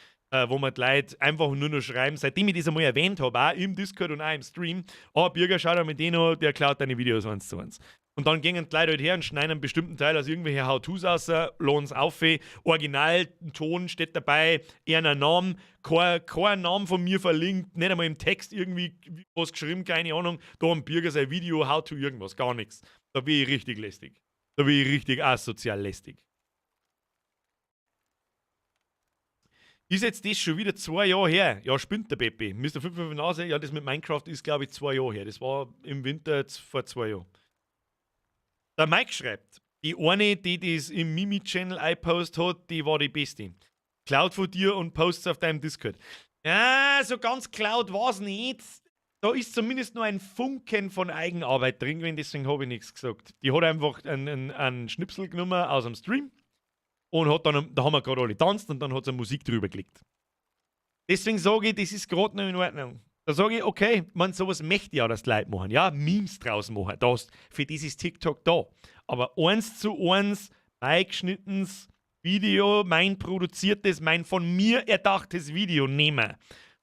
Wo man die Leute einfach nur noch schreiben, seitdem ich das einmal erwähnt habe, auch im Discord und auch im Stream, oh, Birger, schau dir mit denen an, der klaut deine Videos 1:1. Und dann gingen die Leute halt her und schneiden einen bestimmten Teil aus irgendwelchen How-Tos raus, laden auf, Originalton steht dabei, eher Name, kein Name von mir verlinkt, nicht einmal im Text irgendwie was geschrieben, keine Ahnung, da am Birger sein Video, How-To irgendwas, gar nichts. Da bin ich richtig lästig. Da bin ich richtig asozial lästig. Ist jetzt das schon wieder 2 Jahre her? Ja, spinnt der Pepe. Mister 555 Nase, ja, das mit Minecraft ist, glaub ich, 2 Jahre her. Das war im Winter jetzt vor 2 Jahren. Der Mike schreibt, die eine, die das im Mimi-Channel eingepostet hat, die war die beste. Cloud von dir und Posts auf deinem Discord. Ja, so ganz Cloud war's nicht. Da ist zumindest nur ein Funken von Eigenarbeit drin gewesen, deswegen hab ich nichts gesagt. Die hat einfach einen Schnipsel genommen aus dem Stream und hat dann, da haben wir gerade alle getanzt und dann hat sie Musik drüber gelegt. Deswegen sage ich, das ist gerade noch in Ordnung. Da sage ich, okay, man, sowas möchte ich ja, dass die Leute machen, ja, Memes draus machen, das, für das ist TikTok da. Aber 1:1, mein geschnittenes Video, mein produziertes, mein von mir erdachtes Video nehmen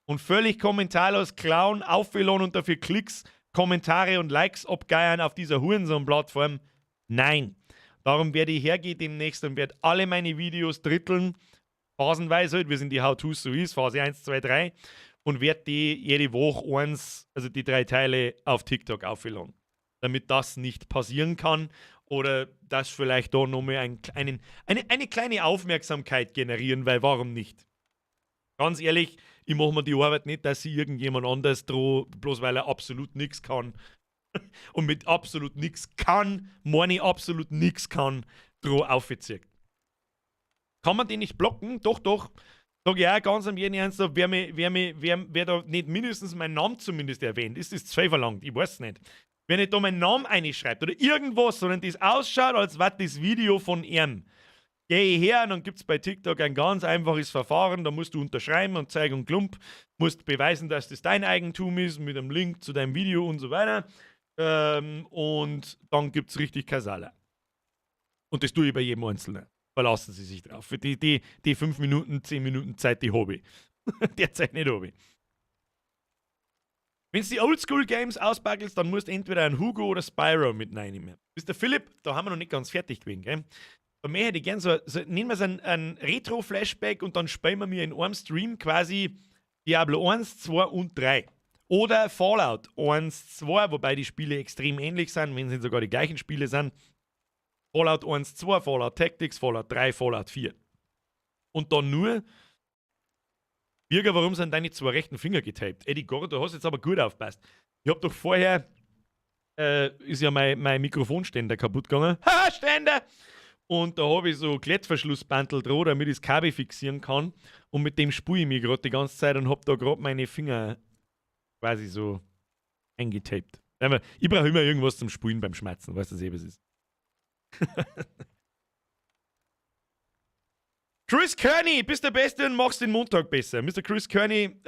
und völlig kommentarlos klauen, aufwählen und dafür Klicks, Kommentare und Likes abgeiern auf dieser Hurensohn-Plattform, nein. Darum werde ich hergehen demnächst und werde alle meine Videos dritteln, phasenweise halt, wie es in die How-Tos so ist, Phase 1, 2, 3, und werde die jede Woche eins, also die 3 Teile auf TikTok aufladen, damit das nicht passieren kann oder das vielleicht da nochmal eine kleine Aufmerksamkeit generieren, weil warum nicht? Ganz ehrlich, ich mache mir die Arbeit nicht, dass sie irgendjemand anders droht, bloß weil er absolut nix kann. Und mit absolut nix kann, meine ich absolut nix kann, droh aufzieht. Kann man den nicht blocken? Doch, doch. Sag ich auch ganz am jeden Ernst, wer da nicht mindestens meinen Namen zumindest erwähnt, ist das zu viel verlangt, ich weiß nicht. Wer nicht da meinen Namen einschreibt oder irgendwas, sondern das ausschaut, als wäre das Video von ihm. Geh ich her und dann gibt's bei TikTok ein ganz einfaches Verfahren, da musst du unterschreiben und zeigen und Klump, musst beweisen, dass das dein Eigentum ist, mit einem Link zu deinem Video und so weiter. Und dann gibt's richtig Kasala. Und das tue ich bei jedem Einzelnen. Verlassen Sie sich drauf. Für die 5 Minuten, 10 Minuten Zeit, die hab ich. Derzeit nicht hab ich. Wenn du die Oldschool-Games auspackelst, dann musst du entweder einen Hugo oder Spyro mit reinnehmen. Mister Philipp, da haben wir noch nicht ganz fertig gewesen, gell? Da möchte ich gern so, so nehmen wir so ein Retro-Flashback und dann spielen wir mir in einem Stream quasi Diablo 1, 2 und 3. Oder Fallout 1, 2, wobei die Spiele extrem ähnlich sind, wenn sie sogar die gleichen Spiele sind. Fallout 1, 2, Fallout Tactics, Fallout 3, Fallout 4. Und dann nur, Birger, warum sind deine 2 rechten Finger getaped? Eddie Gordo, du hast jetzt aber gut aufgepasst. Ich hab doch vorher, ist ja mein Mikrofonständer kaputt gegangen. Haha, Ständer! Und da hab ich so Klettverschlussbandel dran, damit ich das Kabel fixieren kann. Und mit dem spule ich mich grad die ganze Zeit und hab da grad meine Finger quasi so eingetaped. Aber ich brauch immer irgendwas zum Spulen beim Schmerzen, weißt du, was es ist. Chris Kearney, bist der Beste und machst den Montag besser. Mister Chris Kearney,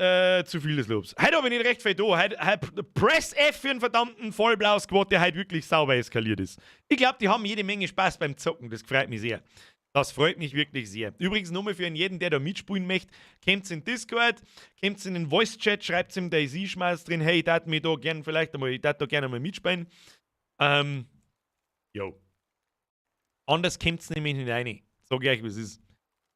zu viel des Lobs. Heute hab ich nicht recht viel da. Heute Press F für einen verdammten Vollblau-Squad, der heute wirklich sauber eskaliert ist. Ich glaub, die haben jede Menge Spaß beim Zocken. Das freut mich sehr. Das freut mich wirklich sehr. Übrigens nochmal für jeden, der da mitspielen möchte, kommt's in Discord, kommt's in den Voice-Chat, schreibt's im DayZ-Schmeiß drin, hey, ich darf mich da gern vielleicht einmal, ich darf da gerne mal mitspielen. Jo. Anders kommt's nämlich nicht rein. Sag ich euch, was es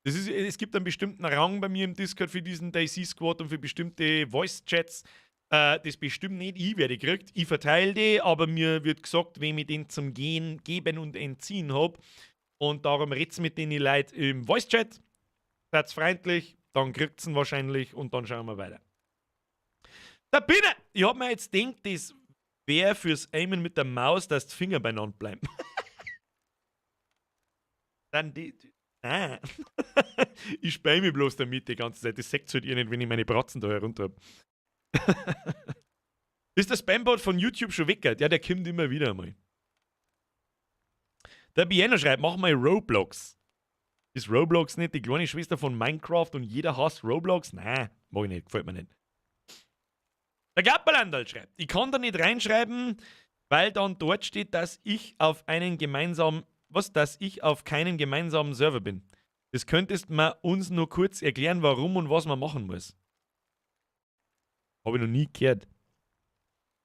ist. Es gibt einen bestimmten Rang bei mir im Discord für diesen DayZ Squad und für bestimmte Voice-Chats. Das bestimmt nicht ich, wer die kriegt. Ich verteile die, aber mir wird gesagt, wem ich den zum Gehen, Geben und Entziehen hab. Und darum red's mit den Leuten im Voice-Chat. Seid freundlich, dann kriegt's ihn wahrscheinlich und dann schauen wir weiter. Da bin ich! Ich hab mir jetzt gedacht, das wär fürs Aimen mit der Maus, dass die Finger beieinander bleiben. Dann die, ah. Ich speie mich bloß damit die ganze Zeit. Das seht halt ihr nicht, wenn ich meine Bratzen da herunter hab. Ist der Spambot von YouTube schon weg? Ja, der kommt immer wieder einmal. Der Bienno schreibt, mach mal Roblox. Ist Roblox nicht die kleine Schwester von Minecraft und jeder hasst Roblox? Nein, mag ich nicht, gefällt mir nicht. Der Gapperlandal schreibt, ich kann da nicht reinschreiben, weil dann dort steht, dass ich auf einen gemeinsamen, was, dass ich auf keinem gemeinsamen Server bin. Das könntest man uns nur kurz erklären, warum und was man machen muss. Habe ich noch nie gehört.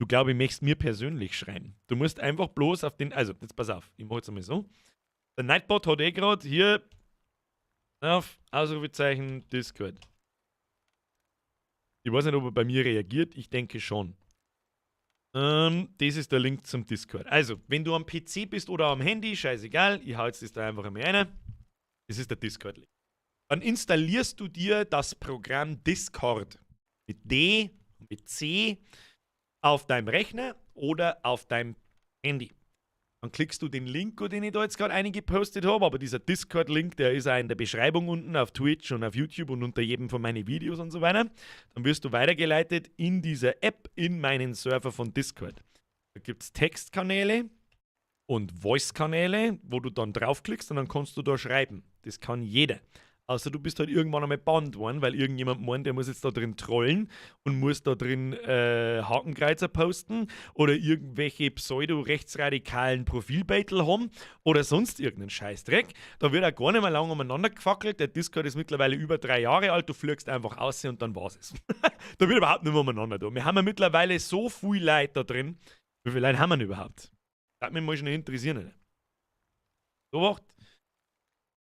Du, glaube ich, möchtest mir persönlich schreiben. Du musst einfach bloß auf den. Also, jetzt pass auf, ich mache jetzt einmal so. Der Nightbot hat eh gerade hier auf Ausrufezeichen Discord. Ich weiß nicht, ob er bei mir reagiert. Ich denke schon. Das ist der Link zum Discord. Also, wenn du am PC bist oder am Handy, scheißegal, ich hau jetzt das da einfach einmal rein. Das ist der Discord-Link. Dann installierst du dir das Programm Discord mit D und mit C auf deinem Rechner oder auf deinem Handy. Dann klickst du den Link, den ich da jetzt gerade eingepostet habe, aber dieser Discord-Link, der ist auch in der Beschreibung unten auf Twitch und auf YouTube und unter jedem von meinen Videos und so weiter. Dann wirst du weitergeleitet in dieser App in meinen Server von Discord. Da gibt es Textkanäle und Voice-Kanäle, wo du dann draufklickst und dann kannst du da schreiben. Das kann jeder. Außer du bist halt irgendwann einmal bannt worden, weil irgendjemand meint, der muss jetzt da drin trollen und muss da drin Hakenkreuzer posten oder irgendwelche pseudo-rechtsradikalen Profilbeitel haben oder sonst irgendeinen Scheißdreck. Da wird auch gar nicht mehr lange umeinander gefackelt. Der Discord ist mittlerweile über 3 Jahre alt, du fliegst einfach aus und dann war's es. Da wird überhaupt nicht mehr umeinander da. Wir haben ja mittlerweile so viel Leute da drin. Wie viele Leute haben wir denn überhaupt? Das würde mich mal schon interessieren. Alter. So, wacht.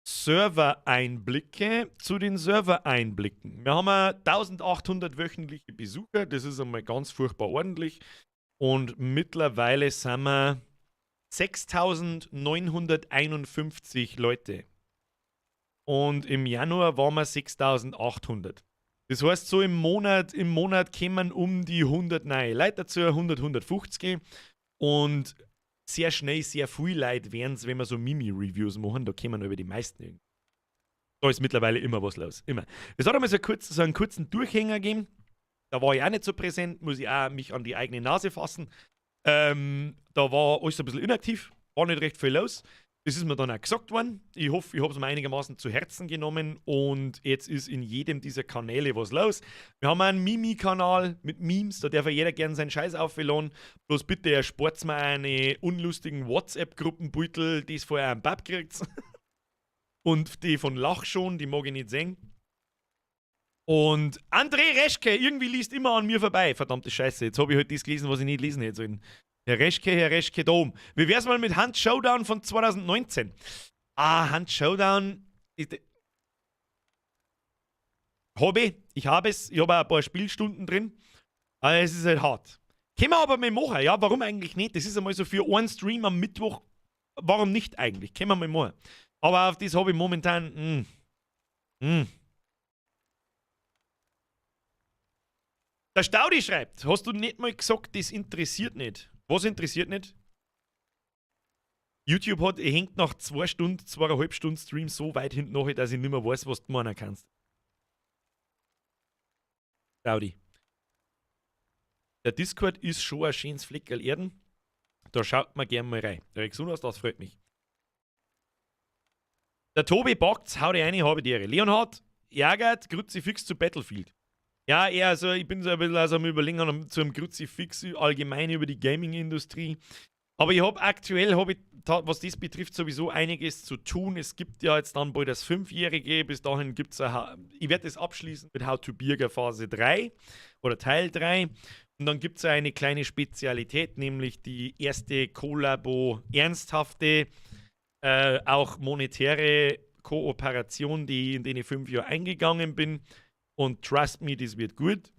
Server-Einblicke zu den Server-Einblicken. Wir haben 1800 wöchentliche Besucher, das ist einmal ganz furchtbar ordentlich. Und mittlerweile sind wir 6951 Leute. Und im Januar waren wir 6800. Das heißt, so im Monat kämen um die 100 neue Leute dazu, 100, 150. Und sehr schnell sehr viel Leute werden es, wenn wir so Mimi-Reviews machen, da kommen über die meisten irgendwie. Da ist mittlerweile immer was los. Immer. Es hat einmal so einen kurzen Durchhänger gegeben. Da war ich auch nicht so präsent, muss ich auch mich an die eigene Nase fassen. Da war alles ein bisschen inaktiv, war nicht recht viel los. Das ist mir dann auch gesagt worden. Ich hoffe, ich habe es mir einigermaßen zu Herzen genommen und jetzt ist in jedem dieser Kanäle was los. Wir haben einen Mimi-Kanal mit Memes, da darf ja jeder gern seinen Scheiß aufladen. Bloß bitte erspart mir eine unlustigen WhatsApp-Gruppenbeutel, die es vorher am Bab kriegt. Und die von Lach schon, die mag ich nicht sehen. Und André Reschke, irgendwie liest immer an mir vorbei. Verdammte Scheiße, jetzt habe ich halt das gelesen, was ich nicht lesen hätte sollen. Herr Reschke, da oben. Wie wär's mal mit Hunt Showdown von 2019? Ah, Hunt Showdown. Hobby, ich habe es, ich habe auch ein paar Spielstunden drin. Aber es ist halt hart. Können wir aber mal machen, ja, warum eigentlich nicht? Das ist einmal so für einen Stream am Mittwoch. Warum nicht eigentlich? Können wir mal machen. Aber auf das habe ich momentan. Der Staudi schreibt, hast du nicht mal gesagt, das interessiert nicht? Was interessiert nicht? YouTube hängt nach 2 Stunden, 2,5 Stunden Stream so weit hinten nach, dass ich nicht mehr weiß, was du meinen kannst. Staudi. Der Discord ist schon ein schönes Fleckerl Erden. Da schaut man gern mal rein. Der gesund aus, das freut mich. Der Tobi backt's, hau dir rein, habe die Ehre. Leonhard ärgert Kruzifix zu Battlefield. Ja, eher also, ich bin so ein bisschen also am Überlegen zu einem Kruzifix allgemein über die Gaming-Industrie. Aber ich habe aktuell, hab ich, was das betrifft, sowieso einiges zu tun. Es gibt ja jetzt dann bald das Fünfjährige. Bis dahin gibt es, ich werde das abschließen mit How to Birger Phase 3 oder Teil 3. Und dann gibt es eine kleine Spezialität, nämlich die erste Kollabo, ernsthafte, auch monetäre Kooperation, die ich in den 5 Jahren eingegangen bin. Und trust me, das wird gut.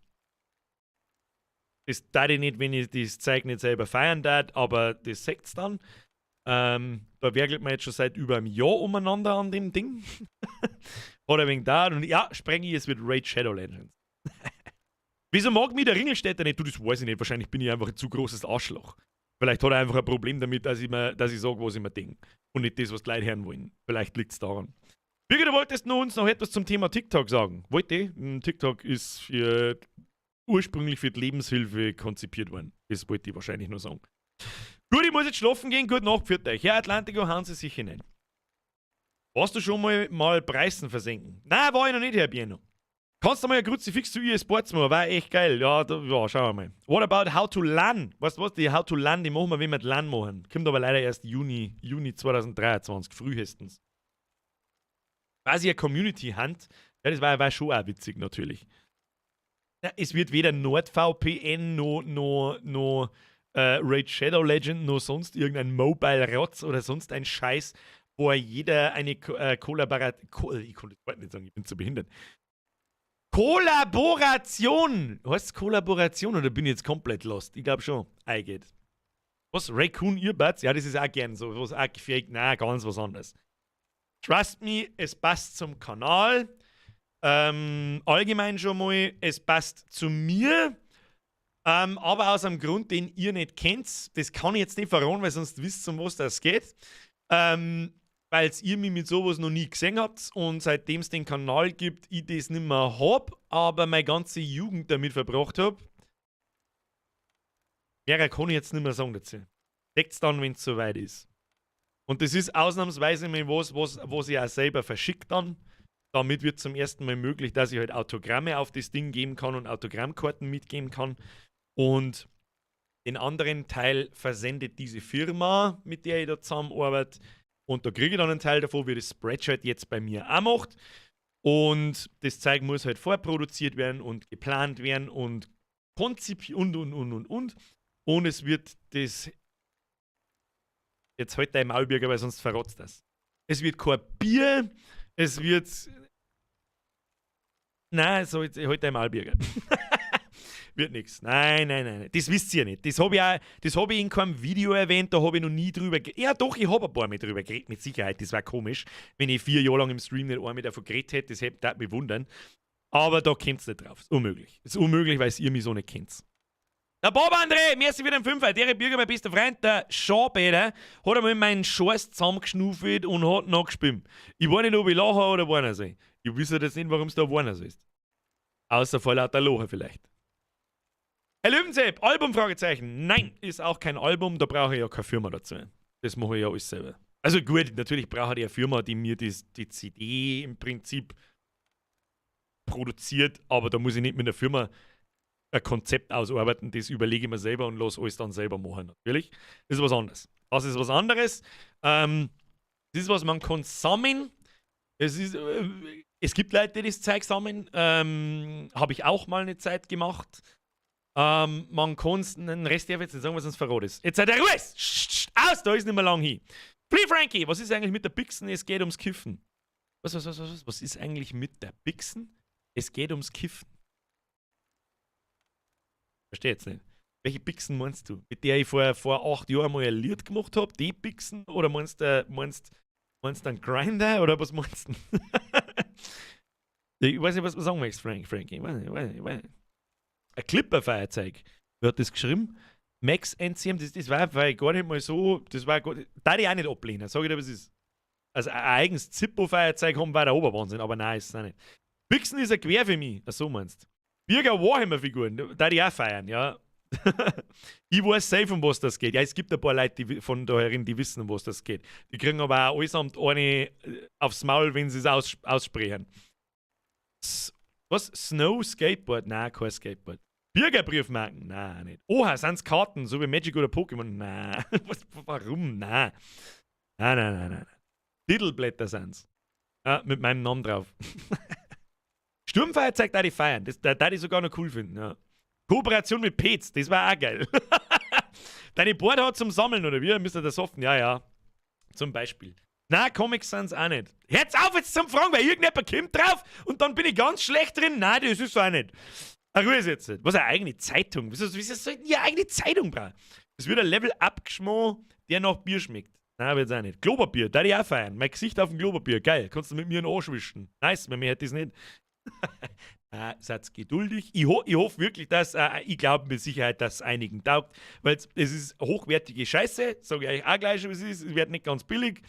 Das darf ich nicht, wenn ich das Zeug nicht selber feiern darf, aber das seht's dann. Da werkelt man jetzt schon seit über einem Jahr umeinander an dem Ding. Hat ein wenig da. Und ja, spreng ich, es wird Raid Shadow Legends. Wieso mag mich der Ringelstädter nicht? Du, das weiß ich nicht. Wahrscheinlich bin ich einfach ein zu großes Arschloch. Vielleicht hat er einfach ein Problem damit, dass ich sage, was ich mir denke. Und nicht das, was die Leute hören wollen. Vielleicht liegt es daran. Birgit, du wolltest nur uns noch etwas zum Thema TikTok sagen. Wollte ich? TikTok ist ursprünglich für die Lebenshilfe konzipiert worden. Das wollte ich wahrscheinlich nur sagen. Gut, ich muss jetzt schlafen gehen. Gute Nacht, pfiat euch. Herr Atlantico, hauen Sie sich hinein. Warst du schon mal Preisen versenken? Nein, war ich noch nicht, Herr Bieno. Kannst du mal ein Kruzifix zu EA Sports machen? War echt geil. Ja, da, ja, schauen wir mal. What about How to LAN? Weißt du was? Die How to LAN, die machen wir, wenn wir die LAN machen. Kommt aber leider erst Juni, Juni 2023, frühestens. Quasi eine Community-Hunt. Ja, das war schon auch witzig natürlich. Ja, es wird weder NordVPN noch Raid Shadow Legend noch sonst irgendein Mobile-Rotz oder sonst ein Scheiß, wo jeder eine Kollaboration. Ko ich konnte das Wort nicht sagen, ich bin zu behindert. Kollaboration! Heißt es Kollaboration oder bin ich jetzt komplett lost? Ich glaube schon. Eingeht. Was? Raccoon Earbuds? Ja, das ist auch gern so. Was auch gefaked. Nein, ganz was anderes. Trust me, es passt zum Kanal. Allgemein schon mal, es passt zu mir. Aber aus einem Grund, den ihr nicht kennt. Das kann ich jetzt nicht verraten, weil sonst wisst ihr, um was das geht. Weil ihr mich mit sowas noch nie gesehen habt und seitdem es den Kanal gibt, ich das nicht mehr hab, aber meine ganze Jugend damit verbracht hab. Mehr kann ich jetzt nicht mehr sagen dazu. Seht's dann, wenn es soweit ist. Und das ist ausnahmsweise mal was ich auch selber verschickt dann. Damit wird zum ersten Mal möglich, dass ich halt Autogramme auf das Ding geben kann und Autogrammkarten mitgeben kann. Und den anderen Teil versendet diese Firma, mit der ich da zusammenarbeite. Und da kriege ich dann einen Teil davon, wie das Spreadshirt jetzt bei mir auch macht. Und das Zeug muss halt vorproduziert werden und geplant werden und konzipiert und. Und es wird das. Jetzt halt dein Maulbürger, weil sonst verrotzt das. Es wird kein Bier, es wird. Nein, so jetzt halt dein Maulbürger. Wird nix. Nein, nein, nein. Das wisst ihr nicht. Das habe ich, auch- das hab ich in keinem Video erwähnt, da habe ich noch nie drüber geredet. Ja, doch, ich habe ein paar Mal drüber geredet, mit Sicherheit. Das war komisch, wenn ich 4 Jahre lang im Stream nicht einmal davon geredet hätte. Das hätte mich wundern. Aber da kommt's nicht drauf. Ist unmöglich. Ist unmöglich, weil ihr mich so nicht kennt. Der Bob André, merci für den Fünfer. Der Bürger, mein bester Freund, der Sean Peter, hat einmal meinen Scheiß zusammengeschnuffelt und hat noch gespielt. Ich weiß nicht, ob ich lache oder weinen soll. Ich weiß jetzt nicht, warum es da weinen sollst. Außer vor lauter Lachen vielleicht. Herr Löwensepp, Album? Fragezeichen. Nein, ist auch kein Album, da brauche ich ja keine Firma dazu. Das mache ich ja alles selber. Also gut, natürlich brauche ich eine Firma, die mir die CD im Prinzip produziert, aber da muss ich nicht mit einer Firma ein Konzept ausarbeiten, das überlege ich mir selber und lasse alles dann selber machen. Natürlich. Das ist was anderes. Das ist was anderes. Das ist was, man kann sammeln. Es gibt Leute, die das Zeug sammeln. Habe ich auch mal eine Zeit gemacht. Man kann es, den Rest darf ich jetzt nicht sagen, was sonst verrot ist. Jetzt seid ihr Ruhe! Aus, da ist nicht mehr lang hin. Free Frankie, was ist eigentlich mit der Bixen? Es geht ums Kiffen. Was, was, was, was, was? Was ist eigentlich mit der Bixen? Es geht ums Kiffen. Verstehe jetzt nicht. Welche Bixen meinst du? Mit der ich vor 8 Jahren mal ein Lied gemacht habe? Die Bixen? Oder meinst du einen Grinder? Oder was meinst du? Ich weiß nicht, was du sagen möchtest, Frankie. Ich weiß nicht, ich weiß nicht, ich weiß nicht. Ein Clipper-Feuerzeug. Wer hat das geschrieben? Max NCM, das war gar nicht mal so, das war gar, da ich auch nicht ablehnen, sag ich dir, was es ist. Also ein eigenes Zippo-Feuerzeug haben war der Oberwahnsinn, aber nein, ist es auch nicht. Bixen ist ein Gewehr für mich, ach so meinst. Birger Warhammer-Figuren, da die auch feiern, ja. Ich weiß safe, um was das geht. Ja, es gibt ein paar Leute die, von da herin, die wissen, um was das geht. Die kriegen aber auch allesamt eine aufs Maul, wenn sie es aussprechen. Was? Snow Skateboard? Nein, kein Skateboard. Bürgerbriefmarken? Nein, nicht. Oha, sind's Karten, so wie Magic oder Pokémon? Nein. Was, warum? Nein. Nein, nein, nein, nein. Titelblätter sind's. Ja, mit meinem Namen drauf. Sturmfeuerzeug da die feiern. Das da die sogar noch cool finden. Ja. Kooperation mit Pets, das war auch geil. Deine Board hat zum Sammeln, oder wie? Müsst ihr das offen? Ja, ja. Zum Beispiel. Na, Comics sind's auch nicht. Hört's auf jetzt zum Fragen, weil irgendjemand kommt drauf und dann bin ich ganz schlecht drin. Nein, das ist auch nicht. Ach, Ruhe ist jetzt nicht. Was, eine eigene Zeitung? Wieso sollten die eine eigene Zeitung brauchen? Es wird ein Level abgeschmort, der nach Bier schmeckt. Nein, wird's auch nicht. Klopapier, da die auch feiern. Mein Gesicht auf dem Klopapier, geil. Kannst du mit mir einen Arsch wischen. Nice, bei mir hätte ich's nicht. Ah, seid geduldig. Ich hoffe wirklich, dass, ich glaube mit Sicherheit, dass es einigen taugt, weil es ist hochwertige Scheiße, sage ich euch auch gleich schon, wie es ist. Es wird nicht ganz billig.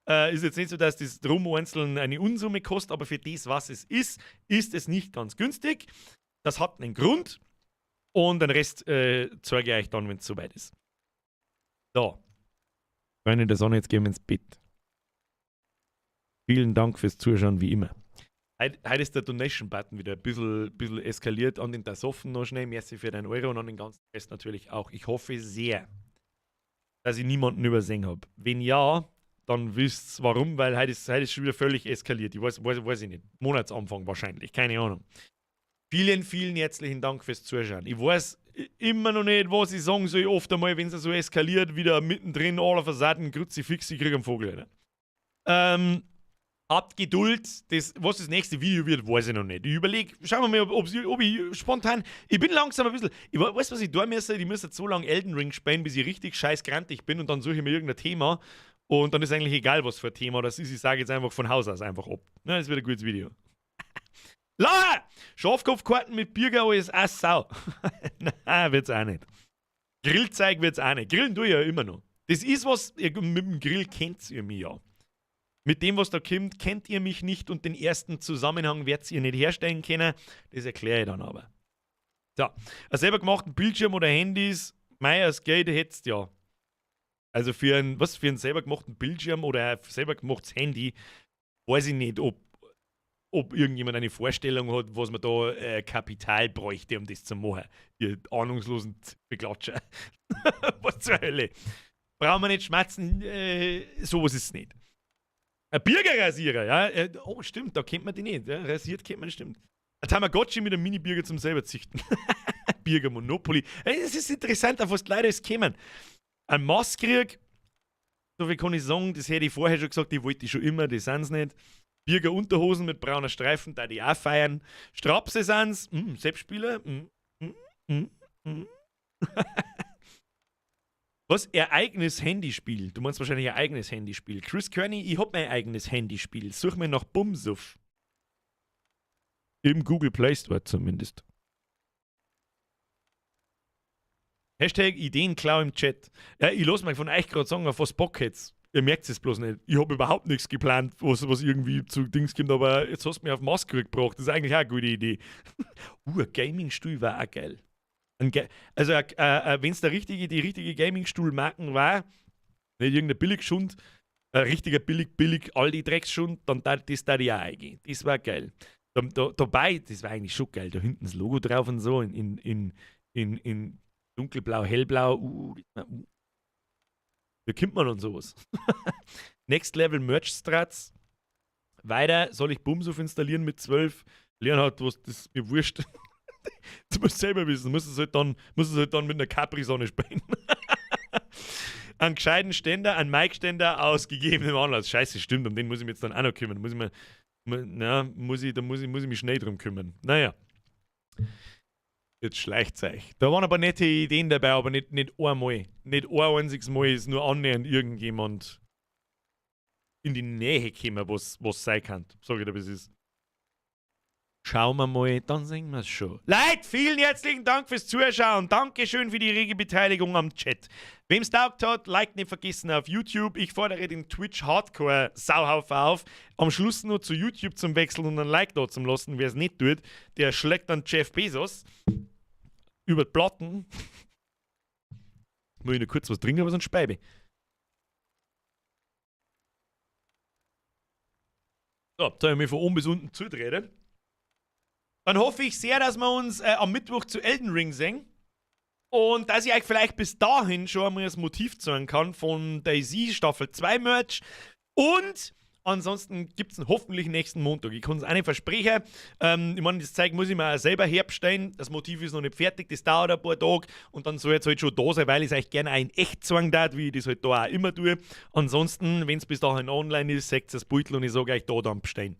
Ist jetzt nicht so, dass das drum einzeln eine Unsumme kostet, aber für das, was es ist, ist es nicht ganz günstig. Das hat einen Grund und den Rest zeige ich euch dann, wenn es soweit ist. So. Freunde der Sonne, jetzt gehen wir ins Bett. Vielen Dank fürs Zuschauen, wie immer. Heute ist der Donation-Button wieder ein bisschen eskaliert an den Tasoffen noch schnell. Merci für deinen Euro und an den ganzen Rest natürlich auch. Ich hoffe sehr, dass ich niemanden übersehen habe. Wenn ja, dann wisst's warum, weil heute ist schon wieder völlig eskaliert. Ich weiß ich nicht. Monatsanfang wahrscheinlich, keine Ahnung. Vielen, vielen herzlichen Dank fürs Zuschauen. Ich weiß immer noch nicht, was ich sagen soll. Oft einmal, wenn es so eskaliert, wieder mittendrin, all of a sudden, Kruzifix, ich krieg einen Vogel. Ne? Habt Geduld. Das, was das nächste Video wird, weiß ich noch nicht. Ich überlege, schauen wir mal, ob ich spontan. Ich bin langsam ein bisschen. Ich weiß, was ich tun müsste. Ich müsste so lange Elden Ring spielen, bis ich richtig scheiß grantig bin, und dann suche ich mir irgendein Thema. Und dann ist eigentlich egal, was für ein Thema das ist. Ich sage jetzt einfach von Haus aus einfach ab. Na, das wird ein gutes Video. La! Schafkopfkarten mit Birger ist auch Sau. Nein, wird's auch nicht. Grillzeug wird's auch nicht. Grillen tue ich ja immer noch. Das ist was, ihr, mit dem Grill kennt ihr mich ja. Mit dem, was da kommt, kennt ihr mich nicht und den ersten Zusammenhang werdet ihr nicht herstellen können. Das erkläre ich dann aber. So, einen selber gemachten Bildschirm oder Handys, mei, das Geld hättest ja. Also für einen, was, für einen selber gemachten Bildschirm oder ein selber gemachtes Handy, weiß ich nicht, ob irgendjemand eine Vorstellung hat, was man da Kapital bräuchte, um das zu machen. Ihr ahnungslosen Beklatscher. Was zur Hölle? Brauchen wir nicht schmatzen, sowas ist es nicht. Ein Birgerrasierer, ja. Oh, stimmt, da kennt man die nicht. Ja. Rasiert kennt man, stimmt. Ein Tamagotchi mit einem Mini-Birger zum selber züchten. Birger Monopoly. Es ist interessant, auf was die Leute alles kommen. Ein Masskrieg, so viel kann ich sagen, das hätte ich vorher schon gesagt, die wollte ich schon immer, die sind's nicht. Birger Unterhosen mit brauner Streifen, da die auch feiern. Strapse sind's, Selbstspieler, Was? Ihr eigenes Handyspiel. Du meinst wahrscheinlich ihr eigenes Handyspiel. Chris Kearney, ich hab mein eigenes Handyspiel. Such mir nach Bumsuff. Im Google Play Store zumindest. #Ideenklau im Chat. Ja, ich lass mal von euch gerade sagen, auf was Bock hätt's. Ihr merkt es bloß nicht. Ich hab überhaupt nichts geplant, was irgendwie zu Dings kommt, aber jetzt hast du mich auf Maske gebracht. Das ist eigentlich auch eine gute Idee. Ein Gaming-Stuhl war auch geil. Also, wenn es die richtige Gaming-Stuhl-Marken war, nicht irgendein Billigschund, ein richtiger billig, billig Aldi-Drecksschund, dann da, das da die auch eingehen. Das war geil. Dabei, das war eigentlich schon geil, da hinten das Logo drauf und so, in dunkelblau, hellblau, das war. Da kommt man und sowas. Next Level Merch Strats. Weiter, soll ich Bumsuff installieren mit 12? Leonhard, was, das ist mir wurscht. Du musst selber wissen, musst es halt dann mit einer Capri-Sonne spielen. Einen gescheiten Ständer, einen Mic-Ständer aus gegebenem Anlass. Scheiße, stimmt, um den muss ich mich jetzt dann auch noch kümmern. Muss ich mir, na, muss ich, da muss ich mich schnell drum kümmern. Naja. Jetzt schleicht's euch. Da waren ein paar nette Ideen dabei, aber nicht einmal. Nicht ein einziges Mal ist nur annähernd irgendjemand in die Nähe gekommen, was sein kann. Sag ich dir, wie es ist. Schauen wir mal, dann sehen wir's schon. Leute, vielen herzlichen Dank fürs Zuschauen. Dankeschön für die rege Beteiligung am Chat. Wem's taugt hat, Like nicht vergessen auf YouTube. Ich fordere den Twitch Hardcore Sauhaufen auf, am Schluss nur zu YouTube zum Wechseln und ein Like da zum lassen. Wer es nicht tut, der schlägt dann Jeff Bezos über die Platten. Muss ich noch kurz was trinken, aber sonst speibe. So, jetzt habe ich mich von oben bis unten zudrehen. Dann hoffe ich sehr, dass wir uns am Mittwoch zu Elden Ring sehen. Und dass ich euch vielleicht bis dahin schon einmal das Motiv zeigen kann von DayZ Staffel 2 Merch. Und ansonsten gibt es hoffentlich nächsten Montag. Ich kann es auch nicht versprechen. Ich meine, das Zeug muss ich mir auch selber herbstellen. Das Motiv ist noch nicht fertig, das dauert ein paar Tage. Und dann soll jetzt halt schon da sein, weil ich es euch gerne auch in echt zeigen darf, wie ich das halt da auch immer tue. Ansonsten, wenn es bis dahin online ist, seht ihr das Beutel und ich sage euch da dann bestellen.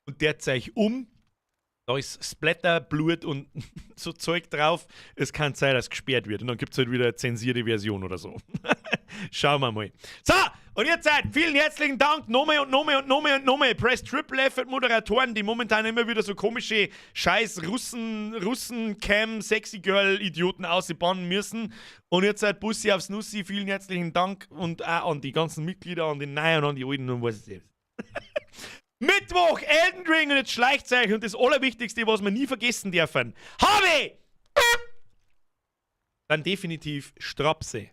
Und der zeig um. Da ist Splatter, Blut und so Zeug drauf. Es kann sein, dass gesperrt wird. Und dann gibt es halt wieder eine zensierte Version oder so. Schauen wir mal. So, und jetzt seid vielen herzlichen Dank. Nochmal und nochmal und nochmal und nochmal. Press Triple F mit Moderatoren, die momentan immer wieder so komische scheiß Russen, Russen, Cam, Sexy Girl Idioten ausbannen müssen. Und jetzt seid Bussi aufs Nussi. Vielen herzlichen Dank und auch an die ganzen Mitglieder, an den Neuen und an die Alten und was es ist. Mittwoch, Elden Ring und jetzt schleicht's euch und das Allerwichtigste, was wir nie vergessen dürfen. Habe! Dann definitiv Strapse.